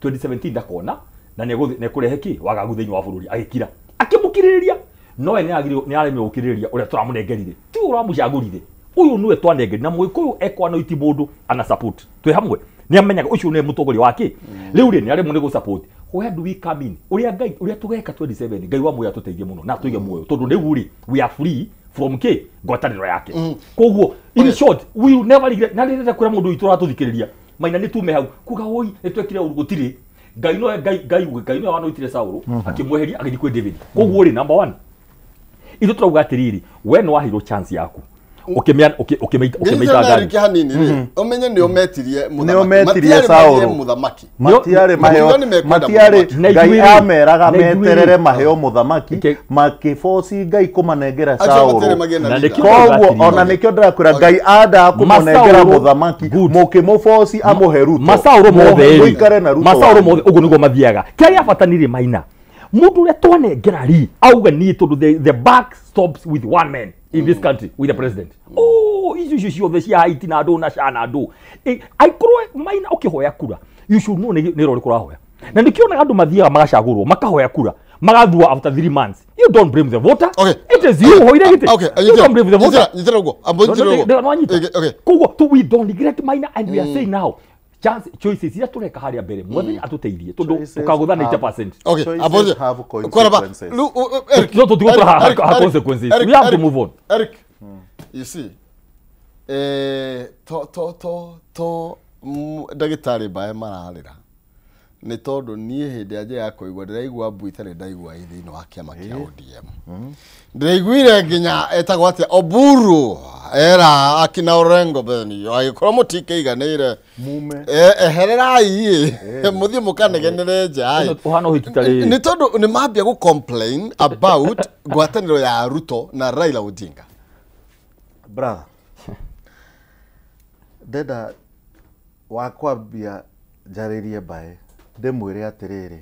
2017 ndakona na nĩekũrehe kĩ wagagu thĩinĩ wa bũrũri agĩkira akĩmũkirĩrĩria no we nĩ aremire gũkirĩrĩria ũrĩa tũramũnengerire ti ũramũcagũrire ũyũ nĩwe twanengerire na Mũgĩkũyũ ekwanoiti mũndũ ana support twĩ hamwe nĩ amenyaga ũcio nĩwe mũtongoria wake rĩu rĩ nĩ aremwo nĩ gũ support where do we come in ũrĩa Ngai ũrĩa tũgeka 27 Ngai wa muoyo atũteithie mũno na tũige muoyo tondũ rĩu rĩ we are free from kĩ ngwatanĩro yake koguo in short we will never regret na rĩrĩa kwĩra mũndũ witũ ũratũthikĩrĩria maina nĩ tume hau kuga oi nĩ twekire ũru gũtirĩ Ngai no Ngai no wanoitire Saũlũ akĩmweheria agĩthiĩ kwĩ David koguo rĩ number 1 ithuĩ tũrauga atĩrĩrĩ we nĩ waheirwo chance yaku ũkĩmĩita ngari hanini rĩ ũmenye nĩ ũmetirie mũthamaki matiarĩ maheo matiarĩ Ngai ameraga meterere maheo mũthamaki makĩboci Ngai kũmanengera Saũlũ koguo ona nĩkĩo ndĩrakwĩra Ngai andaga kũmũnengera mũthamaki mũkĩmũboci amũhe Ruto Masaũlũ mothe mũikare na Ruto Masaũlũ mothe ũguo nĩguo mathiaga kĩrĩa gĩa bata nĩ rĩ maina mũndũ ũrĩa twanengera rĩ auga niĩ tondũ the buck stops with one man in this country with the president. Oh, icio ciothe cia Haiti na andũ na SHA na andũ aikorwo maina ũkĩhoya kura you should know nĩ rũrĩkũ ũrahoya na nĩkĩonaga andũ mathiaga magacagũrwo makahoya kura magathua after 3 months. You don't blame the voter. Okay. It is you hoire gĩtĩ. Okay. You don't blame the voter. Nyitĩra ũguo. Ambo nyitĩra ũguo. Okay. Koguo we don't regret maina and we are saying now chance choices iria tũreka harĩa mbere mwathani atũteithie tondũ ũkagũtha 90%. Okay, aboje kwaraba Eric no tũtigũtũra ha consequences. We have to move on. Eric, you see to ndagĩtarĩ mbae mararĩra nĩ tondũ niĩ hĩndĩ ya njĩra ya kũigua ndĩraigua mbu itarĩ ndaigua ĩ thĩinĩ wa kĩama kĩa ODM ndĩraiguire nginya etagwo atĩa Oburu era akina Orengo Beni agĩkorwo mũtikĩiganĩire ehererai mũthiĩ mũkanegenere nja nĩ tondũ nĩ mambia gũ complain about ngwatanĩro ya Ruto na Raila Odinga. Brother, ndenda wakwambia njarĩrie mbae ndĩmwĩre atĩrĩrĩ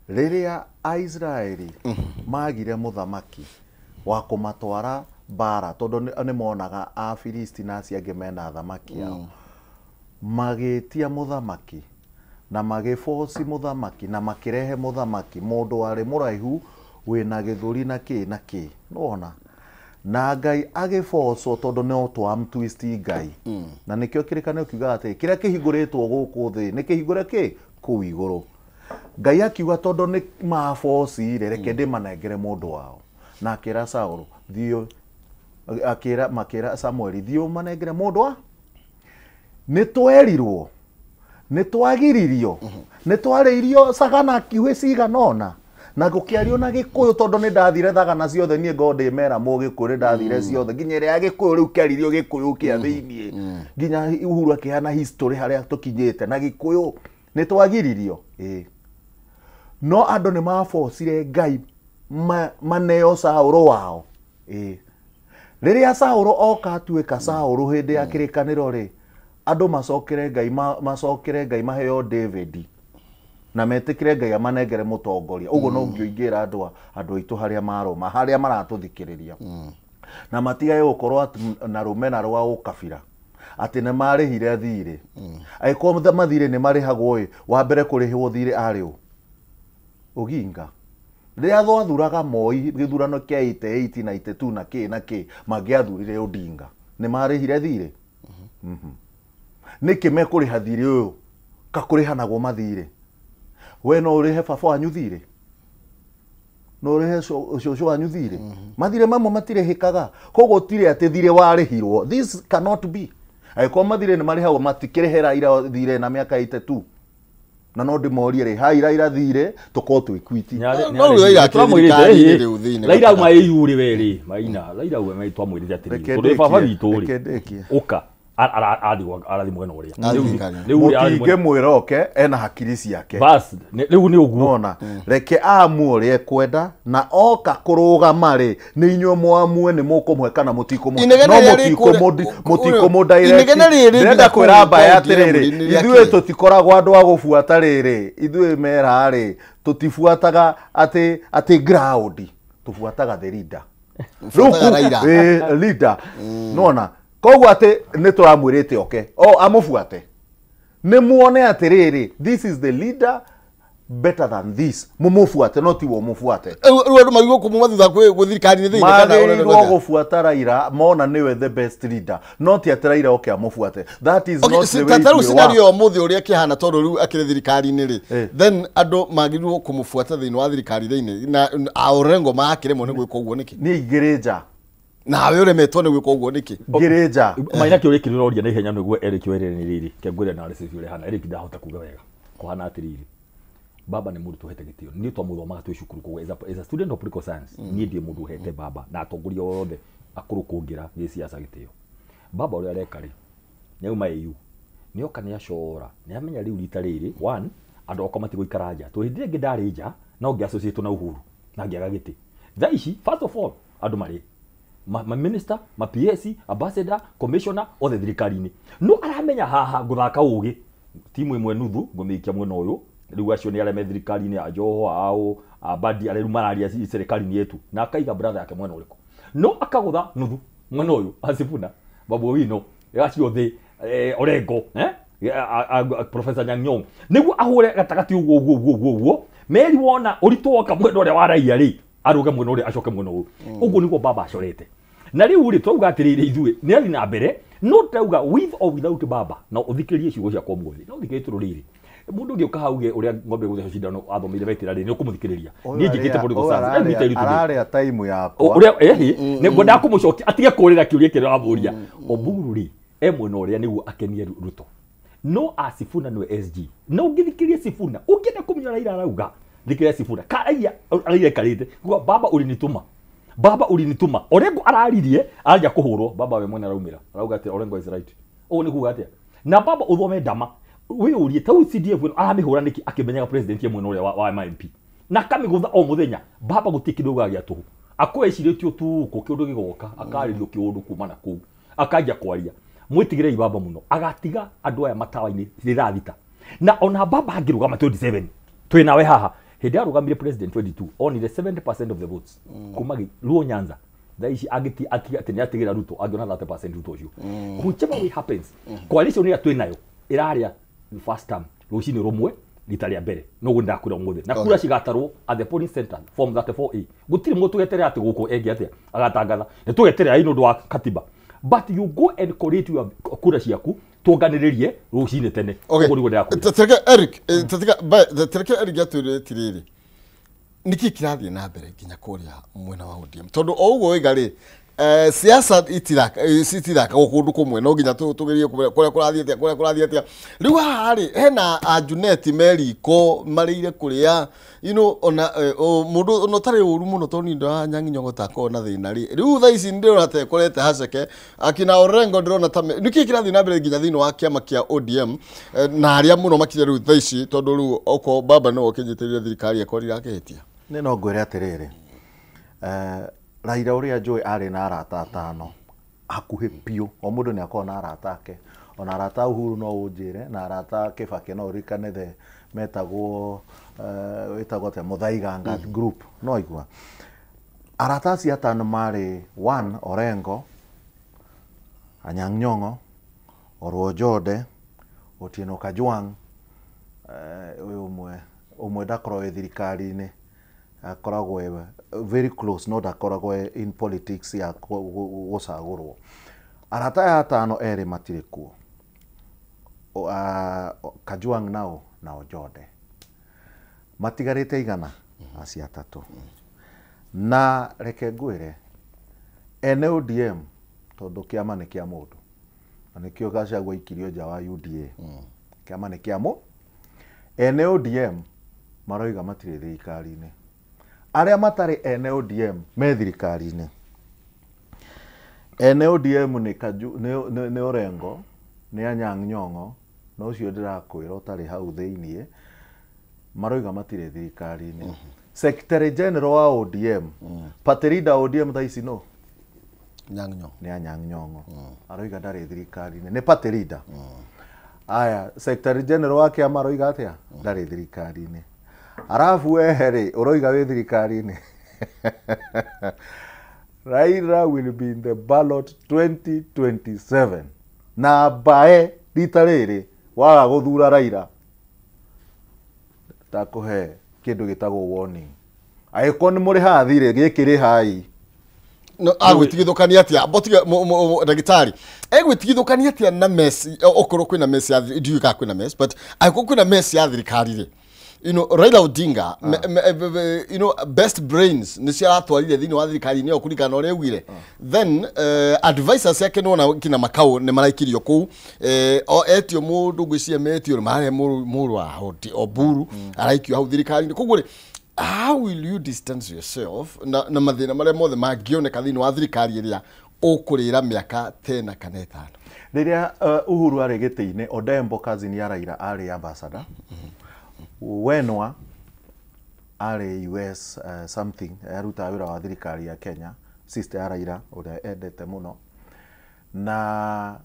rĩrĩa Aisraeli magire mũthamaki wa kũmatwara mbara tondũ nĩ monaga Afilisti na acio angĩ mena athamaki ao magĩtia mũthamaki na magĩboci mũthamaki na makĩrehe mũthamaki mũndũ warĩ mũraihu Wĩna gĩthũri na kĩ na kĩ. Nĩwona? Na Ngai agĩbocwo tondũ no twamtwist Ngai. Na nĩkĩo kĩrĩkanĩro kiugaga atĩ kĩrĩa kĩhingũrĩtwo gũkũ thĩ nĩ kĩhingũre kĩ kũu igũrũ. Ngai akiuga tondũ nĩ mabocire reke ndĩmanengere mũndũ wao. Na akĩra Saũlũ thiĩ, akĩra makĩra Samueli thiĩ ũmanengere mũndũ wa. Nĩ twerirwo, nĩ twagiririo, nĩ twarĩirio cagana kiuhĩ cigana ũna. Na gũkĩario na Gĩkũyũ tondũ nĩ ndathire thagana ciothe niĩ ngorwo ndĩ mera Mũgĩkũyũ nĩ ndathire ciothe nginya ĩrĩa ya Gĩkũyũ rĩu kĩaririo Gĩkũyũ kĩa thĩiniĩ nginya Uhuru akĩheana history harĩa tũkinyĩte na Gĩkũyũ nĩ twagiririo. Ĩĩ. No andũ nĩ mabocire Ngai maneo Saũlũ wao. Ĩĩ. Rĩrĩa Saũlũ oka atuĩka Saũlũ hĩndĩ ya kĩrĩkanĩro rĩ, andũ macokere Ngai macokere Ngai maheo David na metĩkĩre Ngai amanengere mũtongoria. Ũguo no ngĩo ingĩra andũ aitũ harĩa maroma, harĩa maratũthikĩrĩria. Na matigage gũkorwo na rũmena rwa ũkabira atĩ nĩ marĩhire thirĩ. Angĩkorwo mathirĩ nĩ marĩhagwo ĩ, wa mbere kũrĩhwo thirĩ arĩ ũ? Oginga. Rĩrĩa twathuraga Moi gĩthurano kĩa 88 na 82 na kĩ na kĩ, mangĩathurire Odinga. Nĩ marĩhire thirĩ? Nĩkĩ mekũrĩha thirĩ ũyũ? Kakũrĩhanagwo mathirĩ. We no ũrĩhe baba wanyu thirĩ? No ũrĩhe cũcũ wanyu thirĩ? Mathirĩ mamwe matirĩhĩkaga. Koguo tirĩ atĩ thirĩ warĩhirwo. This cannot be. Angĩkorwo mathirĩ nĩ marĩhagwo matikĩrĩhe Raila thirĩ na mĩaka 82. Na no ndĩmorie rĩ, hai Raila thirĩ tũkorwo twĩ kwiti. No rĩu Raila akĩrĩ thirikari-inĩ rĩu thĩinĩ Raila auma AU rĩ we rĩ, Maina, Raila auma twamwĩrire atĩrĩrĩ, tondũ baba witũ rĩ, ũka arathi mwena ũrĩa. Mũtingĩmwĩra oke ena hakiri ciake. Bas, rĩu nĩ ũguo. Nona, reke amue ũrĩa ekwenda na oka kũrũgama rĩ, nĩ inyuĩ mwamue nĩ mũkũmũhe kana mũtikũmũhe. No mũtikũmũ direct. Ndĩrenda kwĩra mbaya atĩrĩrĩ, ithuĩ tũtikoragwo andũ a gũbuata rĩrĩ, ithuĩ mera rĩ, tũtibuataga atĩ ground, tũbuataga the leader. Rĩu leader. Nona, koguo atĩ nĩ tũramwĩrĩte oke o amũbuate nĩ muone atĩrĩrĩ, this is the leader better than this, mũmũbuate no tiwe ũmũbuate. Rĩu andũ magĩrĩirwo kũmuma thutha gwĩ thirikari-inĩ thĩinĩ kana magĩrĩirwo gũbuata Raila mona nĩwe the best leader, no ti atĩ Raila oke amũbuate. That is not the way it will work. Scenario ũmũthĩ ũrĩa kĩhana tondũ rĩu akĩrĩ thirikari-inĩ rĩ, then andũ magĩrĩirwo kũmũbuata thĩinĩ wa thirikari thĩinĩ na Orengo makĩremwo nĩ gwĩka ũguo nĩkĩ? Niĩ ingĩrĩ nja. Nawe ũremetwo nĩ gwĩka ũguo nĩkĩ? Ngĩrĩ nja. Maina kĩũria kĩrĩa ũroria na ihenya nĩguo Eric werĩre nĩ rĩrĩ, kĩngwĩre na recipe ũrĩa hana Eric ndahota kuga wega. Kũhana atĩrĩrĩ, baba nĩ mũndũ tũhete gĩtĩo. Niĩ twamũthomaga twĩ cukuru koguo as a student of political science, niĩ ndiĩ mũndũ ũhete baba na atongoria othe akũrũ kũngĩra gĩciaca gĩtĩo. Baba ũrĩa areka rĩ, nĩ auma AU, nĩ oka nĩ acora, nĩ amenya rĩu rita rĩrĩ, one, andũ akwa matigũikara nja. Tondũ hĩndĩ ĩrĩa ĩngĩ ndarĩ nja, no ngĩ associate na Uhuru, na ngĩaga gĩtĩ. Thaa ici, first of all, andũ marĩ ma minister, ma PS, ambassador, commissioner, othe thirikari-inĩ. No aramenya haha ngũthaka ũgĩ, timu ĩmwe nuthu ngũmĩikia mwena ũyũ, rĩu acio nĩ arĩa me thirikari-inĩ, a Joho, ao, a Mbadi, arĩa rĩu mararia serikali-inĩ yetu, na akaiga brother yake mwena ũrĩkũ. No akagũtha nuthu mwena ũyũ, Asifuna, Babu Owino, acio othe, Orengo, Professor Anyang' Nyong'o. Nĩguo ahũre gatagatĩ ũguo ũguo ũguo ũguo ũguo, meri wona ũritũ woka mwena ũrĩa wa raia rĩ, aruge mwena ũrĩa acoke mwena ũyũ. Ũguo nĩguo baba acorete. Na rĩu rĩ, twauga atĩrĩrĩ ithuĩ, nĩ athiĩ na mbere, no tauga with or without baba, na ũthikĩrĩrie ciugo ciakwa ũmũthĩ, no ũthikĩrĩrie tondũ rĩrĩ, mũndũ ũngĩ ũka hau ũrĩa ng'ombe gũthecwo cindano athomeire veterani, nĩ ũkũmũthikĩrĩria. Niĩ njĩkĩte political science, let me tell you today. Ararĩa time yakwa. Ũrĩa, nĩ ngwendaga kũmũcokia, atige kũũrĩra kĩũria kĩrĩa ũramũria. Oburu rĩ, e mwena ũrĩa nĩguo akenie Ruto. No Asifuna nĩwe SG. No ũngĩthikĩrĩria Sifuna, ũngĩenda kũmenya Raila arauga, thikĩrĩria Sifuna. Ka Raila, Raila aikarĩte, kuga baba ulinituma. Baba ulinituma. Orengo araririe, aranja kũhũrwo, baba we mwene araumĩra. Arauga atĩ Orengo is right. Ũguo nĩ kuga atĩa? Na baba ũthome ndama. Wĩyũrie, ta rĩu CDF ĩno aramĩhũra nĩkĩ akĩmenyaga president ye mwena ũrĩa wa MP. Na akamĩgũtha o mũthenya. Baba gũtirĩ kĩndũ augaga gĩa tũhũ. Akorwo ecirĩtie ũtukũ kĩũndũ gĩgoka, akarĩrio kĩũndũ kuma na kũu. Akanjia kwaria. Mwĩtigĩrei baba mũno. Agatiga andũ aya matawa-inĩ thaa thita. Na ona baba angĩrũgama 27, twĩ nawe haha. Hĩndĩ arũgamire president 22, onire 70% of the votes. Kuma Luo Nyanza. Thaa ici atĩ nĩ atigĩra Ruto, angĩona 30% Ruto ũcio. Whichever way happens, coalition ĩrĩa twĩ nayo ĩrarĩa first term, rũcinĩ rũmwe, rita rĩa mbere no ndakwĩra ũmũthĩ na kura cigatarwo at the polling center form 34A gũtirĩ mũndũ tũgeterera atĩ gũkũ enge atĩa agatangatha nĩ tũgeterera nĩ ũndũ wa katiba, but you go and collate your kura ciaku tuonganĩrĩrie rũcinĩ tene. Ũguo nĩguo ndĩrakwĩra. Tereke Eric, tereke Eric atwĩre atirĩrĩ, nĩkĩ kĩrathiĩ na mbere nginya kũrĩa mwena wa ODM, tondũ o ũguo waiga rĩ, siasa citithakagwo kũndũ kũmwe, no nginya tũgerie kũrĩa kũrathiĩ atĩa, kũrĩa kũrathiĩ atĩa. Rĩu haha rĩ, hena Anjuneti meriko marĩire kũrĩa, you know, ona mũndũ ona ũtarĩ ũru mũno tondũ niĩ ndĩrona Anyang'i Nyong'o ta akoragwo na thĩna rĩ, rĩu thaa ici ndĩrona ta ĩkorete haceke akina Orengo, ndĩrona ta nĩkĩ kĩrathiĩ na mbere nginya thĩinĩ wa kĩama kĩa ODM, na arĩa mũno makĩria rĩu thaa ici, tondũ rĩu okorwo baba nĩwe ũkĩnyitĩrĩire thirikari akorire akĩhĩtia. Nĩ no ngwĩre atĩrĩrĩ, Raila ũrĩa njũĩ arĩ na arata atano hakuhĩ biũ, o mũndũ nĩ akoragwo na arata ake, ona arata Uhuru no ũnjĩre, na arata Kibaki no ũririkane the metagwo wĩtagwo atĩa, Muthaiga group, no igua arata acio atano marĩ one Orengo, Anyang' Nyong'o, Orwo Jode, Otieno Kajwang', ũyũ ũmwe ndakoragwo wĩ thirikari-inĩ, akoragwo very close no ndakoragwo in politics ya gũcagũrwo. Arata aya atano erĩ matirĩ kuo, Kajwang' nao na Ojode, matigarĩte igana acio atatũ. Na reke ngwĩre ene ODM, tondũ kĩama nĩ kĩa mũndũ, na nĩkĩo Gachagua aikirio nja wa UDA, kĩama nĩ kĩa mũ ene ODM maroiga matirĩ thirikari-inĩ. Arĩa matarĩ ene ODM me thirikari-inĩ. Ene ODM nĩ Orengo, nĩ Anyang' Nyong'o, na ũcio ndĩrakwĩra ũtarĩ hau thĩiniĩ, maroiga matirĩ thirikari-inĩ. Secretary General wa ODM, party leader ODM thaa ici no Anyang' Nyong'o, nĩ Anyang' Nyong'o, aroiga ndarĩ thirikari-inĩ, nĩ party leader. Aya, Secretary General wa kĩama aroiga atĩa? Ndarĩ thirikari-inĩ. Arabu wehe rĩ, ũroiga wĩ thirikari-inĩ. Raila will be in the ballot 2027. Na mbae rita rĩrĩ waga gũthura Raila ndakũhe kĩndũ gĩtagwo warning. Angĩkorwo nĩ mũrĩhaga thirĩ gĩkĩ rĩhai. No agwĩtigithũkania atĩa botiga ndagĩtarĩ egwĩtigithũkania atĩa na mess, okorwo kwĩna mess ya ndiũĩ kana kwĩna mess, but angĩkorwo kwĩna mess ya thirikari rĩ, you know, Raila Odinga, you know, best brains nĩ ciaratwarire thĩinĩ wa thirikari nĩyo kũringana na ũrĩa augire. Then advisors yake nĩwona kina Makau nĩ maraikirio kũu, o etio mũndũ ngwĩciria metio marahe mũrũ wa Oburu araikio hau thirikari-inĩ. Koguo rĩ, how will you distance yourself na mathĩna marĩa mothe mangĩoneka thĩinĩ wa thirikari ĩrĩa ũkũrĩra mĩaka 10 kana 5? Rĩrĩa Uhuru arĩ gĩtĩ-inĩ, Odembo cousin ya Raila arĩ ambassador, Wenwa arĩ US something, arutaga wĩra wa thirikari ya Kenya, sister ya Raila ũrĩa endete mũno, na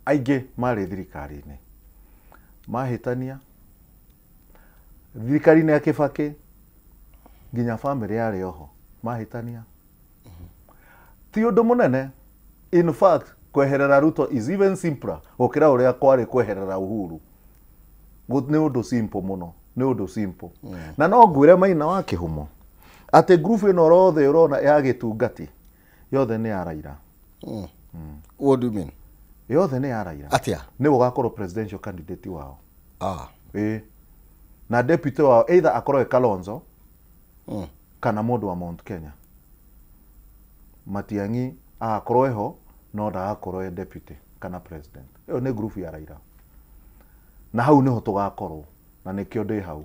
aingĩ marĩ thirikari-inĩ mahĩtania thirikari-inĩ ya Kibaki, nginya family yarĩ oho mahĩtania. Ti ũndũ mũnene, in fact kweherera Ruto is even simpler gũkĩra ũrĩa kwarĩ kweherera Uhuru. Nĩ ũndũ simple mũno, nĩ ũndũ simple. Na no ngwĩre Maina wa Kĩhumo atĩ group ĩno yothe ũrona ya gĩtungati yothe nĩ ya Raila. What do you mean? Yothe nĩ ya Raila. Atĩa? Nĩwe ũgakorwo presidential candidate wao. Ĩĩ. Na deputy wao either akorwo e Kalonzo kana mũndũ wa Mount Kenya. Matiang'i agakorwo eho no ndagakorwo e deputy kana president. Ĩyo nĩ group ya Raila. Na hau niho tũgakorwo, na nĩkĩo ndĩ hau.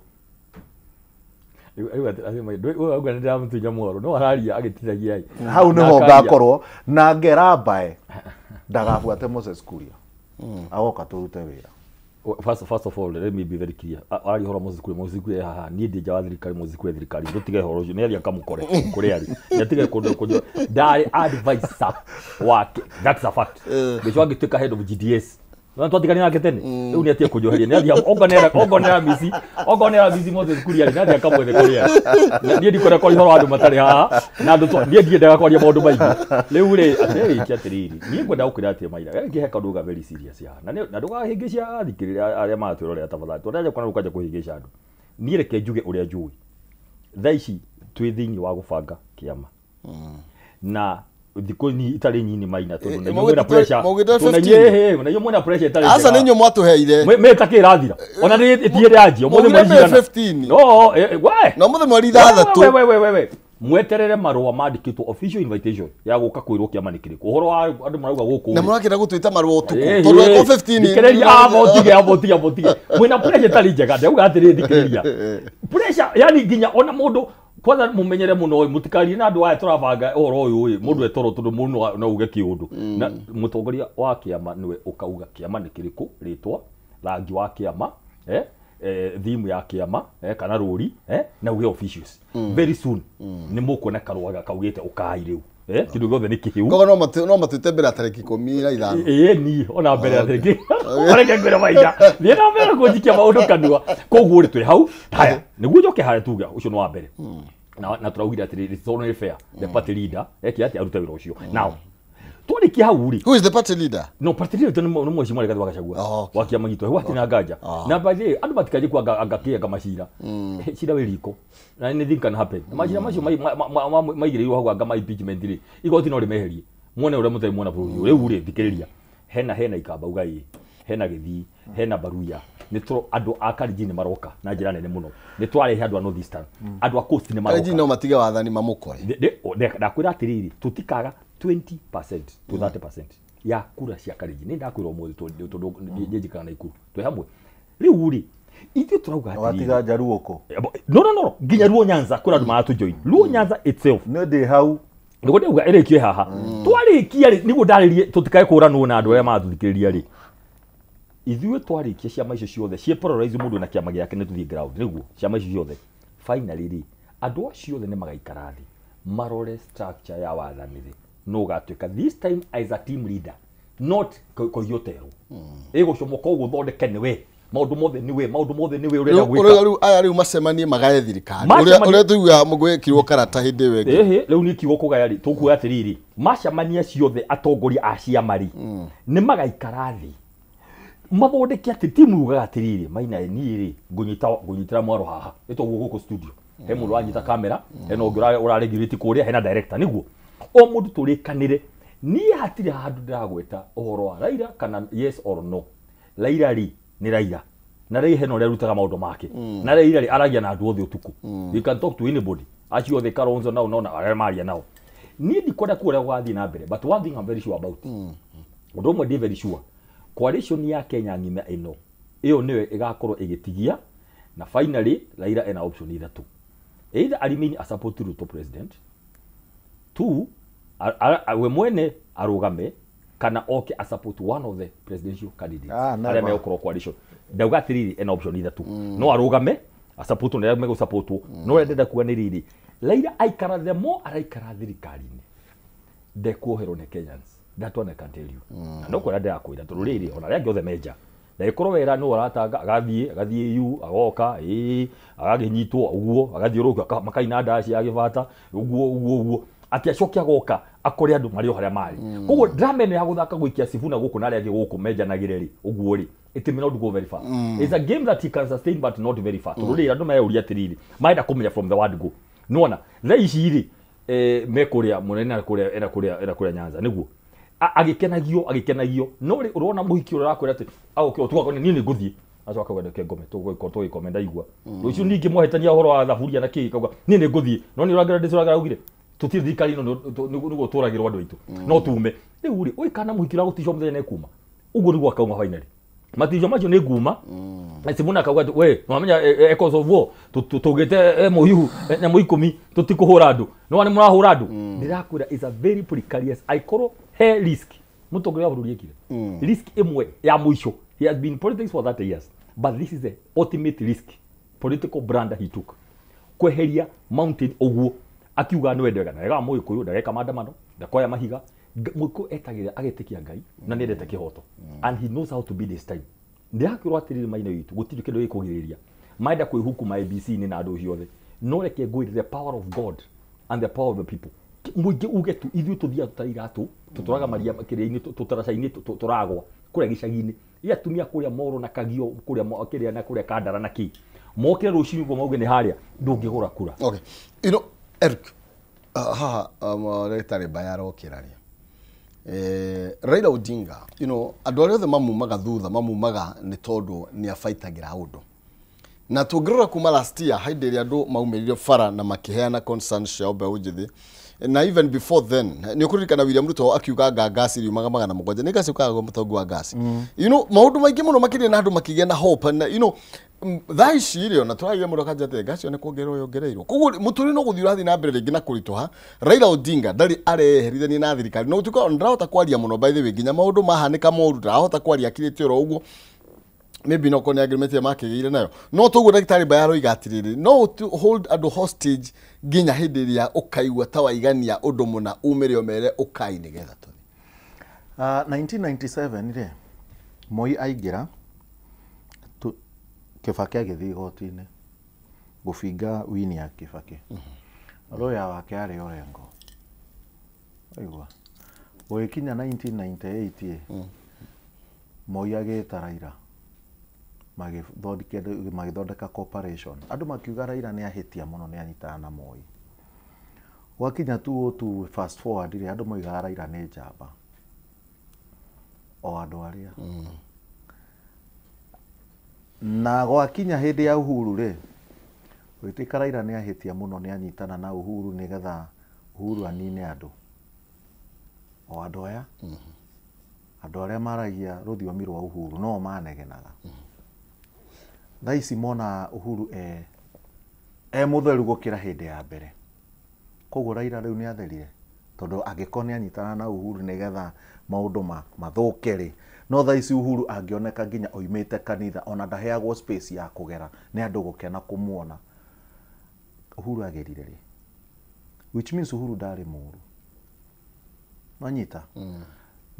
Hau niho ngakorwo na ngera mbae ndagabuate Moses Kuria agoka tũrute wĩra. First of all, let me be very clear. Ari horo Moses Kuria, Moses Kuria haha niĩ ndĩ nja wa thirikari, Moses Kuria thirikari ndũtige horo ũcio nĩ aria kamũkore kũrĩa arĩ nĩatige kũndũ kũnjũ ndarĩ advisor wake, that's a fact. Gĩco angĩtuĩka head of GDS Na twatigani nake tene rĩu nĩ atige kũnjoheria nĩ athiĩ okorwo nĩ ara mici Moses Kuria nĩ athiĩ akamwethe kũrĩa. Niĩ ndikwenda kwaria ũhoro wa andũ matarĩ haha na andũ niĩ ndiendaga kwaria maũndũ maingĩ. Rĩu rĩ atĩrĩrĩ atĩrĩrĩ niĩ ngwenda gũkwĩra atĩ Maira ngĩhe kaũndũ ga very serious haha na ndũgahĩngĩcia athikĩrĩria arĩa maratwĩrorera tafadhali tondũ ndaja kuona rĩu kũhĩngĩca andũ. Niĩ reke njuge ũrĩa njũĩ thaa ici twĩ thĩinĩ wa gũbanga kĩama na thikũ ni itarĩ nyini Maina tondũ na inyuĩ mwĩna pressure tondũ na inyuĩ mwĩna pressure ĩtarĩ aca nĩ inyuĩ mwatũheire mĩta kĩ ĩrathira ona nĩ ĩthiĩ ĩranjia ũmũthĩ mweri cigana no we no mũthĩ mweri ithathatũ we mweterere marũa mandĩkĩtwo official invitation ya gũka kwĩrwo kĩama nĩ kĩrĩkũ ũhoro wa andũ marauga gũkũ na mũrakĩenda gũtwĩta marũa ũtukũ tondũ eko 15 thikĩrĩria abo tige mwĩna pressure ĩtarĩ njega ndauga atĩrĩrĩ thikĩrĩria pressure yani nginya ona mũndũ kwanza mumenyere muno mutikarie na andu aya turabanga uhoro uyu ĩ mundu etoro tondu mundu no uge kiundu na mutongoria wa kiama niwe ukauga kiama ni kiriku ritwa rangi wa kiama thimu ya kiama kana ruri na uge officials very soon ni mukuona karwaga kaugite ukai riu kindu giothe ni kihiu kogo no matwite mbere tariki 15 ĩ ni ona mbere tariki oreke ngwira Maina thiĩ na mbere kũnjikia maũndũ kanua koguo rĩ twĩ hau haya nĩguo njoke harĩa tuga ũcio nĩ wa mbere na tũraugire atĩrĩrĩ it's only fair the party leader eke atĩ arute wĩra ũcio now twarikia hau rĩ who is the party leader no party leader nĩ mheshimiwa Rigathi wa Gachagua wa kĩama gitũ hau hatirĩ na nganja na by the way andũ matikaje kwa anga kĩanga macira cira wĩ riko na anything can happen macira macio maigĩrĩirwo hau anga ma impeachment rĩ igoti no rĩmeherie muone ũrĩa mũtarĩ muona bũrũri ũyũ rĩu rĩ thikĩrĩria hena Ikamba ugai hena Gĩthii hena Baruya nĩ tũ andũ a Kalenjin nĩ maroka na njĩra nene mũno nĩ twarehe andũ a North Eastern andũ a Coast nĩ maroka Kalenjin no matige wathani mamũkore ndakwĩra atĩrĩrĩ tũtikaga 20% to 30% ya kura cia Kalenjin nĩ ndakwĩra ũmũthĩ tondũ njĩkaga Naikuru twĩ hamwe rĩu rĩ ithuĩ tũrauga atĩrĩrĩ watiga Jaluo kũ no nginya Luo Nyanza kũrĩ andũ maratũjoin Luo Nyanza itself nĩ ndĩ hau nĩguo ndauga ĩrĩkio haha twarĩkia rĩ nĩguo ndarĩrie tũtikae kũranwo na andũ arĩa maratũthikĩrĩria rĩ ithuĩ twarĩkia ciama icio ciothe ciĩ polarize mũndũ na kĩama gĩake nĩ tũthiĩ ground nĩguo ciama icio ciothe finally rĩ andũ acio othe nĩ magaikara thĩ marore structure ya wathani rĩ no ũgatuĩka this time as a team leader not kũiywo terwo ĩgũcomoka ũguo ũthondeke nĩwe maũndũ mothe nĩwe maũndũ mothe nĩwe ũrenda gwĩka rĩu aya rĩu macemanie magae thirikari ũrĩa tũiguaga mũgwĩkirwo karata hĩndĩ ĩyo ĩngĩ ĩhĩ rĩu nĩ kiugo kũgaya rĩ tũkuoya atĩrĩrĩ macemania ciothe atongoria a ciama rĩ nĩ magaikara thĩ mathondeke atĩ timu yugaga atĩrĩrĩ Maina niĩ rĩ ngũnyitĩra mwaro haha ĩtoguo gũkũ studio he mũndũ ũranyita kamera hena ũngĩ ũraregurate kũrĩa hena director nĩguo o mũndũ tũrĩkanĩre niĩ hatirĩ handũ ndĩragweta ũhoro wa Raila kana yes or no Raila rĩ nĩ Raila na Raila hena ũrĩa arutaga maũndũ make na Raila rĩ aragia na andũ othe ũtukũ you can talk to anybody acio othe Kalonzo nao nona arĩa maria nao niĩ ndikwenda kuona gũgathiĩ na mbere but one thing I'm very sure about ũndũ ũmwe ndĩ very sure coalition ya Kenya ng'ima ĩno ĩyo nĩyo ĩgakorwo ĩgĩtigia na finally Raila ena option ithatũ either remain a support Ruto president two we mwene arũgame kana oke a support one of the presidential candidates arĩa megũkorwo coalition ndauga atĩrĩrĩ ena option ithatũ no arũgame a support na arĩa megũsupportwo no ũrĩa ndĩrenda kuga nĩ rĩrĩ Raila aikara the more araikara thirikari-inĩ ndekuoherwo nĩ Kenyans that one I can tell you na no kwĩra ndĩrakwĩra tondũ rĩrĩ ona arĩa angĩ othe menja ndagĩkorwo wera nĩ ũratanga agathiĩ EU agoka ĩĩ agakĩnyitwo ũguo agathiũrũrũka makaina ndaci ya gĩbata ũguo atĩ acoke agoka akore andũ marĩ o harĩa marĩ koguo drama ĩno ya gũthaka gũikia Sifuna gũkũ na arĩa angĩ gũkũ menjanagĩre rĩ ũguo rĩ it may not go very far. It's a game that he can sustain but not very far. Tondũ rĩrĩ andũ meyũria atĩrĩrĩ marenda kũmenya from the word go nĩwona thaa ici rĩ me kũrĩa mũnene ena kũrĩa Nyanza nĩguo agĩkenagio no rĩ ũrona mũhiki ũrĩa ũrakwĩra atĩ agũkĩra ũtukũ niĩ nĩ ngũthiĩ acoka akauga reke ngome tũgĩkome ndaigua rũciũ ningĩ mwahĩtania ũhoro wa thaburia na kĩĩ kauga niĩ nĩ ngũthiĩ no nĩ ũrangĩra ndĩcũraga augire tũtirĩ thirikari ĩno nĩguo tũragĩrwo andũ aitũ no tume rĩu rĩ ũĩ kana mũhiki ũragũticwo mũthenya nĩekuma ũguo nĩguo akauma finally maticio macio nĩ nguma na Sifuna akauga atĩ we nĩwamenya echoes of war tũgĩte mũhihu nyamũ ikũmi tũtikũhũra andũ nĩwona nĩ mũrahũra andũ ndĩrakwĩra is a very precarious aikorwo he risk mũtongoria wa bũrũri ekire risk ĩmwe ya mũico he has been in politics for 30 years but this is the ultimate risk political brand he took kweheria mountain ũguo akiuga nĩ wendega na ega mũgĩkũyũ ndageka maandamano ndakoya mahiga Mũkũ etagĩrĩra agetĩkia Ngai na nĩendete kĩhoto and he knows how to be this time. Ndĩrakĩrwo atĩrĩrĩ maina witũ gũtirĩ kĩndũ gĩkũgirĩrĩria maenda kwĩhukuma ABC-inĩ na andũ othe no reke ngwĩre the power of God and the power of the people. Mũingĩ uge tu ithuĩ tũthiaga tũtarĩ iratũ tũtũraga maria kĩrĩa-inĩ tũtaraca-inĩ tũragwa kũrĩa gĩcagi-inĩ ĩ atumia kũrĩa Moro na Kagio kũrĩa kĩrĩa na kũrĩa Kandara na kĩ mokĩre rũcinĩ ũguo mauge nĩ harĩa ndũngĩgũra kura. Okay. You know, Eric, haha ndagĩtarĩ Mbaya arokĩra rĩ. Raila Odinga, you know, andũ arĩa othe mamumaga thutha mamumaga nĩ tondũ nĩ abaitagĩra ũndũ. Na tũngĩrora kuma last year hĩndĩ ĩrĩa andũ maumĩrire bara na makĩheana concerns ciao mbeũ njĩthĩ na even before then nĩ ũkũririkana William Ruto akiuga anga ngasi riumaga 700 nĩ ngasi ũkaga mũtongo wa ngasi. You know, maũndũ maingĩ mũno makĩria na andũ makĩgĩa na hope na you know thaa ici rĩ ona tũragia mũndũ akanja atĩ ngasi ĩyo nĩ kuongererwo yongereirwo koguo mũtũrĩre no gũthiĩ ũrathiĩ na mbere rĩngĩ na kũritũha. Raila Odinga ndarĩ areherithania na thirikari no gũtuĩka ona ndarahota kwaria mũno by the way nginya maũndũ mahanĩka moru ndarahota kwaria akirĩte oro ũguo maybe no kone agreement ya makĩgĩire nayo no toguo ndagĩtarĩ Mbaya aroiga atĩrĩrĩ no hold andũ hostage nginya hĩndĩ ĩrĩa ũkaigua ta waigania ũndũ mũna umĩre ũmere ũkai nĩgetha tũthiĩ. 1997 rĩ Moi aingĩra Kibaki agĩthiĩ igoti-inĩ gũbinga wini ya Kibaki. Lawyer wake arĩ Orengo. Waigua gũgĩkinya 1998 ĩ Moi agĩta Raila magĩthondeka cooperation. Andũ makiuga Raila nĩ ahĩtia mũno nĩ anyitana na Moi. Gwakinya 2002 fast forward rĩ andũ moigaga Raila nĩ njamba o andũ arĩa na gwakinya hĩndĩ ya Uhuru rĩ gũgĩtuĩka Raila nĩ ahĩtia mũno nĩ anyitana na Uhuru nĩgetha Uhuru anine andũ o andũ aya andũ arĩa maragia rũthiomi rwa Uhuru no manegenaga. Thaa ici mona Uhuru e mũtheru gũkĩra hĩndĩ ya mbere koguo Raila rĩu nĩ atherire tondũ angĩkorwo nĩ anyitana na Uhuru nĩgetha maũndũ mathũke rĩ no thaa ici Uhuru angĩoneka nginya oimĩte kanitha ona ndaheagwo space ya kũgera nĩ andũ gũkena kũmuona. Uhuru agĩrire rĩ which means Uhuru ndarĩ mũru nwanyita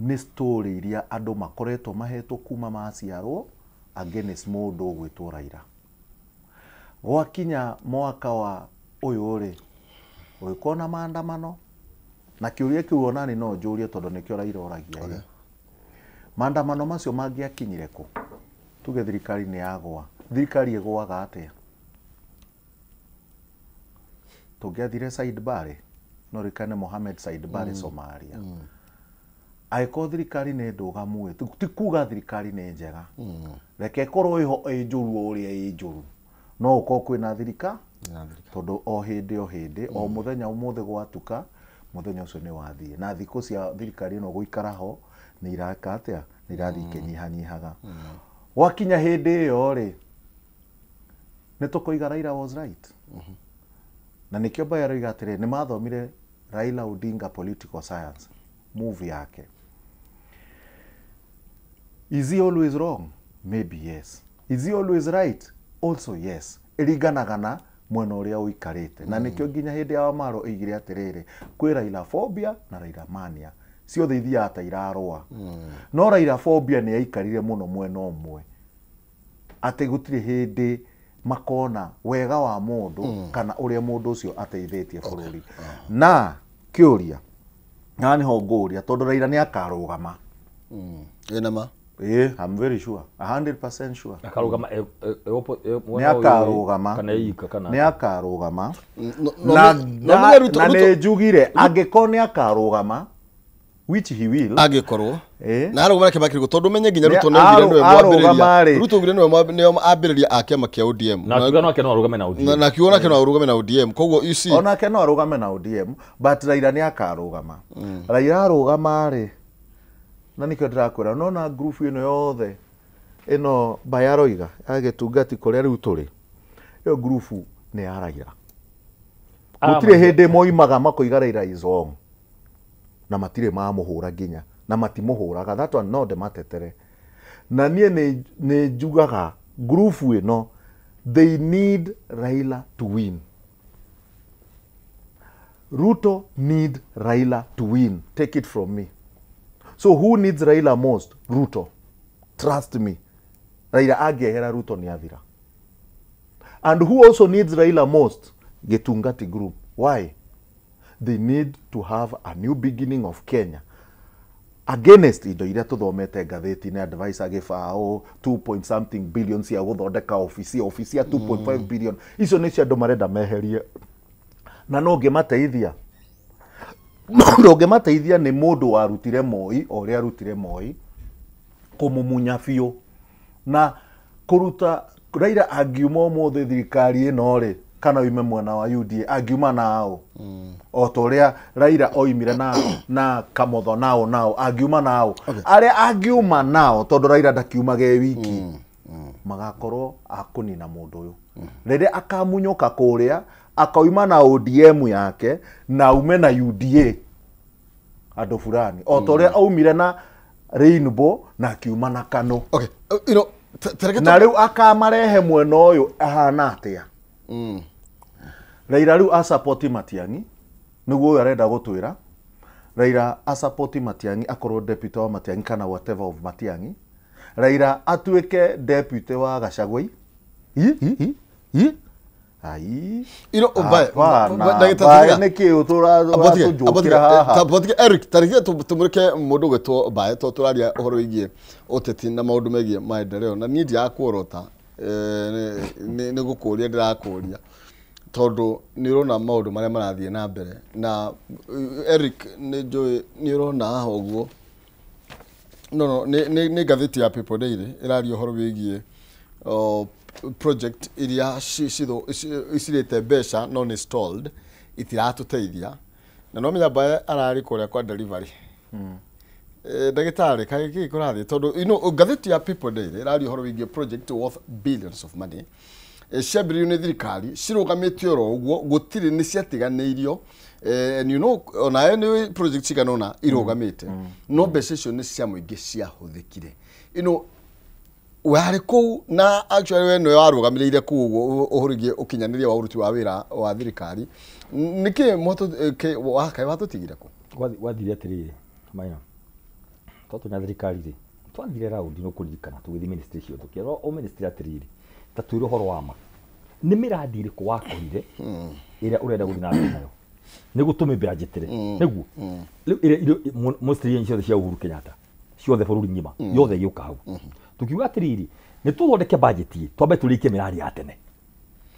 nĩ story iria andũ makoretwo mahetwo kuma maciarwo against mũndũ ũgwĩtwo Raila. Gwakinya mwaka wa ũyũ rĩ ũgĩkorwo na maandamano na kĩũria kĩu onani no njũrie tondũ nĩkĩo Raila oragia. Okay. Maandamano macio mangĩakinyire kũ? Tuge thirikari nĩ yagwa. Thirikari ĩgwaga atĩa? Tũngĩathire Said Barre no rĩkane Mohamed Said Barre Somalia. Angĩkorwo thirikari nĩ ndũgamu ĩ ti kuga thirikari nĩ njega reke ĩkorwo ĩho ĩ njũru o ũrĩa ĩ njũru no ũkorwo kwĩna thirikari tondũ o hĩndĩ o hĩndĩ o mũthenya ũmũthĩ gwatuka mũthenya ũcio nĩ wathiĩ na thikũ cia thirikari ĩno gũikara ho nĩ iraka atĩa nĩ irathiĩ ikĩnyihanyihaga. Gwakinya hĩndĩ ĩyo rĩ nĩ tũkoiga Raila was right. Na nĩkĩo Mbaya aroiga atĩrĩ nĩ mathomire Raila Odinga political science move yake. Is he always wrong? Maybe yes. Is he always right? Also yes. Ĩringanaga na mwena ũrĩa ũikarĩte na nĩkĩo nginya hĩndĩ ya Wamaro oigire atĩrĩrĩ kwĩ Raila phobia na Raila mania ciothe ithiaga ta irarũa. No Raila phobia nĩ yaikarire mũno mwena ũmwe atĩ gũtirĩ hĩndĩ makona wega wa mũndũ kana ũrĩa mũndũ ũcio ateithĩtie bũrũri. Na kĩũria na nĩho ngũria tondũ Raila nĩ akarũgama. Ĩna ma? I'm very sure 100% sure. Akarũgama nĩ akarũgama kana ika kana nĩ akarũgama na nĩ njugire angĩkorwo nĩ akarũgama which he will angĩkorwo na arũgama kĩama kĩrĩkũ tondũ menye nginya Ruto nĩ augire nĩwe mwambĩrĩria Ruto augire nĩwe ambĩrĩria a kĩama kĩa ODM na akiuga nake no arũgame na ODM na akiuga nake no arũgame na ODM koguo you see onake no arũgame na ODM but Raila nĩ akarũgama. Raila arũgama rĩ na nĩkĩo ndĩrakwĩra nona group ĩno yothe ĩno Mbaya aroiga ya gĩtungati kũrĩa rĩu tũrĩ ĩyo group nĩ ya Raila. Gũtirĩ hĩndĩ moimaga makoiga Raila is wrong na matirĩ mamũhũra nginya na matimũhũraga that one no ndĩmatetere. Na niĩ nĩ njugaga group ĩno they need Raila to win. Ruto need Raila to win. Take it from me. So who needs Raila most? Ruto. Trust me. Raila angĩehera Ruto nĩ athira. And who also needs Raila most? Gitungati group. Why? They need to have a new beginning of Kenya. Against indo iria tuthomete ngathĩti-inĩ advice agĩbaũ 2 point something billion cia gũthondeka ofici ofici ya 2.5 billion icio nĩcio andũ marenda meherie na no ngĩmateithia mũndũ ũngĩmateithia nĩ mũndũ warutire Moi o ũrĩa arutire Moi kũmumunya biũ na kũruta Raila angiuma ũmũthĩ thirikari ĩno rĩ kana oime mwena wa UDA angiuma nao o ta ũrĩa Raila oimire na Kamotho nao angiuma nao arĩa angiuma nao tondũ Raila ndakiumaga e wiki magakorwo akũnina mũndũ ũyũ rĩrĩa akamunyũka kũrĩa akauma na ODM yake na aume na UDA andũ fulani o ta ũrĩa aumire na Rainbow na akiuma na KANU. Okay, you know, na rĩu akamarehe mwena ũyũ ahana atĩa? Raila rĩu asapoti Matiang'i nĩguo ũyũ arenda gũtwĩra Raila asapoti Matiang'i akorwo deputy wa Matiang'i kana whatever of Matiang'i. Raila atuĩke deputy wa Gachagua. Ai you know, nĩkĩ tũratũnjũkĩra haha? Eric tarĩkia tũmũrĩke mũndũ ũgwĩtwo Mbae tondũ tũraria ũhoro wĩgiĩ ũteti na maũndũ megiĩ maendeleo na niĩ ndirakuorota nĩ gũkũria ndĩrakũria tondũ nĩ ũrona maũndũ marĩa marathiĩ na mbere na Eric nĩ njũĩ nĩ ũrona haha ũguo no nĩ ngathĩti ya People Daily ĩraria ũhoro wĩgiĩ project iria cirĩte mbeca no nĩ stalled itiratũteithia na no menya Mbae ararĩ kũrĩa kwa delivery ndagĩtarĩ kaĩ kĩ kũrathiĩ tondũ you know ngathĩti ya People Daily ĩraria ũhoro wĩgiĩ project worth billions of money ciambĩrĩirio nĩ thirikari cirũgamĩtio oro ũguo gũtirĩ nĩ ciatiganĩirio and you know onawe nĩ project cigana ũna irũgamĩte no mbeca icio nĩ cia mũingĩ ciahũthĩkire you know warĩ kũu na actually we nĩwe warũgamĩrĩire kũu ũguo ũhoro wĩgiĩ ũkinyanĩria wa ũruti wa wĩra wa thirikari nĩkĩ kaĩ watũtigire kũ Gwathire atĩrĩrĩ Maina twatonya thirikari rĩ twathire raundi no kũririkana tũgĩthiĩ ministry ciothe tũkĩra o ministry atĩrĩrĩ ta twĩre ũhoro wa ma nĩ mĩradi ĩrĩkũ wakorire ĩrĩa ũrenda gũthiĩ na mbere nayo nĩguo tũmĩbranjĩtĩre nĩguo rĩu ĩrĩa ministry ciothe cia Uhuru Kenyatta ciothe bũrũri ng'ima yothe ĩgĩũka hau tukiuga atĩrĩrĩ nĩ tũthondeke bajeti twambe tũrĩkie mĩradi ya tene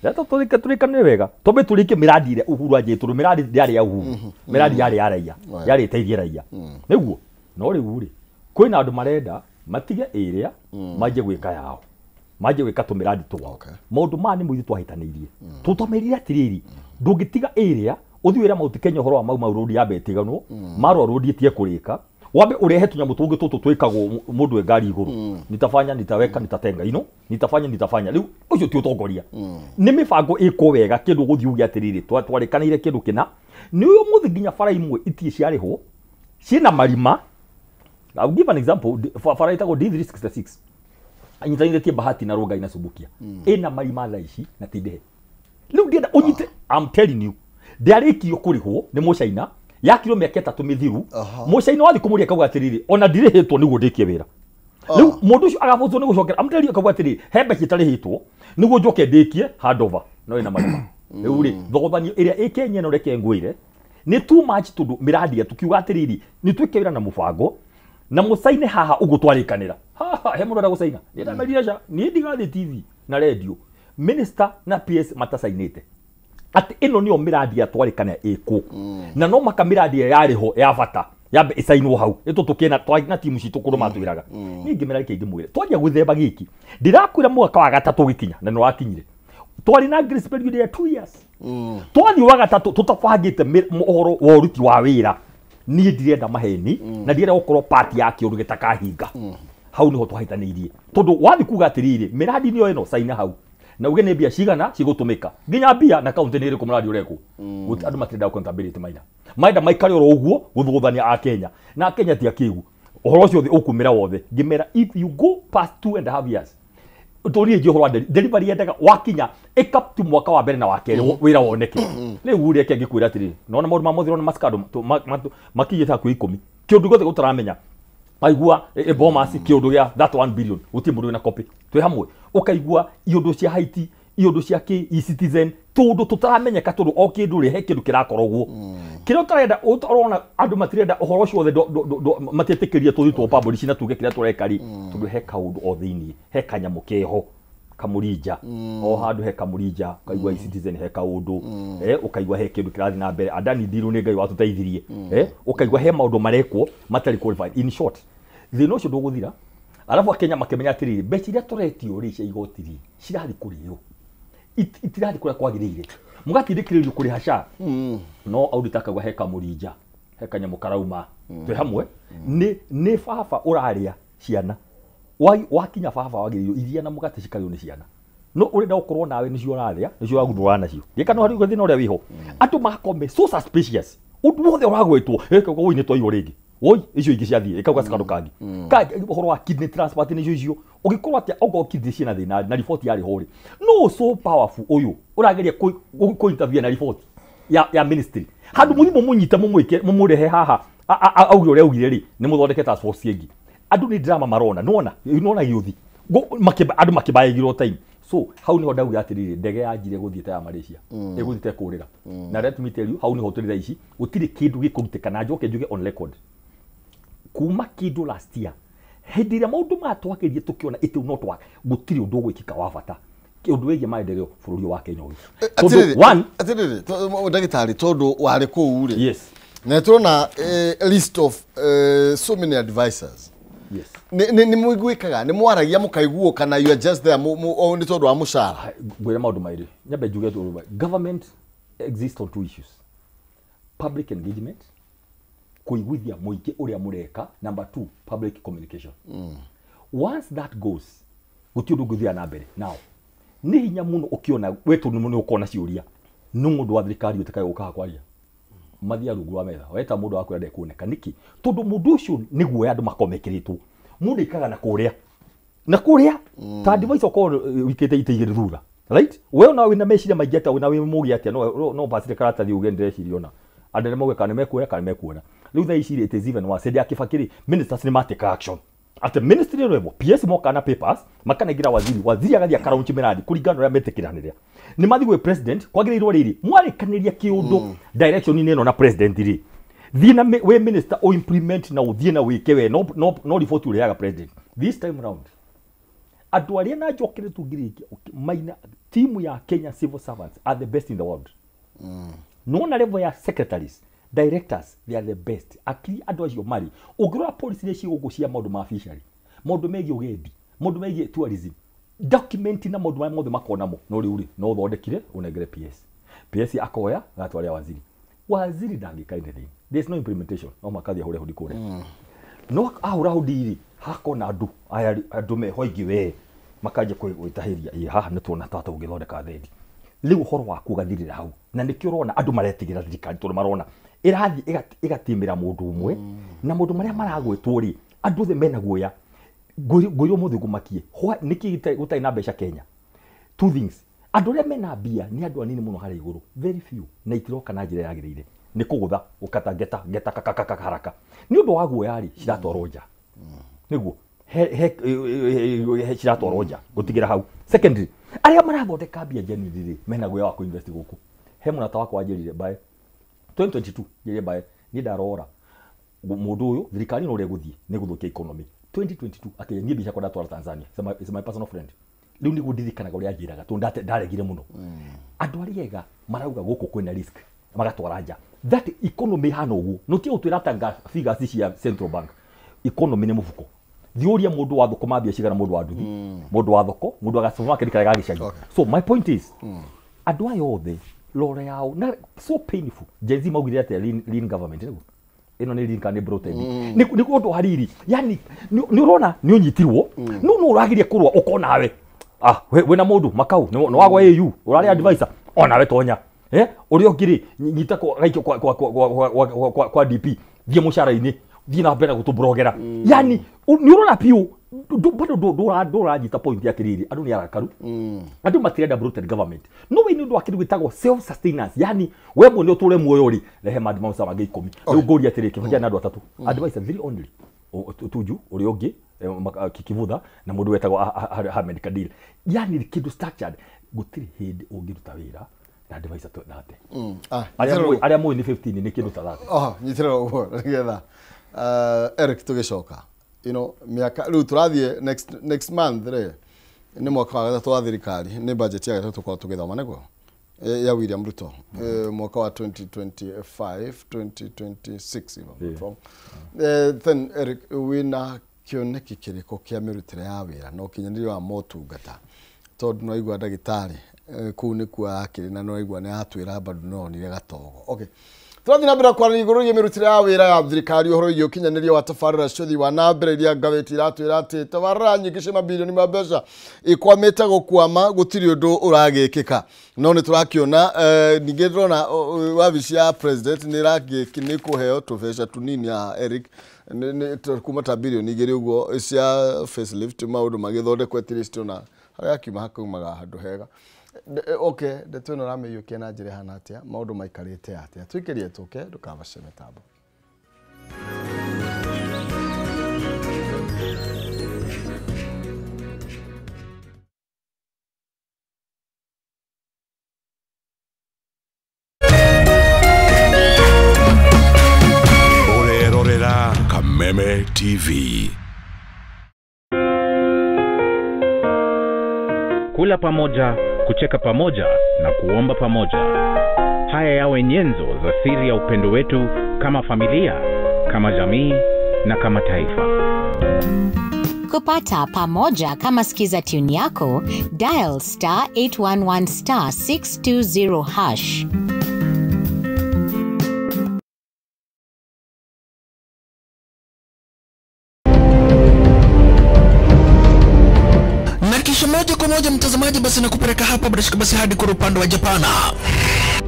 tũrĩkanĩre wega twambe tũrĩkie mĩradi ĩrĩa Uhuru anjĩtie tondũ mĩradi ndĩarĩ ya Uhuru mĩradi yarĩ ya raia yarĩ ĩteithie raia nĩguo no rĩu rĩ kwĩna andũ marenda matige ĩrĩa manjie gwĩka yao manjie gwĩka tũmĩradi twao maũndũ maya nĩ mũithuĩ twahĩtanĩirie tũtwamerire atĩrĩrĩ ndũngĩtiga ĩrĩa ũthiĩ wĩra Mount Kenya ũhoro wa Mau Mau Road yambe ĩtiganwo Marwa Road ĩtige kũrĩka wambe urehe tunyamũ tũngĩ tũtũ twĩkagwo mũndũ e ngari igũrũ nitafanya nitaweka nitatenga ino nitafanya nitafanya rĩu ũcio ti ũtongoria nĩ mĩbango ĩkwo wega kĩndũ gũthiĩ uge atĩrĩrĩ twarĩkanĩire kĩndũ kĩna nĩ ũyũ mũthĩ nginya bara imwe itirĩ ciarĩhwo ciĩna marima. I'll give an example bara ĩtagwo D366 anyitanithĩtie Bahati na Rongai na Subukia ĩna marima thaa ici na ti ndĩhe rĩu ndĩenda ũnyite I'm telling you ndĩarĩkirio kũrĩhwo nĩ mũcaina yakirwo mĩaka 3 mĩthiru mũcaina wathiĩ kũmũria akauga atĩrĩrĩ ona ndirĩhĩtwo nĩguo ndĩkie wĩra rĩu mũndũ ũcio agabũtwo nĩ gũcokera amũteria akauga atĩrĩrĩ he mbeca itarĩhĩtwo nĩguo njoke ndĩkie handover no ĩna marima rĩu rĩ thogothanio ĩrĩa ĩ Kenya ĩno reke ngwĩre nĩ too much tondũ mĩradi tukiuga atĩrĩrĩ nĩ twĩke wĩra na mũbango na mũcaine haha ũguo twarĩkanĩra haha he mũndũ arenda gũcaina niĩ ndamerire aca niĩ ndigathiĩ TV na radio minister na PS matacainĩte atĩ ĩno nĩyo mĩradi ya twarĩkana ĩkũ na no maka mĩradi ĩrĩa yarĩ ho ya bata yambe ĩcainwo hau ĩtũ tũkĩna twarĩ na timu citũ kũndũ matwĩraga niĩ ngĩmera reke ndĩmwĩre twanjia gwĩthemba gĩkĩ ndĩrakwĩra mwaka wa gatatũ ũgĩkinya na nĩ wakinyire twarĩ na grace period ya 2 years twathiĩ wa gatatũ tũtabangĩte ũhoro wa ũruti wa wĩra niĩ ndirenda maheni na ndirenda gũkorwo part ya kĩũndũ gĩtakahinga hau nĩho twahĩtanĩirie tondũ wathiĩ kuga atĩrĩrĩ mĩradi nĩyo ĩno caina hau na uge nĩ mbia cigana cigũtũmĩka nginya mbia na kaunti nĩ ĩrĩkũ mũradi ũrekwo andũ matirenda accountability maina maenda maikare oro ũguo gũthũgũthania a Kenya na Kenya ti akĩgu ũhoro ũcio ũkumĩra wothe ngĩmera if you go past 2.5 years Tũrie njĩ ũhoro wa delivery yendaga wakinya ĩkap tu mwaka wa mbere na wa kerĩ wĩra woneke. Rĩu reke ngĩkwĩra atĩrĩrĩ, nona maũndũ ma mothirwo na mascandal makinyĩte hakuhĩ 10. Kĩũndũ gĩothe gũtaramenya waigua Bomas kĩũndũ gĩa that 1 billion gũtirĩ mũndũ wĩna copy. Twĩ hamwe ũkaigua iũndũ cia Haiti, iũndũ cia kĩ e-citizen, tũndũ tũtaramenyeka tondũ o kĩndũ rĩ he kĩndũ kĩrakorogwo. Kĩrĩa ũtarenda ũtarona andũ matirenda ũhoro ũcio wothe matiĩtĩkĩrie tũthiĩ tũ publish na tuge kĩrĩa tũreka rĩ, tondũ he kaũndũ o thĩiniĩ, he kanyamũ keho kamũrinja, o handũ he kamũrinja, ũkaigua e-citizen he kaũndũ, ũkaigua he kĩndũ kĩrathiĩ na mbere, Adani deal nĩ Ngai watũteithirie, ũkaigua he maũndũ marekwo matarĩ qualified. In short, thĩna ũcio ndũgũthira. Arabu Akenya makĩmenya atĩrĩrĩ, mbeca iria tũretio rĩ cia igoti rĩ cirathiĩ kũrĩo, itirathiĩ kũrĩa kwagĩrĩire, mũgatindĩkĩrĩrio kũrĩha SHA. No auditor akauga he kamũrinja, he kanyamũ karauma. Twĩ hamwe nĩ baba ũrarĩa ciana, wakinya baba wagĩrĩirwo iria na mũgate cikarĩo nĩ ciana, no ũrenda gũkorwo nawe nĩcio ũrarĩa, nĩcio ũragunũra nacio. Gĩka no harĩ thĩna ũrĩa wĩho, andũ magakorwo so suspicious ũndũ wothe ũragwetwo, ĩkauga woi nĩ twaiywo rĩngĩ, woi icio ingĩ ciathiĩ, ĩkauga cikandũ kangĩ. Ũhoro wa kidney transplant nĩcio icio, ũngĩkorwo atĩa okorwo kidney ciĩna thĩna na riboti yarĩ ho rĩ, no so powerful ũyũ ũrageria kũ interview na riboti ya ministry, handũ mũthimo mũnyite mũmwĩke mũmũrehe haha auge ũrĩa augire rĩ, nĩ mũthondeke task force ĩngĩ. Andũ nĩ drama marona, nĩwona gĩũthi andũ makĩbayagirwo time. So hau niho ndauga atĩrĩrĩ, ndege yanjire gũthiĩ ta ya Malaysia ĩgũthiĩ kũrĩra, na let me tell you, hau niho tũrĩ thaa ici gũtirĩ kĩndũ gĩkũrutĩka. Na njoke njuge on record, kuma kĩndũ last year hĩndĩ ĩrĩa maũndũ maya twakĩrie tũkĩona it will not work, gũtirĩ ũndũ ũgwĩkĩka wa bata ũndũ wĩgiĩ maendeleo bũrũri wa Kenya ũyũ. Atĩrĩrĩ, atĩrĩrĩ ndagĩtarĩ, tondũ warĩ kũu rĩ, yes, na tũrona list of so many advisors. Yes. Nĩ mũiguĩkaga, nĩ mwaragia mũkaiguo, kana you are just there nĩ tondũ wa mũcara? Ngwĩre maũndũ maĩrĩ, nyambe njuge tondũ government exists on two issues: public engagement, kũiguithia mũingĩ ũrĩa mũreka, number 2 public communication. Once that goes, gũtirĩ ũndũ ũngĩthiĩ na mbere. Now nĩ hinya mũno ũkĩona we tondũ nĩ ũkona ciũria, nĩ mũndũ wa thirikari ũtakae gũka kwaria, mathiaga rungu rwa metha, weta mũndũ wa kwĩra ndekuoneka nĩkĩ, tondũ mũndũ ũcio nĩ guoya andũ makorwo mekĩrĩtwo. Mũndũ aikaraga na kũrĩa na kũrĩa ta device okorwo wikĩte ite igĩrĩ thutha, right? We ona wĩna meciria maingĩ atĩa, wĩna wĩ mũgĩ atĩa, no bacire karatathi uge ndĩreciria ona andũ nĩ mauge kana nĩ mekuoya kana nĩ mekuona. Rĩu thaa ici it is even worse. Hĩndĩ ya Kibaki rĩ, ministers nĩ mateka action at ministry level, PS moka na papers makanengera waziri, waziri agathiĩ akaraunch mĩradi kũringana na ũrĩa metĩkĩranĩra. Nĩ mathiĩ gwĩ president, kwagĩrĩirwo rĩrĩ mwarĩkanĩria kĩũndũ direction-inĩ ĩno na president rĩ, thiĩ na wĩ minister o implement na ũthiĩ na wĩke we no report ũrĩaga president. This time round andũ arĩa na njokere tũngirĩkia maina timu ya Kenya civil servants are the best in the world. Nona level ya secretaries, directors, they are the best. Akiri andũ acio marĩ ũngĩrora policy iria ciĩ gũkũ cia maũndũ ma fishery, maũndũ megiĩ ũgendi, maũndũ megiĩ tourism, document na maũndũ marĩa mothe makonamo, no rĩu rĩ no ũthondekire ũnengere PS, PS akoya agatwarĩra waziri, waziri ndangĩka anything, there is no implementation, no makathiĩ ahũre hũndi kũrĩa. No ahũra hũndi rĩ, hakona andũ aya andũ meho aingĩ we makanjia gwĩtahĩria, ĩ haha nĩ tuona tata ũngĩthondeka thendi. Rĩu ũhoro waku ũgathirĩra hau, na nĩkĩo ũrona andũ maretigĩra thirikari tondũ marona ĩrathiĩ ĩgatimĩra mũndũ ũmwe, na maũndũ marĩa maragwetwo rĩ andũ othe mena guoya. Ngwĩre ũmũthĩ ngũmakie, nĩkĩ gũtarĩ na mbeca Kenya? Two things, andũ arĩa mena mbia nĩ andũ anini mũno harĩa igũrũ, very few, na itiroka na njĩra yagĩrĩire, nĩ kũgũtha gũkata ngeta ngeta kakakaka haraka nĩ ũndũ wa guoya rĩ, ciratwarwo nja, nĩguo he ciratwarwo nja gũtigĩra hau. Secondary, arĩa marathondeka mbia genuinely rĩ mena guoya wa kũinvest gũkũ. He mũrata wakwa wanjĩrire bae 2022, njĩrire bae niĩ ndarora mũndũ ũyũ thirikari no ũrĩa ĩgũthiĩ nĩ gũthũkia economy. 2022 akĩria niĩ mbia ciakwa ndatwara Tanzania, it's my personal friend. Rĩu nĩguo ndirikanaga ũrĩa anjĩraga tondũ ndaregire mũno. Andũ arĩa ega marauga gũkũ kwĩna risk magatwara nja. That economy hana ũguo, no ti gũtwĩra tanga figures cia central bank. Economy nĩ mũbuko. Thiĩ ũrie mũndũ wa thũkũma mbia cigana, mũndũ wa nduthi, mũndũ wa thoko, mũndũ wa supermarket karĩa ga gĩcagi. So my point is, andũ aya othe rora yao na so painful. Gen Z maugire atĩa lean government nĩguo? Ĩno nĩ lean kana nĩ bloated? Nĩ ũndũ wa riri. Yani nĩ ũrona nĩ ũnyitirwo, no no ũrageria kũrũa ũkona we. Ah, wĩna mũndũ Makau, nĩ wagwa AU, ũrarĩ advisor, onawe tonya. Ũrĩa ũngĩ rĩ, nyita gaikio kwa DP, thiĩ mũcara-inĩ, thiĩ na mbere gũtũmbrogera. Yani nĩ ũrona biũ Bado ndũranyita point atĩrĩrĩ, andũ nĩ arakaru, andũ matirenda bloated government. No we nĩ ũndũ wa kĩndũ gĩtagwo self sustenance, yani we mwene ũtũre muoyo rĩ, rehe maadvisor mangĩ 10. Rĩu ngũria atĩrĩ, Kibaki na andũ atatũ, advisor 3 only, Tuju ũrĩa ũngĩ Kivutha na mũndũ wetagwo Ahmed Kadir. Yani kĩndũ structured, gũtirĩ hĩndĩ ũngĩruta wĩra na advisor 30. Arĩa moĩ nĩ 15 nĩ kĩndũ ta 30. Nyitĩrĩra ũguo nĩgetha Eric tũgĩcoka, you know, miaka rĩu tũrathiĩ next month rĩ, nĩ mwaka wa gatatũ wa thirikari, nĩ budget ya gatatũ tũkorwo tũgĩthoma nĩguo ya William Ruto, mwaka wa 2025 2026 if I'm not wrong. Then Eric, wĩna kĩoneki kĩrĩkũ kĩa mĩrutĩre ya wĩra na ũkinyanĩria wa motungata, tondũ no aigua ndagĩtarĩ kũu nĩkuo akĩrĩ na no aigua nĩ atwĩra bado no onire gatogo. Okay, tũrathiĩ na mbere kwaranĩria igũrũ rĩgiĩ mĩrutĩre ya wĩra ya thirikari, ũhoro wĩgiĩ ũkinyanĩria wa tabarĩra cia ũthii wa na mbere iria ngathĩti iratwĩra atĩ tabarĩra nyingĩ cia mabirioni ma mbeca ikwamĩte gũkwama, gũtirĩ ũndũ ũragĩkĩka. No nĩ tũrakĩona ningĩ ndĩrona wabici ya president nĩ kũheo tũbeca tũnini haha Eric, kuma ta birioni 2 ũguo cia facelift, maũndũ magĩthondekwo at least ona harĩa akiuma hakaumaga handũ hega. Okay, ndeto ĩno ũramĩiyũkia na njĩra ĩhana atĩa, maũndũ maikarĩte atĩa? Tũikĩrie tũke, ndũkabace mĩtambo. Ũrerorera Kameme TV. Kula pamoja, kucheka pamoja na kuomba pamoja. Haya yawe nyenzo za siri ya upendo wetu kama familia, kama jamii na kama taifa. Kupata pamoja kama skiza tune yako, dial star 811 star 620 hash. Moja kwa moja mtazamaji, basi nakupeleka hapa bila shaka basi hadi kwa upande wa Japana.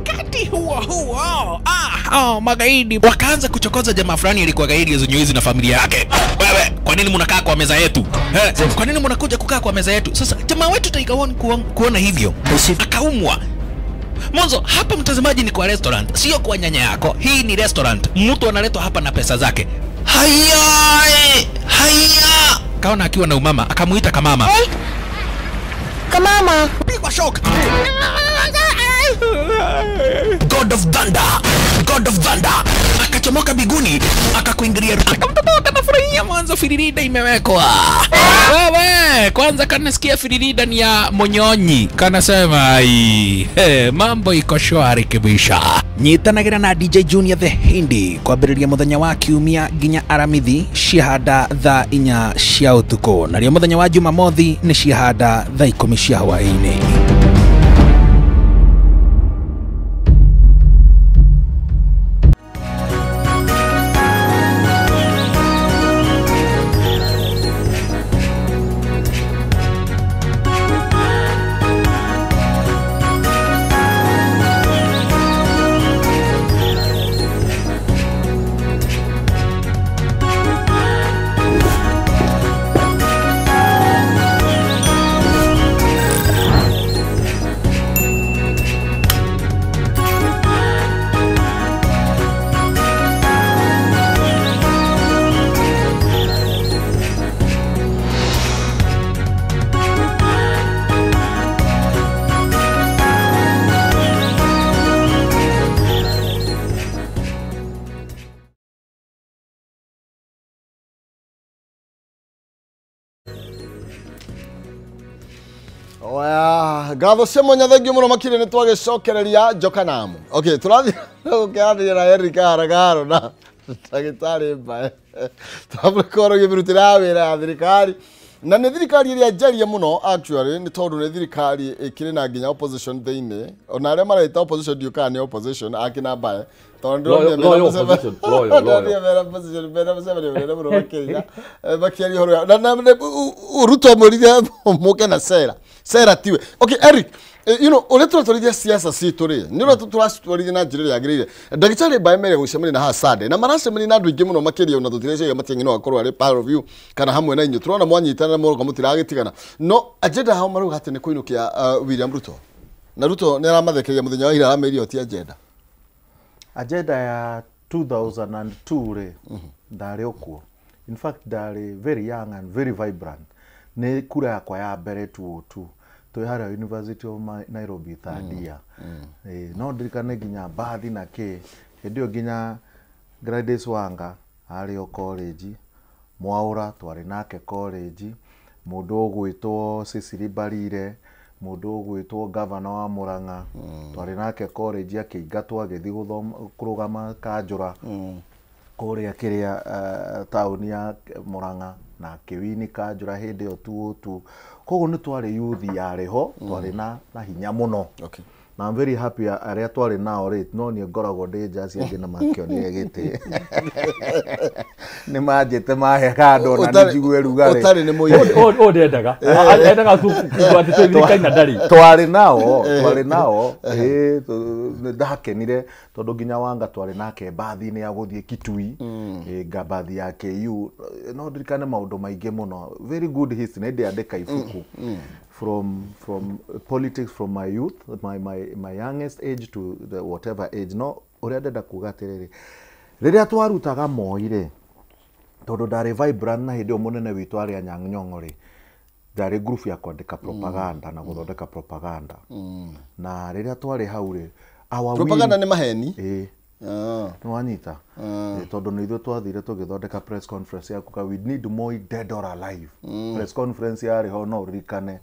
Kati huo huo, magaidi wakaanza kuchokoza jamaa fulani alikuwa gaidi ya na familia yake. Wewe, kwa nini mnakaa kwa meza yetu? Kwa nini mnakuja kukaa kwa meza yetu? Sasa jamaa wetu Tiger One kuona hivyo akaumwa. Mwanzo hapa mtazamaji ni kwa restaurant, sio kwa nyanya yako. Hii ni restaurant. Mtu analetwa hapa na pesa zake. Haya, haya. Kaona akiwa na umama, akamuita kamama. Hey. Kamama. Pigwa shock. God of Thunder, God of Thunder akachomoka biguni, akakuingilia. Akamtoto akanafurahia mwanzo firirida imewekwa. Wewe, kwanza kanasikia firirida ni ya monyonyi. Kanasema ai, hey, mambo iko shwari kibisha. Nyitanagira na DJ Junior the Hindi kwambĩrĩria mũthenya wa kiumia nginya Aramithi ciahanda thaa 4 cia ũtukũ, narĩo mũthenya wa Jumamothi nĩ ciahanda thaa 10 cia hwaĩ-inĩ. Oya, ngatho cia mwanya thengio muno makire ni twagicokereria njoka namu. Okay, turathi gukiaranĩria na Eric Haragaro na ndagĩtarĩ Mbae. Twakorwo gĩbirutĩra wĩra ya thirikari. Na nĩ thirikari ĩrĩa njarie mũno actually nĩ tondũ nĩ thirikari ĩkĩrĩ na nginya opposition thĩinĩ. Ona arĩa mareita opposition ndiũ kana nĩ opposition akina Mbae. Tondũ ndĩronire mena opposition mena mũcemanio mũnene mũno makĩria. Makĩaria ũhoro na Ruto amwĩrire mũke na sera. Sera tiwe. Okay, Eric, you know, ũrĩa tũratwarithia siasa citũ rĩ, nĩ ũrĩa tũracitwarithia na njĩra ĩrĩa yagĩrĩire. Ndagĩtarĩ Mbae gũcemania na haha Sunday, na maracemania na andũ aingĩ mũno makĩria, ona tũtireciria Matiang'i no akorwo arĩ part of you kana hamwe na inyuĩ. Tũrona mwanyitana na mũroka mũtiragĩtigana. No agenda hao marauga atĩ nĩ kũinũkia William Ruto. Na Ruto nĩ aramathekeria mũthenya wa ira, arameria ti agenda. Agenda ya 2002 rĩ, ndarĩ okuo. In fact, ndarĩ very young and very vibrant. Nĩ kura yakwa ya mbere 2002, twĩ harĩa University of Nairobi third year. No ndirikane nginya mbathi na kĩ hĩndĩ ĩyo, nginya Gladys Wanga arĩ o college, Mwaũra twarĩ nake college, mũndũ ũgwĩtwo Cecily Mbarire, mũndũ ũgwĩtwo gavana wa Murang'a twarĩ nake college, akĩingatwo agĩthiĩ gũthoma kũrũgama kanjũra kũrĩa kĩrĩa taũni ya Murang'a, na akĩwini kanjũra hĩndĩ ĩyo 2002. Koguo nĩ twarĩ youth yarĩ ho, twarĩ na hinya mũno. Okay. Na I'm very happy arĩa twarĩ nao rĩ, no niĩ ngoragwo ndĩ nja, acio angĩ nĩ makĩonire gĩtĩ, nĩ manjĩte mahe kando na nĩ njigue rugarĩ. Ũtarĩ nĩ mũiye. Ũyũ ndendaga endaga tu kuga atĩ twĩ thirikari na ndarĩ. Twarĩ nao ĩĩ, nĩ ndakenire tondũ nginya Wanga twarĩ nake mbathi-inĩ ya gũthiĩ Kitui, ĩĩ, mbathi ya KU. No ndirikane maũndũ maingĩ mũno, very good history, nĩ ndĩandĩka ibuku from politics from my youth, my youngest age to the whatever age. No ũrĩa ndenda kuga atĩrĩrĩ, rĩrĩa twarutaga Moi rĩ, tondũ ndarĩ vibrant na hĩndĩ ĩyo mũnene witũ arĩ Anyang' Nyong'o rĩ, ndarĩ group ya kwandĩka propaganda na gũthondeka propaganda. Na rĩrĩa twarĩ hau rĩ, our Propaganda nĩ maheni. Ĩĩ. Ah. Nĩ wanyita? Ĩĩ, tondũ nĩ ithuĩ twathire tũgĩthondeka press conference ya kuga "We need Moi dead or alive". Press conference yarĩ ho, no ũririkane,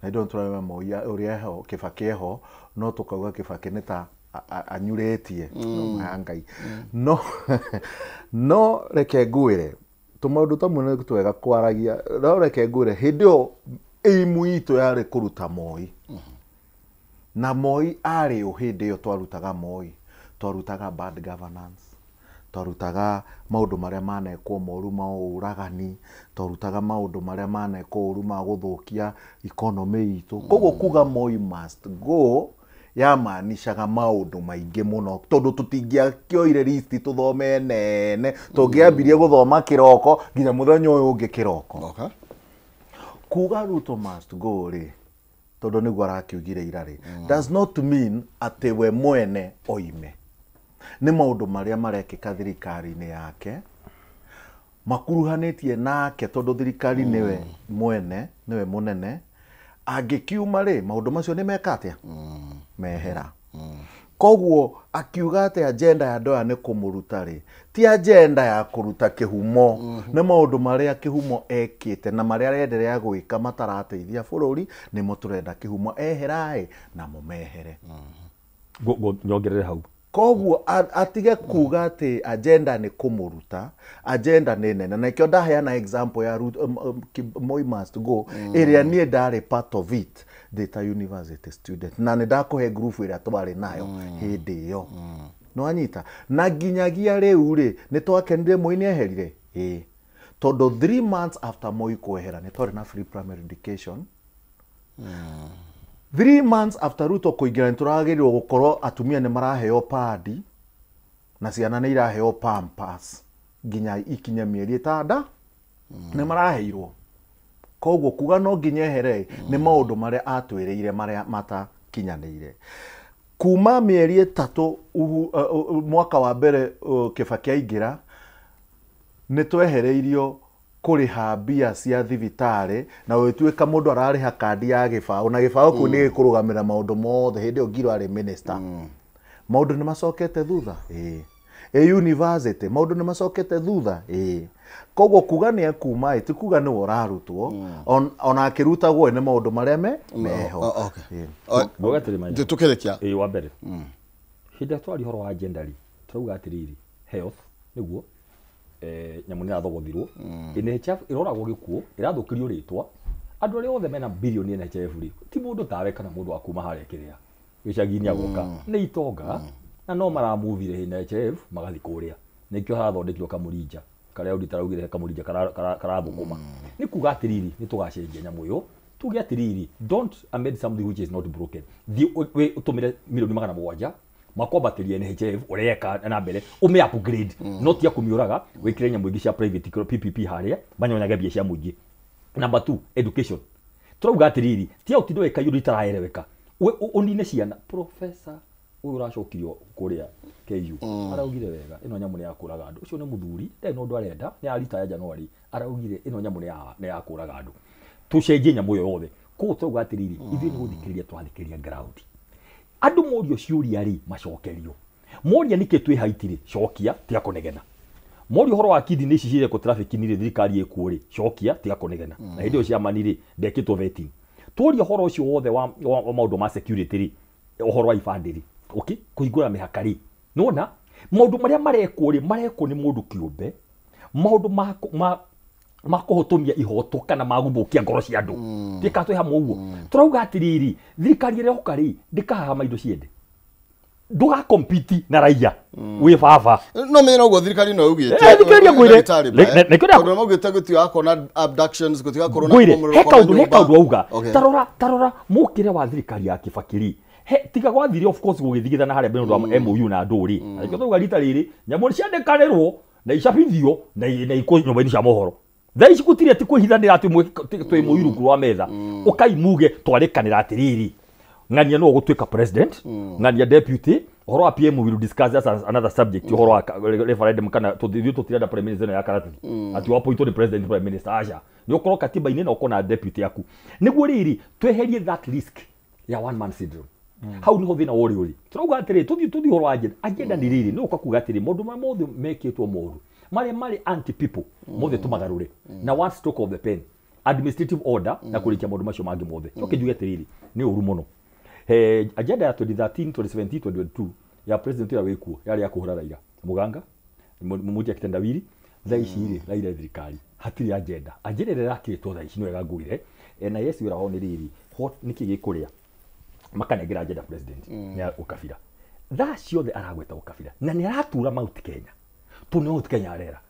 na ithuĩ tũrarĩ Moi ũrĩa eho, Kibaki eho, no tũkauga Kibaki nĩ ta anyurĩtie. No ma ya Ngai, no reke ngwĩre tũmaũndũ tamwe nĩ twega kwaragia, no reke ngwĩre hĩndĩ ĩyo aim itũ yarĩ kũruta Moi. Na Moi arĩ ũ hĩndĩ ĩyo twarutaga Moi? Twarutaga bad governance, twarutaga maũndũ marĩa manekwo moru ma ũragani, twarutaga maũndũ marĩa manekwo ũru ma gũthũkia economy itũ. Koguo kuga "Moi must go" yamaanishaga maũndũ maingĩ mũno, tondũ tũtingĩakĩoire listi tũthome nene, tũngĩambirie gũthoma kĩroko nginya mũthenya ũyũ ũngĩ kĩroko. Okay. Kuga "Ruto must go" rĩ, tondũ nĩguo arakiugire ira rĩ, does not mean atĩ we mwene oime. Nĩ maũndũ marĩa marekĩka thirikari-inĩ yake makuruhanĩtie nake, tondũ thirikari nĩwe mwene, nĩwe mũnene. Angĩkiuma rĩ, maũndũ macio nĩ meka atĩa? Mehera. Koguo akiuga atĩ agenda ya andũ aya nĩ kũmũruta rĩ, ti agenda ya kũruta kĩhumo, nĩ maũndũ marĩa kĩhumo ekĩte na marĩa arenderea gwĩka matarateithia bũrũri, nĩmo tũrenda kĩhumo eheraĩ namo mehere. Nyongerere hau. Koguo atige kuga atĩ agenda nĩ kũmũruta. Agenda nĩ nene, na ikĩo ndaheana example ya Moi must go, ĩrĩa niĩ ndarĩ part of it ndĩ ta university student, na nĩ ndakũhe group ĩrĩa twarĩ nayo hĩndĩ ĩyo. Nĩ wanyita? Na nginyagia rĩu rĩ, nĩ twakenire Moi nĩ eherire, ĩĩ, tondũ 3 months after Moi kwehera nĩ twarĩ na free primary education. 3 months after Ruto kũingĩra, nĩ tũragĩrĩirwo gũkorwo atumia nĩ maraheo padi na ciana nĩ iraheo pampers nginya ikinye mĩeri 6, nĩ maraheirwo. Koguo kuga no nginya ehere nĩ maũndũ marĩa atwĩrĩire marĩa matakinyanĩire kuma mĩeri 3 mwaka wa mbere Kibaki aingĩra, nĩ twehereirio kũrĩha mbia cia thibitarĩ na gũgĩtuĩka mũndũ ararĩha kandi ya gĩbaũ, na gĩbaũ kĩu nĩ gĩkũrũgamĩrĩra maũndũ mothe. Hĩndĩ ĩyo Ngiro arĩ minister. Maũndũ nĩ macokete thutha, ĩĩ. Ĩ university maũndũ nĩ macokete thutha, ĩĩ. Koguo kuga nĩ ekuma ĩ, ti kuga nĩwe ũrarutwo. Ona akĩrutagwo nĩ maũndũ marĩa me meho. Oh, okay. Ĩĩ. Ngoga atĩrĩ manya. Tũkĩrĩkia. Ĩĩ, wa mbere, hĩndĩ ĩrĩa twaria ũhoro wa agenda rĩ, tũrauga atĩrĩrĩ, health nĩguo nyamũ nĩ ĩrathogothirwo, NHIF ĩroragwo gĩkuũ, ĩrathũkĩrio rĩtwa. Andũ arĩa othe mena birioni NHIF rĩ, ti mũndũ tawe kana mũndũ wa kuma harĩa kĩrĩa gĩcagi-inĩ agoka, nĩ itonga na no maramuvire NHIF magathiĩ kũrĩa. Nĩkĩo harathondekirwo kamũrinja karĩa audit araugire he kamũrinja karathũkũma. Nĩ kuga atĩrĩrĩ, nĩ tũgacenjia nyamũ ĩyo. Tuge atiriri, don't amend something which is not broken. Thi we utumire milioni 700 makwambatĩria NHIF ũreka na mbere ume upgrade not ya kũmiũraga wĩkĩre nyamũ ingĩ cia private PPP harĩa manyonyaga mbia cia mũingĩ. Number 2, education. Turauga atiriri tia utindo weka yuri itaraereweka unine ciana. Professor ũyũ ũracokirio kũrĩa KU araugire wega ĩno nyamũ nĩ ya kũraga andũ. Ũcio nĩ mũthuri ndarĩ na ũndũ arenda, nĩ aritaya January, araugire ĩno nyamũ nĩ ya kũraga andũ, tũcenjie nyamũ ĩyo yothe. Koguo turauga atiriri ithuĩ nĩ gũthikĩrĩria twathikĩrĩria ground. Andũ morio ciũria rĩ macokerio, moria nĩkĩ twĩ haiti rĩ cokia tiga kũnegena, morio ũhoro wa kidney ici cirekwo trafficking rĩ thirikari ĩkuo rĩ cokia tiga kũnegena, na hĩndĩ ĩyo ciamani rĩ ndekĩtwo vetting. Tworia ũhoro ũcio wothe wa maũndũ ma security rĩ, ũhoro wa ibandĩ rĩ, okay, kũhingũra mĩhaka rĩ, nĩwona maũndũ marĩa marekwo rĩ marekwo nĩ mũndũ kĩũmbe, maũndũ ma kũhũtũmia ihoto kana ma gũthũkia ngoro cia andũ. Tika twĩ hamwe ũguo. Tũrauga atĩrĩrĩ thirikari ĩrĩa yoka rĩ ndĩkahahama indo ciende, ndũgakompiti na raia wĩ baba. No menye noguo thirikari no yugĩte. Thikĩrĩria ngwĩre. Tondũ maugĩte gũtigakorwo na abductions, gũtigakorwo na kũmomorwo kwa nyũmba. He kaũndũ auga. Tarora mũkĩre wa thirikari ya Kibaki rĩ, tiga gwathire of course gũgĩthigithana harĩa mbere wa MOU na andũ rĩ. Arĩkĩo tũrauga rita rĩrĩ nyamũ nĩciandĩkanĩrwo na icabithio na ikwo nyũmba-inĩ cia mohoro. Thaa ici gũtirĩ atĩ kwĩhithanĩra atĩ twĩ mũi rungu rwa metha. Ũkai muge twarĩkanĩra atĩrĩrĩ ng'ania no ũgũtuĩka president, ng'ania deputy, ũhoro wa PM we will discuss that as another subject, ũhoro wa referendum kana tũthiĩ tũtirenda prime minister ĩno ya karatathi atĩ wapointwo nĩ president prime minister, aca nĩ ũkorwo katiba-inĩ na ũkorwo na deputy yaku nĩguo rĩrĩ tweherie that risk ya one man syndrome. Hau niho thĩna worĩ ũrĩ. Tũrauga atĩrĩ tũthiĩ ũhoro wa agenda. Agenda nĩ rĩrĩ nĩ ũka kuga atĩrĩ maũndũ marĩa mothe mekĩtwo moru marĩa marĩ anti people mothe tũmagarũre na one stroke of the pen, administrative order na kũrĩkia maũndũ macio mangĩ mothe. Coke njuge atĩrĩrĩ nĩ ũru mũno. Agenda ya 2013 2017 2022 ya president ũrĩa wĩkuo yarĩ ya kũhũra Raila Mũganga Mũmutia Kitendawili. Thaa ici rĩ Raila thirikari hatirĩ agenda. Agenda ĩrĩa ĩrakĩrĩtwo thaa ici nĩ wega ngugire na yes wĩra wao nĩ rĩrĩ nĩkĩ gĩkũrĩa makanengera agenda president ya ũkabira. Thaa ciothe aragweta ũkabira na nĩ aratura Mount Kenya. Tondũ nĩ Mount Kenya arera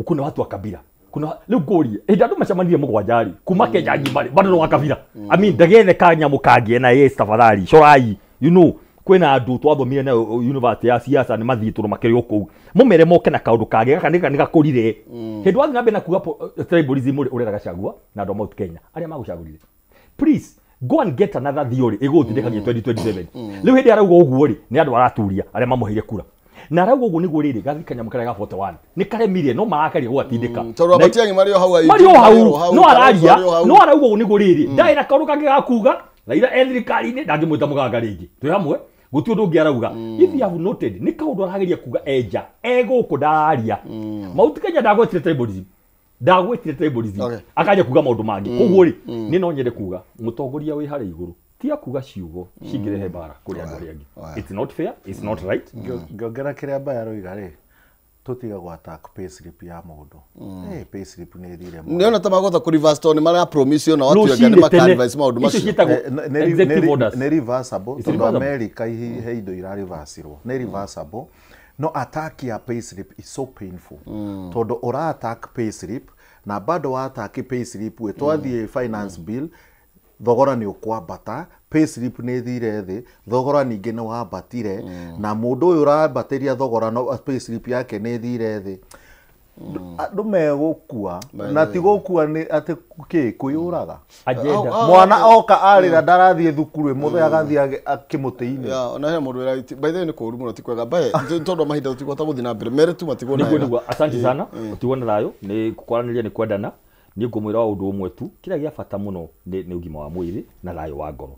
kuna watu wa kabila, kuna rĩu ngũrie hĩndĩ andũ macemanirie mũgwanja rĩ kuma Kenya ngima rĩ bado no wa kabira. I mean ndagethe kanyamũ kangĩ na yes tafadhali corai you know kwĩna andũ twathomire na university ya siasa nĩ mathiĩtwo makĩrĩ o kũu mũmere moke na kaũndũ kangĩ gaka nĩ gakũrire. Hĩndĩ wathiĩ na mbere na kuga tribalism ũrera Gachagua na andũ a Mount Kenya arĩa magũcagũrire, please go and get another theory ĩgũtindĩkagia 2027. Rĩu hĩndĩ arauga ũguo rĩ nĩ andũ araturia arĩa mamũheire kura na arauga ũguo nĩguo rĩrĩ gathi kanyamũ karĩa ga 41 nĩ karemire no marakaria gũgatindĩka tondũ Matiang'i marĩ o hau, marĩ o hau no araria no arauga ũguo nĩguo rĩrĩ ndarĩ na kaũndũ kangĩ ga kuga Raila e thirikari-inĩ ndangĩmwĩta Mũganga rĩngĩ twĩ hamwe gũtirĩ ũndũ ũngĩ arauga. If you have noted nĩ kaũndũ arageria kuga enja e gũkũ ndararia Mount Kenya ndagwetire tribalism, ndagwetire tribalism akanja kuga maũndũ mangĩ. Koguo rĩ niĩ no nyende kuga mũtongoria wĩ harĩa igũrũ tia kuga ciugo cingĩrehe mbara kũrĩ andũ arĩa angĩ. It's not fair, it's not right. Ngĩongera kĩrĩa Mbae aroiga rĩ tũtiga gũ attack payslip ya mũndũ. Payslip nĩ ĩthire mũno. Nĩona ta magũhota kũ reverse tondũ nĩ mara promise ona watu angĩ nĩ maka advise maũndũ macio. Nĩ reversible tondũ America he indo ira reversirwo. Nĩ reversible. No attack ya payslip is so painful. Tondũ ũra attack payslip na bado wa attack payslip we twathiĩ finance bill thogora nĩ ũkwambata, payslip nĩ ĩthire thĩ, thogora ningĩ nĩ wambatire na mũndũ ũyũ ũrambatĩria thogora no payslip yake nĩ ĩthire thĩ. Andũ megũkua na ti gũkua nĩ atĩ kĩ kwĩyũraga. Mwana oka arĩra ndarathiĩ thukuru ĩmũthe agathiĩ akĩmũtĩ-inĩ. Ona he mũndũ wĩra by the way nĩ kũũru mũno ti kwega Mbae tondũ wa mahinda tũtikũhota gũthiĩ na mbere mere tu matigwo na wega. Asante sana ũtigwo na thayũ nĩ kwaranĩria nĩ kwendana. Niĩ ngũmwĩra ũndũ ũmwe tu kĩrĩa gĩa bata mũno nĩ ũgima wa mwĩrĩ na thayũ wa ngoro.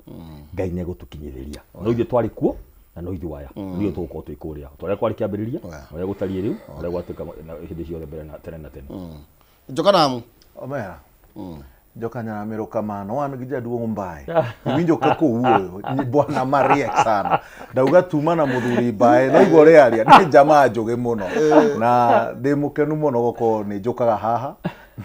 Ngai nĩ egũtũkinyĩrĩria no ithuĩ twarĩ kuo na no ithuĩ aya nĩo tũgũkorwo twĩ kũrĩa tũrĩa kwarĩ kĩambĩrĩria ũrĩa gũtariĩ rĩu ũrĩa gwatuĩka hĩndĩ ciothe mbere na tene na tene. Njoka namu omera Joka nyaramero kamano wan gi jaduong' Mbae iwinjo kaka owuoyo bwana mariek sana ndauga tuma na muthuri Mbae no igua ũrĩa aria nĩ jamaa njũgĩ mũno na ndĩ mũkenu mũno gũkorwo nĩ njũkaga haha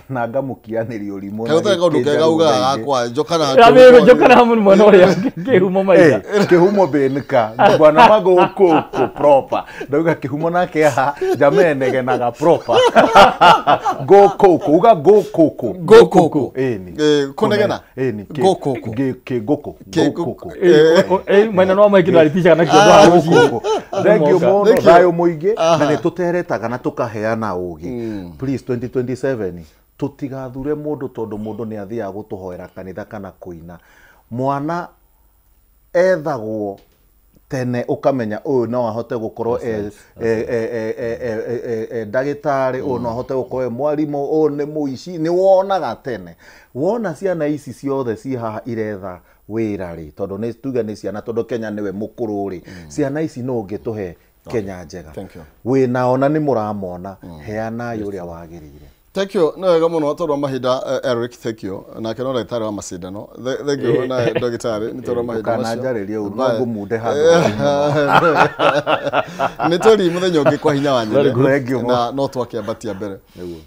Na ngamũkianĩria ũrimũ. Kaĩ ũtarĩ kaũndũ kega ugaga gakwa njokana njokana hamwe mwena ũrĩa kĩhumo maitha. Kĩhumo bĩnĩka bwana magũkũkũ proper ndauga kĩhumo nake haha njamenegenaga proper gũkũkũ uga gũkũkũ gũkũkũ ĩni kũnegena ĩni gũkũkũ kĩngũkũ gũkũkũ mwena no mwekĩ ndaripicaga na kĩondo haha rũcinĩ. Thank you mũno thayũ mũingĩ na nĩ tũteretaga na tũkaheana ũgĩ. Please 2027 tũtigathure mũndũ tondũ mũndũ nĩ athiaga gũtũhoera kanitha kana kũina. Mwana ethagwo tene ũkamenya ũyũ no ahote gũkorwo ndagĩtarĩ, ũyũ no ahote gũkorwo mwarimũ, ũyũ nĩ mũici, nĩ wonaga tene. Wona ciana ici ciothe ci haha iretha wĩra rĩ, tondũ nĩ tuge nĩ ciana, tondũ Kenya nĩwe mũkũrũ rĩ, ciana ici no ũngĩtũhe Kenya njega. Wĩnao na nĩ mũramona, heanai ũrĩa wagĩrĩire. Thank you. No wega mũno tondũ wa mahinda Eric, thank you. Nake no ndagĩtarĩ wa macindano. Thank you na ndagĩtarĩ nĩ tondũ wa mahinda macio. Ndũkananjarĩrie ũru, no ngũmunde handũ. Nĩ tũri mũthenya ũngĩ kwa hinya wa nyene. Na no twakĩambatia mbere.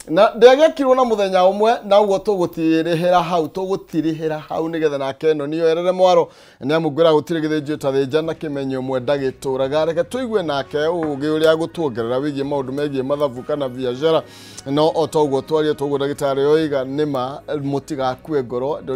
Na ndĩagĩakirwo na mũthenya ũmwe na ũguo tũgũtirĩhĩra hau, tũgũtirĩhĩra hau nĩgetha nake ĩno nĩyo erere mwaro. Nĩ amu ngwĩra gũtirĩ gĩthĩnjio ta thĩnja na kĩmenyo ũmwe ndagĩtũraga. Reke tũigue nake ũgĩ ũrĩa agũtuongerera wĩgiĩ maũndũ megiĩ mathabu kana biacara. No o ta ũguo twaria toguo ndagĩtarĩ oiga nĩma mũtigakue ngoro.